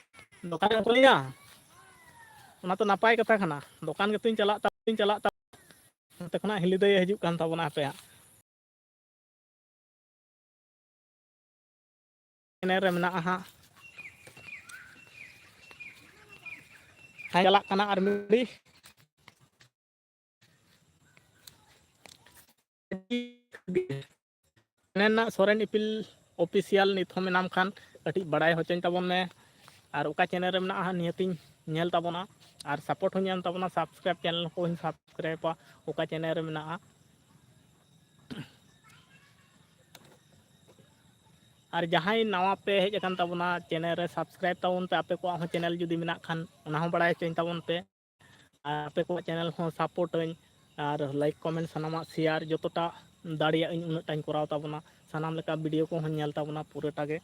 ᱫᱚᱠᱟᱱ ᱮᱢ ᱠᱷᱩᱞᱟᱹᱭᱟ? ᱚᱱᱟ ᱛᱚ ᱱᱟᱯᱟᱭ ᱠᱟᱛᱷᱟ ᱠᱟᱱᱟ, ᱫᱚᱠᱟᱱ ᱜᱮᱛᱚᱧ ᱪᱟᱞᱟᱜ ᱛᱟᱵᱚᱱ, ᱪᱟᱞᱟᱜ ᱛᱟᱵᱚᱱ᱾ ᱱᱚᱛᱮ ᱠᱷᱚᱱᱟᱜ ᱦᱤᱞᱤᱫᱟᱹᱭᱮ ᱦᱤᱡᱩᱜ ᱠᱟᱱ ᱛᱟᱵᱚᱱᱟ ᱦᱟᱯᱮ ᱦᱟᱸᱜ᱾ ᱪᱮᱱᱮᱞ ᱨᱮ ᱢᱮᱱᱟᱜᱼᱟ ᱦᱟᱸᱜ᱾ ᱦᱮᱸ, ᱪᱟᱞᱟᱜ ᱠᱟᱱᱟ ᱟᱨ ᱢᱤᱫ ᱜᱷᱟᱹᱲᱤ᱾ ᱪᱮᱱᱮᱞ ᱨᱮᱱᱟᱜ ᱥᱚᱨᱮᱱ ᱤᱯᱤᱞ ᱚᱯᱷᱤᱥᱤᱭᱟᱞ ᱱᱤᱛ ᱦᱚᱸ ᱢᱮᱱᱟᱢ ᱠᱷᱟᱱ ᱠᱟᱹᱴᱤᱡ ᱵᱟᱲᱟᱭ ᱦᱚᱪᱚᱧ ᱛᱟᱵᱚᱱ ᱢᱮ᱾ ᱟᱨ ᱚᱠᱟ ᱪᱮᱱᱮᱞ ᱨᱮ ᱢᱮᱱᱟᱜᱼᱟ ᱦᱟᱸᱜ ᱱᱤᱦᱟᱹᱛᱤᱧ ᱧᱮᱞ ᱛᱟᱵᱚᱱᱟ᱾ ᱟᱨ support ᱦᱚᱸᱧ ᱮᱢ ᱛᱟᱵᱚᱱᱟ, subscribe ᱪᱮᱱᱮᱞ ᱠᱚᱦᱚᱸᱧ subscribeᱟ ᱚᱠᱟ ᱪᱮᱱᱮᱞ ᱨᱮ ᱢᱮᱱᱟᱜᱼᱟ᱾ ᱟᱨ ᱡᱟᱦᱟᱸᱭ ᱱᱟᱣᱟ ᱯᱮ ᱦᱮᱡ ᱟᱠᱟᱱ ᱛᱟᱵᱚᱱᱟ, ᱪᱮᱱᱮᱞ ᱨᱮ subscribe ᱛᱟᱵᱚᱱ ᱯᱮ᱾ ᱟᱯᱮ ᱠᱚᱣᱟᱜ ᱦᱚᱸ ᱪᱮᱱᱮᱞ ᱡᱩᱫᱤ ᱢᱮᱱᱟᱜ ᱠᱷᱟᱱ, ᱚᱱᱟ ᱦᱚᱸ ᱵᱟᱲᱟᱭ ᱦᱚᱪᱚᱧ ᱛᱟᱵᱚᱱ ᱯᱮ᱾ ᱟᱨ ᱟᱯᱮ ᱠᱚᱣᱟᱜ ᱪᱮᱱᱮᱞ ᱦᱚᱸ support ᱟᱹᱧ, ᱟᱨ like, comment ᱥᱟᱱᱟᱢᱟᱜ share ᱡᱚᱛᱚᱴᱟ ᱫᱟᱲᱮᱭᱟᱜ ᱟᱹᱧ ᱩᱱᱟᱹᱜ ᱴᱟᱧ ᱠᱚᱨᱟᱣ ᱛᱟᱵᱚᱱᱟ᱾ ᱥᱟᱱᱟᱢ ᱞᱮᱠᱟ video ᱠᱚᱦᱚᱸᱧ ᱧᱮᱞ ᱛᱟᱵᱚᱱᱟ ᱯᱩᱨᱟᱹᱴᱟ ᱜᱮ᱾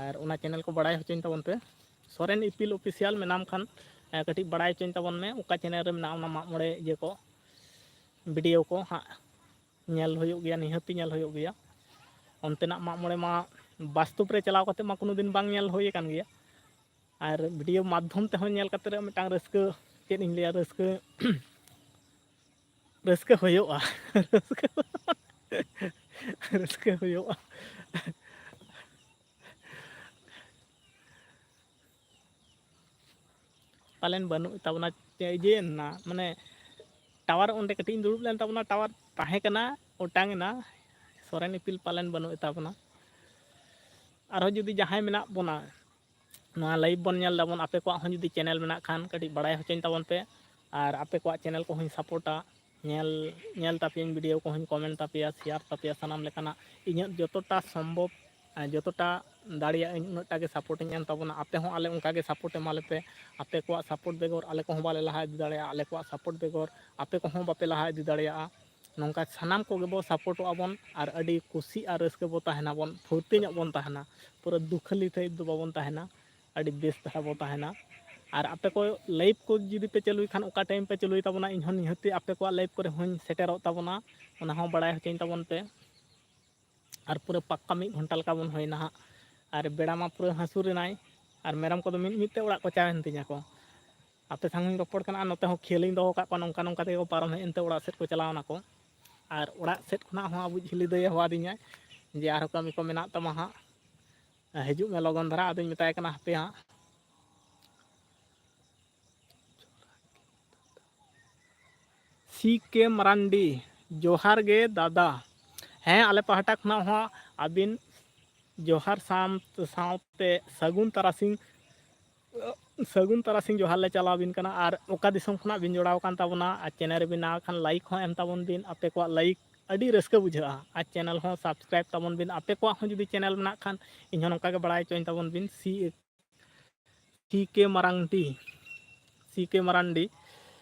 ᱟᱨ ᱚᱱᱟ ᱪᱮᱱᱮᱞ ᱠᱚ ᱵᱟᱲᱟᱭ ᱦᱚᱪᱚᱧ ᱛᱟᱵᱚᱱ ᱯᱮ᱾ ᱥᱚᱨᱮᱱ ᱤᱯᱤᱞ ᱚᱯᱷᱤᱥᱤᱭᱟᱞ ᱢᱮᱱᱟᱢ ᱠᱷᱟᱱ, ᱮ, ᱠᱟᱹᱴᱤᱡ ᱵᱟᱲᱟᱭ ᱦᱚᱪᱚᱧ ᱛᱟᱵᱚᱱ ᱢᱮ, ᱚᱠᱟ ᱪᱮᱱᱮᱞ ᱨᱮ ᱢᱮᱱᱟᱜᱼᱟ ᱚᱱᱟ ᱢᱟᱜ ᱢᱚᱬᱮ ᱤᱭᱟᱹ ᱠᱚ, video ᱠᱚ ᱦᱟᱸᱜ ᱧᱮᱞ ᱦᱩᱭᱩᱜ ᱜᱮᱭᱟ, ᱱᱤᱦᱟᱹᱛᱤ ᱧᱮᱞ ᱦᱩᱭᱩᱜ ᱜᱮᱭᱟ᱾ ᱚᱱᱛᱮᱱᱟᱜ ᱢᱟᱜ ᱢᱚᱬᱮ ᱢᱟ ᱵᱟᱥᱛᱚᱵ ᱨᱮ ᱪᱟᱞᱟᱣ ᱠᱟᱛᱮ ᱢᱟ ᱠᱳᱱᱳ ᱫᱤᱱ ᱵᱟᱝ ᱧᱮᱞ ᱦᱩᱭ ᱟᱠᱟᱱ ᱜᱮᱭᱟ, ᱟᱨ ᱵᱷᱤᱰᱤᱭᱳ ᱢᱟᱫᱽᱫᱷᱚᱢ ᱛᱮᱦᱚᱸ ᱧᱮᱞ ᱠᱟᱛᱮ ᱨᱮ ᱢᱤᱫᱴᱟᱝ ᱨᱟᱹᱥᱠᱟᱹ, ᱪᱮᱫ ᱤᱧ ᱞᱟᱹᱭᱟ, ᱨᱟᱹᱥᱠᱟᱹ, ᱨᱟᱹᱥᱠᱟᱹ ᱦᱩᱭᱩᱜᱼᱟ᱾ ᱨᱟᱹᱥᱠᱟᱹ, ᱨᱟᱹᱥᱠᱟᱹ ᱦᱩᱭᱩᱜᱼᱟ᱾ ᱯᱟᱞᱮᱱ ᱵᱟᱹᱱᱩᱜ ᱛᱟᱵᱚᱱᱟ, ᱤᱭᱟᱹ ᱮᱱᱟ, ᱢᱟᱱᱮ ᱴᱟᱣᱟᱨ ᱚᱸᱰᱮ ᱠᱟᱹᱴᱤᱡ ᱤᱧ ᱫᱩᱲᱩᱵ ᱞᱮᱱ ᱛᱟᱵᱚᱱᱟ, ᱴᱟᱣᱟᱨ ᱛᱟᱦᱮᱸ ᱠᱟᱱᱟ, ᱚᱴᱟᱝ ᱮᱱᱟ᱾ ᱥᱚᱨᱮᱱ ᱤᱯᱤᱞ ᱯᱟᱞᱮᱱ ᱵᱟᱹᱱᱩᱜ ᱛᱟᱵᱚᱱᱟ᱾ ᱟᱨᱦᱚᱸ ᱡᱩᱫᱤ ᱡᱟᱦᱟᱸᱭ ᱢᱮᱱᱟᱜ ᱵᱚᱱᱟ, ᱱᱚᱣᱟ ᱞᱟᱭᱤᱵᱷ ᱵᱚᱱ ᱧᱮᱞ ᱫᱟᱵᱚᱱ, ᱟᱯᱮ ᱠᱚᱣᱟᱜ ᱦᱚᱸ ᱡᱩᱫᱤ ᱪᱮᱱᱮᱞ ᱢᱮᱱᱟᱜ ᱠᱷᱟᱱ, ᱠᱟᱹᱴᱤᱡ ᱵᱟᱲᱟᱭ ᱦᱚᱪᱚᱧ ᱛᱟᱵᱚᱱ ᱯᱮ, ᱟᱨ ᱟᱯᱮ ᱠᱚᱣᱟᱜ ᱪᱮᱱᱮᱞ ᱠᱚᱦᱚᱸᱧ ᱥᱟᱯᱳᱨᱴᱟ᱾ ᱧᱮᱞ, ᱧᱮᱞ ᱛᱟᱯᱮᱭᱟᱹᱧ, ᱵᱷᱤᱰᱤᱭᱳ ᱠᱚᱦᱚᱸᱧ ᱠᱚᱢᱮᱱᱴ ᱛᱟᱯᱮᱭᱟ, ᱥᱮᱭᱟᱨ ᱛᱟᱯᱮᱭᱟ, ᱥᱟᱱᱟᱢ ᱞᱮᱠᱟᱱᱟᱜ ᱤᱧᱟᱹᱜ ᱡᱚᱛᱚᱴᱟ ᱥᱚᱢᱵᱷᱚᱵ, ᱟᱨ ᱡᱚᱛᱚᱴᱟ ᱫᱟᱲᱮᱭᱟᱜ ᱟᱹᱧ, ᱩᱱᱟᱹᱜ ᱴᱟ ᱜᱮ ᱥᱟᱯᱳᱨᱴ ᱤᱧ ᱮᱢ ᱛᱟᱵᱚᱱᱟ᱾ ᱟᱯᱮ ᱦᱚᱸ ᱟᱞᱮ ᱚᱱᱠᱟ ᱜᱮ ᱥᱟᱯᱳᱨᱴ ᱮᱢᱟ ᱞᱮᱯᱮ᱾ ᱟᱯᱮ ᱠᱚᱣᱟᱜ ᱥᱟᱯᱳᱨᱴ ᱵᱮᱜᱚᱨ ᱟᱞᱮ ᱠᱚᱦᱚᱸ ᱵᱟᱞᱮ ᱞᱟᱦᱟ ᱤᱫᱤ ᱫᱟᱲᱮᱭᱟᱜᱼᱟ, ᱟᱞᱮ ᱠᱚᱣᱟᱜ ᱥᱟᱯᱳᱨᱴ ᱵᱮᱜᱚᱨ ᱟᱯᱮ ᱠᱚᱦᱚᱸ ᱵᱟᱯᱮ ᱞᱟᱦᱟ ᱤᱫᱤ ᱫᱟᱲᱮᱭᱟᱜᱼᱟ᱾ ᱱᱚᱝᱠᱟ ᱥᱟᱱᱟᱢ ᱠᱚᱜᱮ ᱵᱚ ᱥᱟᱯᱳᱨᱴᱚᱜᱼᱟ ᱵᱚᱱ, ᱟᱨ ᱟᱹᱰᱤ ᱠᱩᱥᱤ ᱟᱨ ᱨᱟᱹᱥᱠᱟᱹ ᱵᱚ ᱛᱟᱦᱮᱱᱟ ᱵᱚᱱ, ᱯᱷᱩᱨᱛᱤ ᱧᱚᱜ ᱵᱚᱱ ᱛᱟᱦᱮᱱᱟ, ᱯᱩᱨᱟᱹ ᱫᱩᱠᱷᱟᱹᱞᱤ ᱴᱟᱭᱤᱯ ᱫᱚ ᱵᱟᱵᱚᱱ ᱛᱟᱦᱮᱱᱟ, ᱟᱹᱰᱤ ᱵᱮᱥ ᱫᱷᱟᱨᱟ ᱵᱚ ᱛᱟᱦᱮᱱᱟ᱾ ᱟᱨ ᱟᱯᱮ ᱠᱚ ᱞᱟᱭᱤᱵᱷ ᱠᱚ ᱡᱩᱫᱤ ᱯᱮ ᱪᱟᱹᱞᱩᱭ ᱠᱷᱟᱱ, ᱚᱠᱟ ᱴᱟᱭᱤᱢ ᱯᱮ ᱪᱟᱹᱞᱩᱭ ᱛᱟᱵᱚᱱᱟ, ᱤᱧ ᱦᱚᱸ ᱱᱤᱦᱟᱹᱛᱤ ᱟᱯᱮ ᱠᱚᱣᱟᱜ ᱞᱟᱭᱤᱵᱷ ᱠᱚᱨᱮ ᱦᱚᱸᱧ ᱥᱮᱴᱮᱨᱚᱜ ᱛᱟᱵᱚᱱᱟ, ᱚᱱᱟ ᱦᱚᱸ ᱵᱟᱲᱟᱭ ᱦᱚᱪᱚᱧ ᱛᱟᱵᱚᱱ ᱯᱮ᱾ ᱟᱨ ᱯᱩᱨᱟᱹ ᱯᱟᱠᱠᱟ ᱢᱤᱫ ᱜᱷᱚᱱᱴᱟ ᱞᱮᱠᱟ ᱵᱚᱱ ᱦᱩᱭᱱᱟ ᱦᱟᱸᱜ, ᱟᱨ ᱵᱮᱲᱟ ᱢᱟ ᱯᱩᱨᱟᱹ ᱦᱟᱹᱥᱩᱨ ᱮᱱᱟᱭ, ᱟᱨ ᱢᱮᱨᱚᱢ ᱠᱚᱫᱚ ᱢᱤᱫ ᱢᱤᱫ ᱛᱮ ᱚᱲᱟᱜ ᱠᱚ ᱪᱟᱣᱮᱱ ᱛᱤᱧᱟ ᱠᱚ᱾ ᱟᱯᱮ ᱥᱟᱶ ᱦᱚᱸᱧ ᱨᱚᱯᱚᱲ ᱠᱟᱱᱟ, ᱟᱨ ᱱᱚᱛᱮ ᱦᱚᱸ ᱠᱷᱮᱞ ᱤᱧ ᱫᱚᱦᱚ ᱠᱟᱜ ᱠᱚᱣᱟ, ᱱᱚᱝᱠᱟ ᱱᱚᱝᱠᱟ ᱛᱮᱜᱮ ᱠᱚ ᱯᱟᱨᱚᱢ ᱦᱮᱡ ᱮᱱᱛᱮ ᱚᱲᱟᱜ ᱥᱮᱫ ᱠᱚ ᱪᱟᱞᱟᱣ ᱱᱟᱠᱚ᱾ ᱟᱨ ᱚᱲᱟᱜ ᱥᱮᱫ ᱠᱷᱚᱱᱟᱜ ᱦᱚᱸ ᱟᱵᱚ ᱦᱤᱞᱤ ᱫᱟᱹᱭᱮ ᱦᱚᱦᱚᱣᱟᱫᱤᱧᱟ ᱡᱮ ᱟᱨᱦᱚᱸ ᱠᱟᱹᱢᱤ ᱠᱚ ᱢᱮᱱᱟᱜ ᱛᱟᱢᱟ ᱦᱟᱸᱜ, ᱦᱤᱡᱩᱜ ᱢᱮ ᱞᱚᱜᱚᱱ ᱫᱷᱟᱨᱟ᱾ ᱟᱫᱚᱧ ᱢᱮᱛᱟᱭ ᱠᱟᱱᱟ, ᱦᱟᱯᱮ ᱦᱟᱸᱜ᱾ ᱥᱤ ᱠᱮ ᱢᱟᱨᱟᱱᱰᱤ, ᱡᱚᱦᱟᱨ ᱜᱮ ᱫᱟᱫᱟ᱾ ᱦᱮᱸ, ᱟᱞᱮ ᱯᱟᱦᱴᱟ ᱠᱷᱚᱱᱟᱜ ᱦᱚᱸ ᱟᱹᱵᱤᱱ ᱡᱚᱦᱟᱨ ᱥᱟᱶ-, ᱥᱟᱶᱛᱮ ᱥᱟᱹᱜᱩᱱ ᱛᱟᱨᱟᱥᱤᱧ, ᱥᱟᱹᱜᱩᱱ ᱛᱟᱨᱟᱥᱤᱧ ᱡᱚᱦᱟᱨ ᱞᱮ ᱪᱟᱞᱟᱣ ᱟᱹᱵᱤᱱ ᱠᱟᱱᱟ᱾ ᱟᱨ ᱚᱠᱟ ᱫᱤᱥᱚᱢ ᱠᱷᱚᱱᱟᱜ ᱵᱤᱱ ᱡᱚᱲᱟᱣ ᱟᱠᱟᱱ ᱛᱟᱵᱚᱱᱟ, ᱟᱨ ᱪᱮᱱᱮᱞ ᱨᱮ ᱵᱮᱱᱟᱣ ᱠᱷᱟᱱ ᱞᱟᱭᱤᱠ ᱦᱚᱸ ᱮᱢ ᱛᱟᱵᱚᱱ ᱵᱤᱱ, ᱟᱯᱮ ᱠᱚᱣᱟᱜ ᱞᱟᱭᱤᱠ ᱟᱹᱰᱤ ᱨᱟᱹᱥᱠᱟᱹ ᱵᱩᱡᱷᱟᱹᱜᱼᱟ᱾ ᱟᱨ ᱪᱮᱱᱮᱞ ᱦᱚᱸ ᱥᱟᱵᱥᱠᱨᱟᱭᱤᱵ ᱛᱟᱵᱚᱱ ᱵᱤᱱ, ᱟᱯᱮ ᱠᱚᱣᱟᱜ ᱦᱚᱸ ᱡᱩᱫᱤ ᱪᱮᱱᱮᱞ ᱢᱮᱱᱟᱜ ᱠᱷᱟᱱ ᱤᱧ ᱦᱚᱸ ᱱᱚᱝᱠᱟ ᱜᱮ ᱵᱟᱲᱟᱭ ᱦᱚᱪᱚᱧ ᱛᱟᱵᱚᱱ ᱵᱤᱱ᱾ ᱥᱤ, ᱥᱤ ᱠᱮ ᱢᱟᱨᱟᱝᱰᱤ, ᱥᱤ ᱠᱮ ᱢᱟᱨᱟᱱᱰᱤ,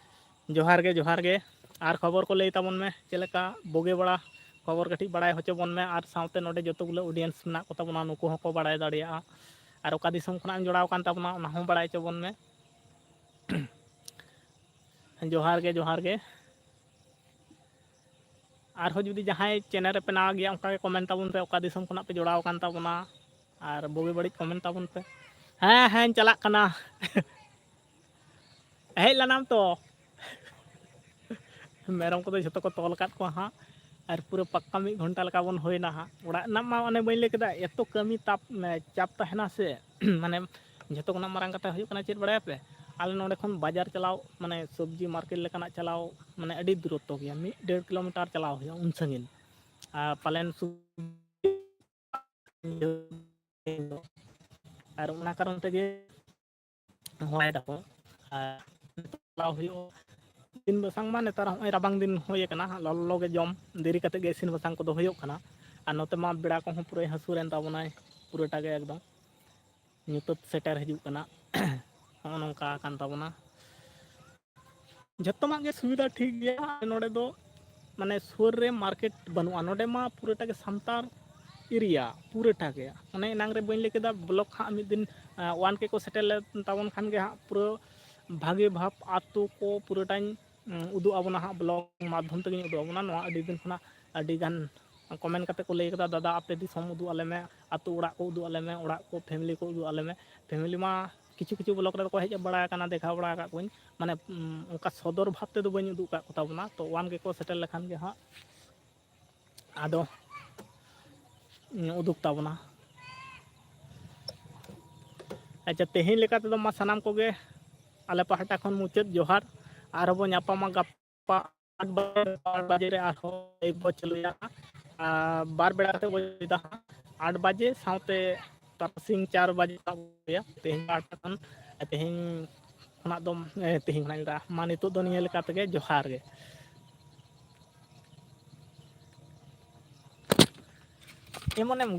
ᱡᱚᱦᱟᱨ ᱜᱮ, ᱡᱚᱦᱟᱨ ᱜᱮ᱾ ᱟᱨ ᱠᱷᱚᱵᱚᱨ ᱠᱚ ᱞᱟᱹᱭ ᱛᱟᱵᱚᱱ ᱢᱮ, ᱪᱮᱫ ᱞᱮᱠᱟ ᱵᱩᱜᱤ ᱵᱟᱲᱟ, ᱠᱷᱚᱵᱚᱨ ᱠᱟᱹᱴᱤᱡ ᱵᱟᱲᱟᱭ ᱦᱚᱪᱚ ᱵᱚᱱ ᱢᱮ᱾ ᱟᱨ ᱥᱟᱶᱛᱮ ᱱᱚᱰᱮ ᱡᱚᱛᱚ ᱜᱩᱞᱟᱹ audience ᱢᱮᱱᱟᱜ ᱠᱚ ᱛᱟᱵᱚᱱᱟ, ᱱᱩᱠᱩ ᱦᱚᱸᱠᱚ ᱵᱟᱲᱟᱭ ᱫᱟᱲᱮᱭᱟᱜᱼᱟ᱾ ᱟᱨ ᱚᱠᱟ ᱫᱤᱥᱚᱢ ᱠᱷᱚᱱᱟᱜ ᱮᱢ ᱡᱚᱲᱟᱣ ᱟᱠᱟᱱ ᱛᱟᱵᱚᱱᱟ, ᱚᱱᱟ ᱦᱚᱸ ᱵᱟᱲᱟᱭ ᱦᱚᱪᱚ ᱵᱚᱱ ᱢᱮ᱾ ᱡᱚᱦᱟᱨ ᱜᱮ, ᱡᱚᱦᱟᱨ ᱜᱮ᱾ ᱟᱨᱦᱚᱸ ᱡᱩᱫᱤ ᱡᱟᱦᱟᱸᱭ ᱪᱮᱱᱮᱞ ᱨᱮᱯᱮ ᱱᱟᱣᱟ ᱜᱮᱭᱟ, ᱚᱱᱠᱟ ᱜᱮ ᱠᱚᱢᱮᱱᱴ ᱛᱟᱵᱚᱱ ᱯᱮ, ᱚᱠᱟ ᱫᱤᱥᱚᱢ ᱠᱷᱚᱱᱟᱜ ᱯᱮ ᱡᱚᱲᱟᱣ ᱟᱠᱟᱱ ᱛᱟᱵᱚᱱᱟ, ᱟᱨ ᱵᱩᱜᱤ ᱵᱟᱹᱲᱤᱡ ᱠᱚᱢᱮᱱᱴ ᱛᱟᱵᱚᱱ ᱯᱮ᱾ ᱦᱮᱸ, ᱦᱮᱸ, ᱪᱟᱞᱟᱜ ᱠᱟᱱᱟ᱾ ᱦᱮᱡ ᱞᱮᱱᱟᱢ ᱛᱚ? ᱢᱮᱨᱚᱢ ᱠᱚᱫᱚ ᱡᱷᱚᱛᱚ ᱠᱚ ᱛᱚᱞ ᱟᱠᱟᱫ ᱠᱚᱣᱟ ᱦᱟᱸᱜ, ᱟᱨ ᱯᱩᱨᱟᱹ ᱯᱟᱠᱠᱟ ᱢᱤᱫ ᱜᱷᱚᱱᱴᱟ ᱞᱮᱠᱟ ᱵᱚᱱ ᱦᱩᱭᱱᱟ ᱦᱟᱸᱜ᱾ ᱚᱲᱟᱜ ᱨᱮᱱᱟᱜ ᱢᱟ ᱚᱱᱮ ᱵᱟᱹᱧ ᱞᱟᱹᱭ ᱠᱮᱫᱟ, ᱮᱛᱚ ᱠᱟᱹᱢᱤ ᱛᱟᱯ, ᱪᱟᱯ ᱛᱟᱦᱮᱱᱟ ᱥᱮ, ᱢᱟᱱᱮ ᱡᱷᱚᱛᱚ ᱠᱷᱚᱱᱟᱜ ᱢᱟᱨᱟᱝ ᱠᱟᱛᱷᱟ ᱦᱩᱭᱩᱜ ᱠᱟᱱᱟ, ᱪᱮᱫ ᱵᱟᱲᱟᱭᱟᱯᱮ, ᱟᱞᱮ ᱱᱚᱸᱰᱮ ᱠᱷᱚᱱ ᱵᱟᱡᱟᱨ ᱪᱟᱞᱟᱣ, ᱢᱟᱱᱮ ᱥᱚᱵᱽᱡᱤ ᱢᱟᱨᱠᱮᱴ ᱞᱮᱠᱟᱱᱟᱜ ᱪᱟᱞᱟᱣ, ᱢᱟᱱᱮ ᱟᱹᱰᱤ ᱫᱩᱨᱚᱛᱛᱚ ᱜᱮᱭᱟ, ᱢᱤᱫ ᱰᱮᱲ ᱠᱤᱞᱳᱢᱤᱴᱟᱨ ᱪᱟᱞᱟᱣ ᱦᱩᱭᱩᱜᱼᱟ ᱩᱱ ᱥᱟᱺᱜᱤᱧ᱾ ᱟᱨ ᱯᱟᱞᱮᱱ ᱥᱩ-, ᱟᱨ ᱚᱱᱟ ᱠᱟᱨᱚᱱ ᱛᱮᱜᱮ ᱦᱚᱦᱚᱭ ᱫᱟᱠᱚ᱾ ᱟᱨ ᱪᱟᱞᱟᱣ ᱦᱩᱭᱩᱜᱼᱟ᱾ ᱤᱥᱤᱱ ᱵᱟᱥᱟᱝ ᱢᱟ ᱱᱮᱛᱟᱨ ᱦᱚᱸᱜᱼᱚᱭ ᱨᱟᱵᱟᱝ ᱫᱤᱱ ᱦᱩᱭ ᱟᱠᱟᱱᱟ, ᱞᱚᱞᱚ ᱜᱮ ᱡᱚᱢ, ᱫᱮᱨᱤ ᱠᱟᱛᱮ ᱜᱮ ᱤᱥᱤᱱ ᱵᱟᱥᱟᱝ ᱠᱚᱫᱚ ᱦᱩᱭᱩᱜ ᱠᱟᱱᱟ᱾ ᱟᱨ ᱱᱚᱛᱮ ᱢᱟ ᱵᱮᱲᱟ ᱠᱚᱦᱚᱸ ᱯᱩᱨᱟᱹᱭ ᱦᱟᱹᱥᱩᱨ ᱮᱱ ᱛᱟᱵᱚᱱᱟᱭ ᱯᱩᱨᱟᱹᱴᱟ ᱜᱮ ᱮᱠᱫᱚᱢ᱾ ᱧᱩᱛᱟᱹᱛ ᱥᱮᱴᱮᱨ ᱦᱤᱡᱩᱜ ᱠᱟᱱᱟ᱾ ᱱᱚᱜᱼᱚ ᱱᱚᱝᱠᱟ ᱟᱠᱟᱱ ᱛᱟᱵᱚᱱᱟ᱾ ᱡᱷᱚᱛᱚᱢᱟᱜ ᱜᱮ ᱥᱩᱵᱤᱫᱷᱟ ᱴᱷᱤᱠ ᱜᱮᱭᱟ᱾ ᱟᱞᱮ ᱱᱚᱰᱮ ᱫᱚ ᱢᱟᱱᱮ ᱥᱩᱨ ᱨᱮ ᱢᱟᱨᱠᱮᱴ ᱵᱟᱹᱱᱩᱜᱼᱟ᱾ ᱱᱚᱰᱮ ᱢᱟ ᱯᱩᱨᱟᱹᱴᱟ ᱜᱮ ᱥᱟᱱᱛᱟᱲ ᱮᱨᱤᱭᱟ, ᱯᱩᱨᱟᱹᱴᱟ ᱜᱮ᱾ ᱚᱱᱮ ᱮᱱᱟᱝ ᱨᱮ ᱵᱟᱹᱧ ᱞᱟᱹᱭ ᱠᱮᱫᱟ, ᱵᱞᱚᱠ ᱦᱟᱸᱜ ᱢᱤᱫ ᱫᱤᱱ, ᱟᱸ, ᱚᱣᱟᱱ ᱠᱮ ᱠᱚ ᱥᱮᱴᱮᱨ ᱞᱮᱱ ᱛᱟᱵᱚᱱ ᱠᱷᱟᱱ ᱜᱮ ᱦᱟᱸᱜ ᱯᱩᱨᱟᱹ ᱵᱷᱟᱜᱮ ᱵᱷᱟᱵᱽ ᱟᱛᱳ ᱠᱚ ᱯᱩᱨᱟᱹᱴᱟᱧ, ᱩᱸ, ᱩᱫᱩᱜ ᱟᱵᱚᱱᱟ ᱦᱟᱸᱜ, ᱵᱞᱚᱜ ᱢᱟᱫᱽᱫᱷᱚᱢ ᱛᱮᱜᱮᱧ ᱩᱫᱩᱜ ᱟᱵᱚᱱᱟ᱾ ᱱᱚᱣᱟ ᱟᱹᱰᱤ ᱫᱤᱱ ᱠᱷᱚᱱᱟᱜ ᱟᱹᱰᱤ ᱜᱟᱱ ᱠᱚᱢᱮᱱᱴ ᱠᱟᱛᱮ ᱠᱚ ᱞᱟᱹᱭ ᱠᱟᱫᱟ, "ᱫᱟᱫᱟ, ᱟᱯᱮ ᱫᱤᱥᱚᱢ ᱩᱫᱩᱜ ᱟᱞᱮ ᱢᱮ, ᱟᱛᱳ ᱚᱲᱟᱜ ᱠᱚ ᱩᱫᱩᱜ ᱟᱞᱮ ᱢᱮ, ᱚᱲᱟᱜ ᱠᱚ, ᱯᱷᱮᱢᱮᱞᱤ ᱠᱚ ᱩᱫᱩᱜ ᱟᱞᱮ ᱢᱮ᱾" ᱯᱷᱮᱢᱮᱞᱤ ᱢᱟ ᱠᱤᱪᱷᱩ ᱠᱤᱪᱷᱩ ᱵᱞᱚᱜ ᱨᱮᱫᱚ ᱠᱚ ᱦᱮᱡ ᱵᱟᱲᱟ ᱟᱠᱟᱱᱟ, ᱫᱮᱠᱷᱟᱣ ᱵᱟᱲᱟ ᱟᱠᱟᱫ ᱠᱚᱣᱟᱧ, ᱢᱟᱱᱮ, ᱩᱸ, ᱚᱱᱠᱟ ᱥᱚᱫᱚᱨ ᱵᱷᱟᱵᱽ ᱛᱮᱫᱚ ᱵᱟᱹᱧ ᱩᱫᱩᱜ ᱟᱠᱟᱫ ᱠᱚ ᱛᱟᱵᱚᱱᱟ᱾ ᱛᱚ ᱚᱣᱟᱱ ᱠᱮ ᱠᱚ ᱥᱮᱴᱮᱨ ᱞᱮᱠᱷᱟᱱ ᱜᱮ ᱦᱟᱸᱜ ᱟᱫᱚ, ᱩᱸ, ᱩᱫᱩᱜ ᱛᱟᱵᱚᱱᱟ᱾ ᱟᱪᱪᱷᱟ, ᱛᱮᱦᱮᱧ ᱞᱮᱠᱟ ᱛᱮᱫᱚ ᱢᱟ ᱥᱟᱱᱟᱢ ᱠᱚᱜᱮ ᱟᱞᱮ ᱯᱟᱦᱴᱟ ᱠᱷᱚᱱ ᱢᱩᱪᱟᱹᱫ ᱡᱚᱦᱟᱨ᱾ ᱟᱨᱦᱚᱸ ᱵᱚᱱ ᱧᱟᱯᱟᱢᱟ ᱜᱟᱯᱟ ᱟᱴ ᱵᱟᱡᱮ, ᱟᱴ ᱵᱟᱡᱮ ᱨᱮ ᱟᱨᱦᱚᱸ live ᱵᱚ ᱪᱟᱹᱞᱩᱭᱟ᱾ ᱟᱨ ᱵᱟᱨ ᱵᱮᱲᱟ ᱠᱟᱛᱮ ᱵᱚ ᱪᱟᱹᱞᱩᱭᱟ ᱦᱟᱸᱜ, ᱟᱴ ᱵᱟᱡᱮ ᱥᱟᱶᱛᱮ ᱛᱟᱨᱟᱥᱤᱧ ᱪᱟᱨ ᱵᱟᱡᱮ ᱥᱟᱶ ᱵᱚ ᱪᱟᱹᱞᱩᱭᱟ᱾ ᱛᱮᱦᱮᱧ ᱯᱟᱦᱴᱟ ᱠᱷᱚᱱ, ᱛᱮᱦᱮᱧ ᱠᱷᱚᱱᱟᱜ ᱫᱚ, ᱮ, ᱛᱮᱦᱮᱧ ᱠᱷᱚᱱᱟᱜ ᱤᱧ ᱞᱟᱹᱭᱫᱟ, ᱢᱟ ᱱᱤᱛᱚᱜ ᱫᱚ ᱱᱤᱭᱟᱹ ᱞᱮᱠᱟ ᱛᱮᱜᱮ ᱡᱚᱦᱟᱨ ᱜᱮ᱾ ᱮᱢᱚᱱᱮᱢ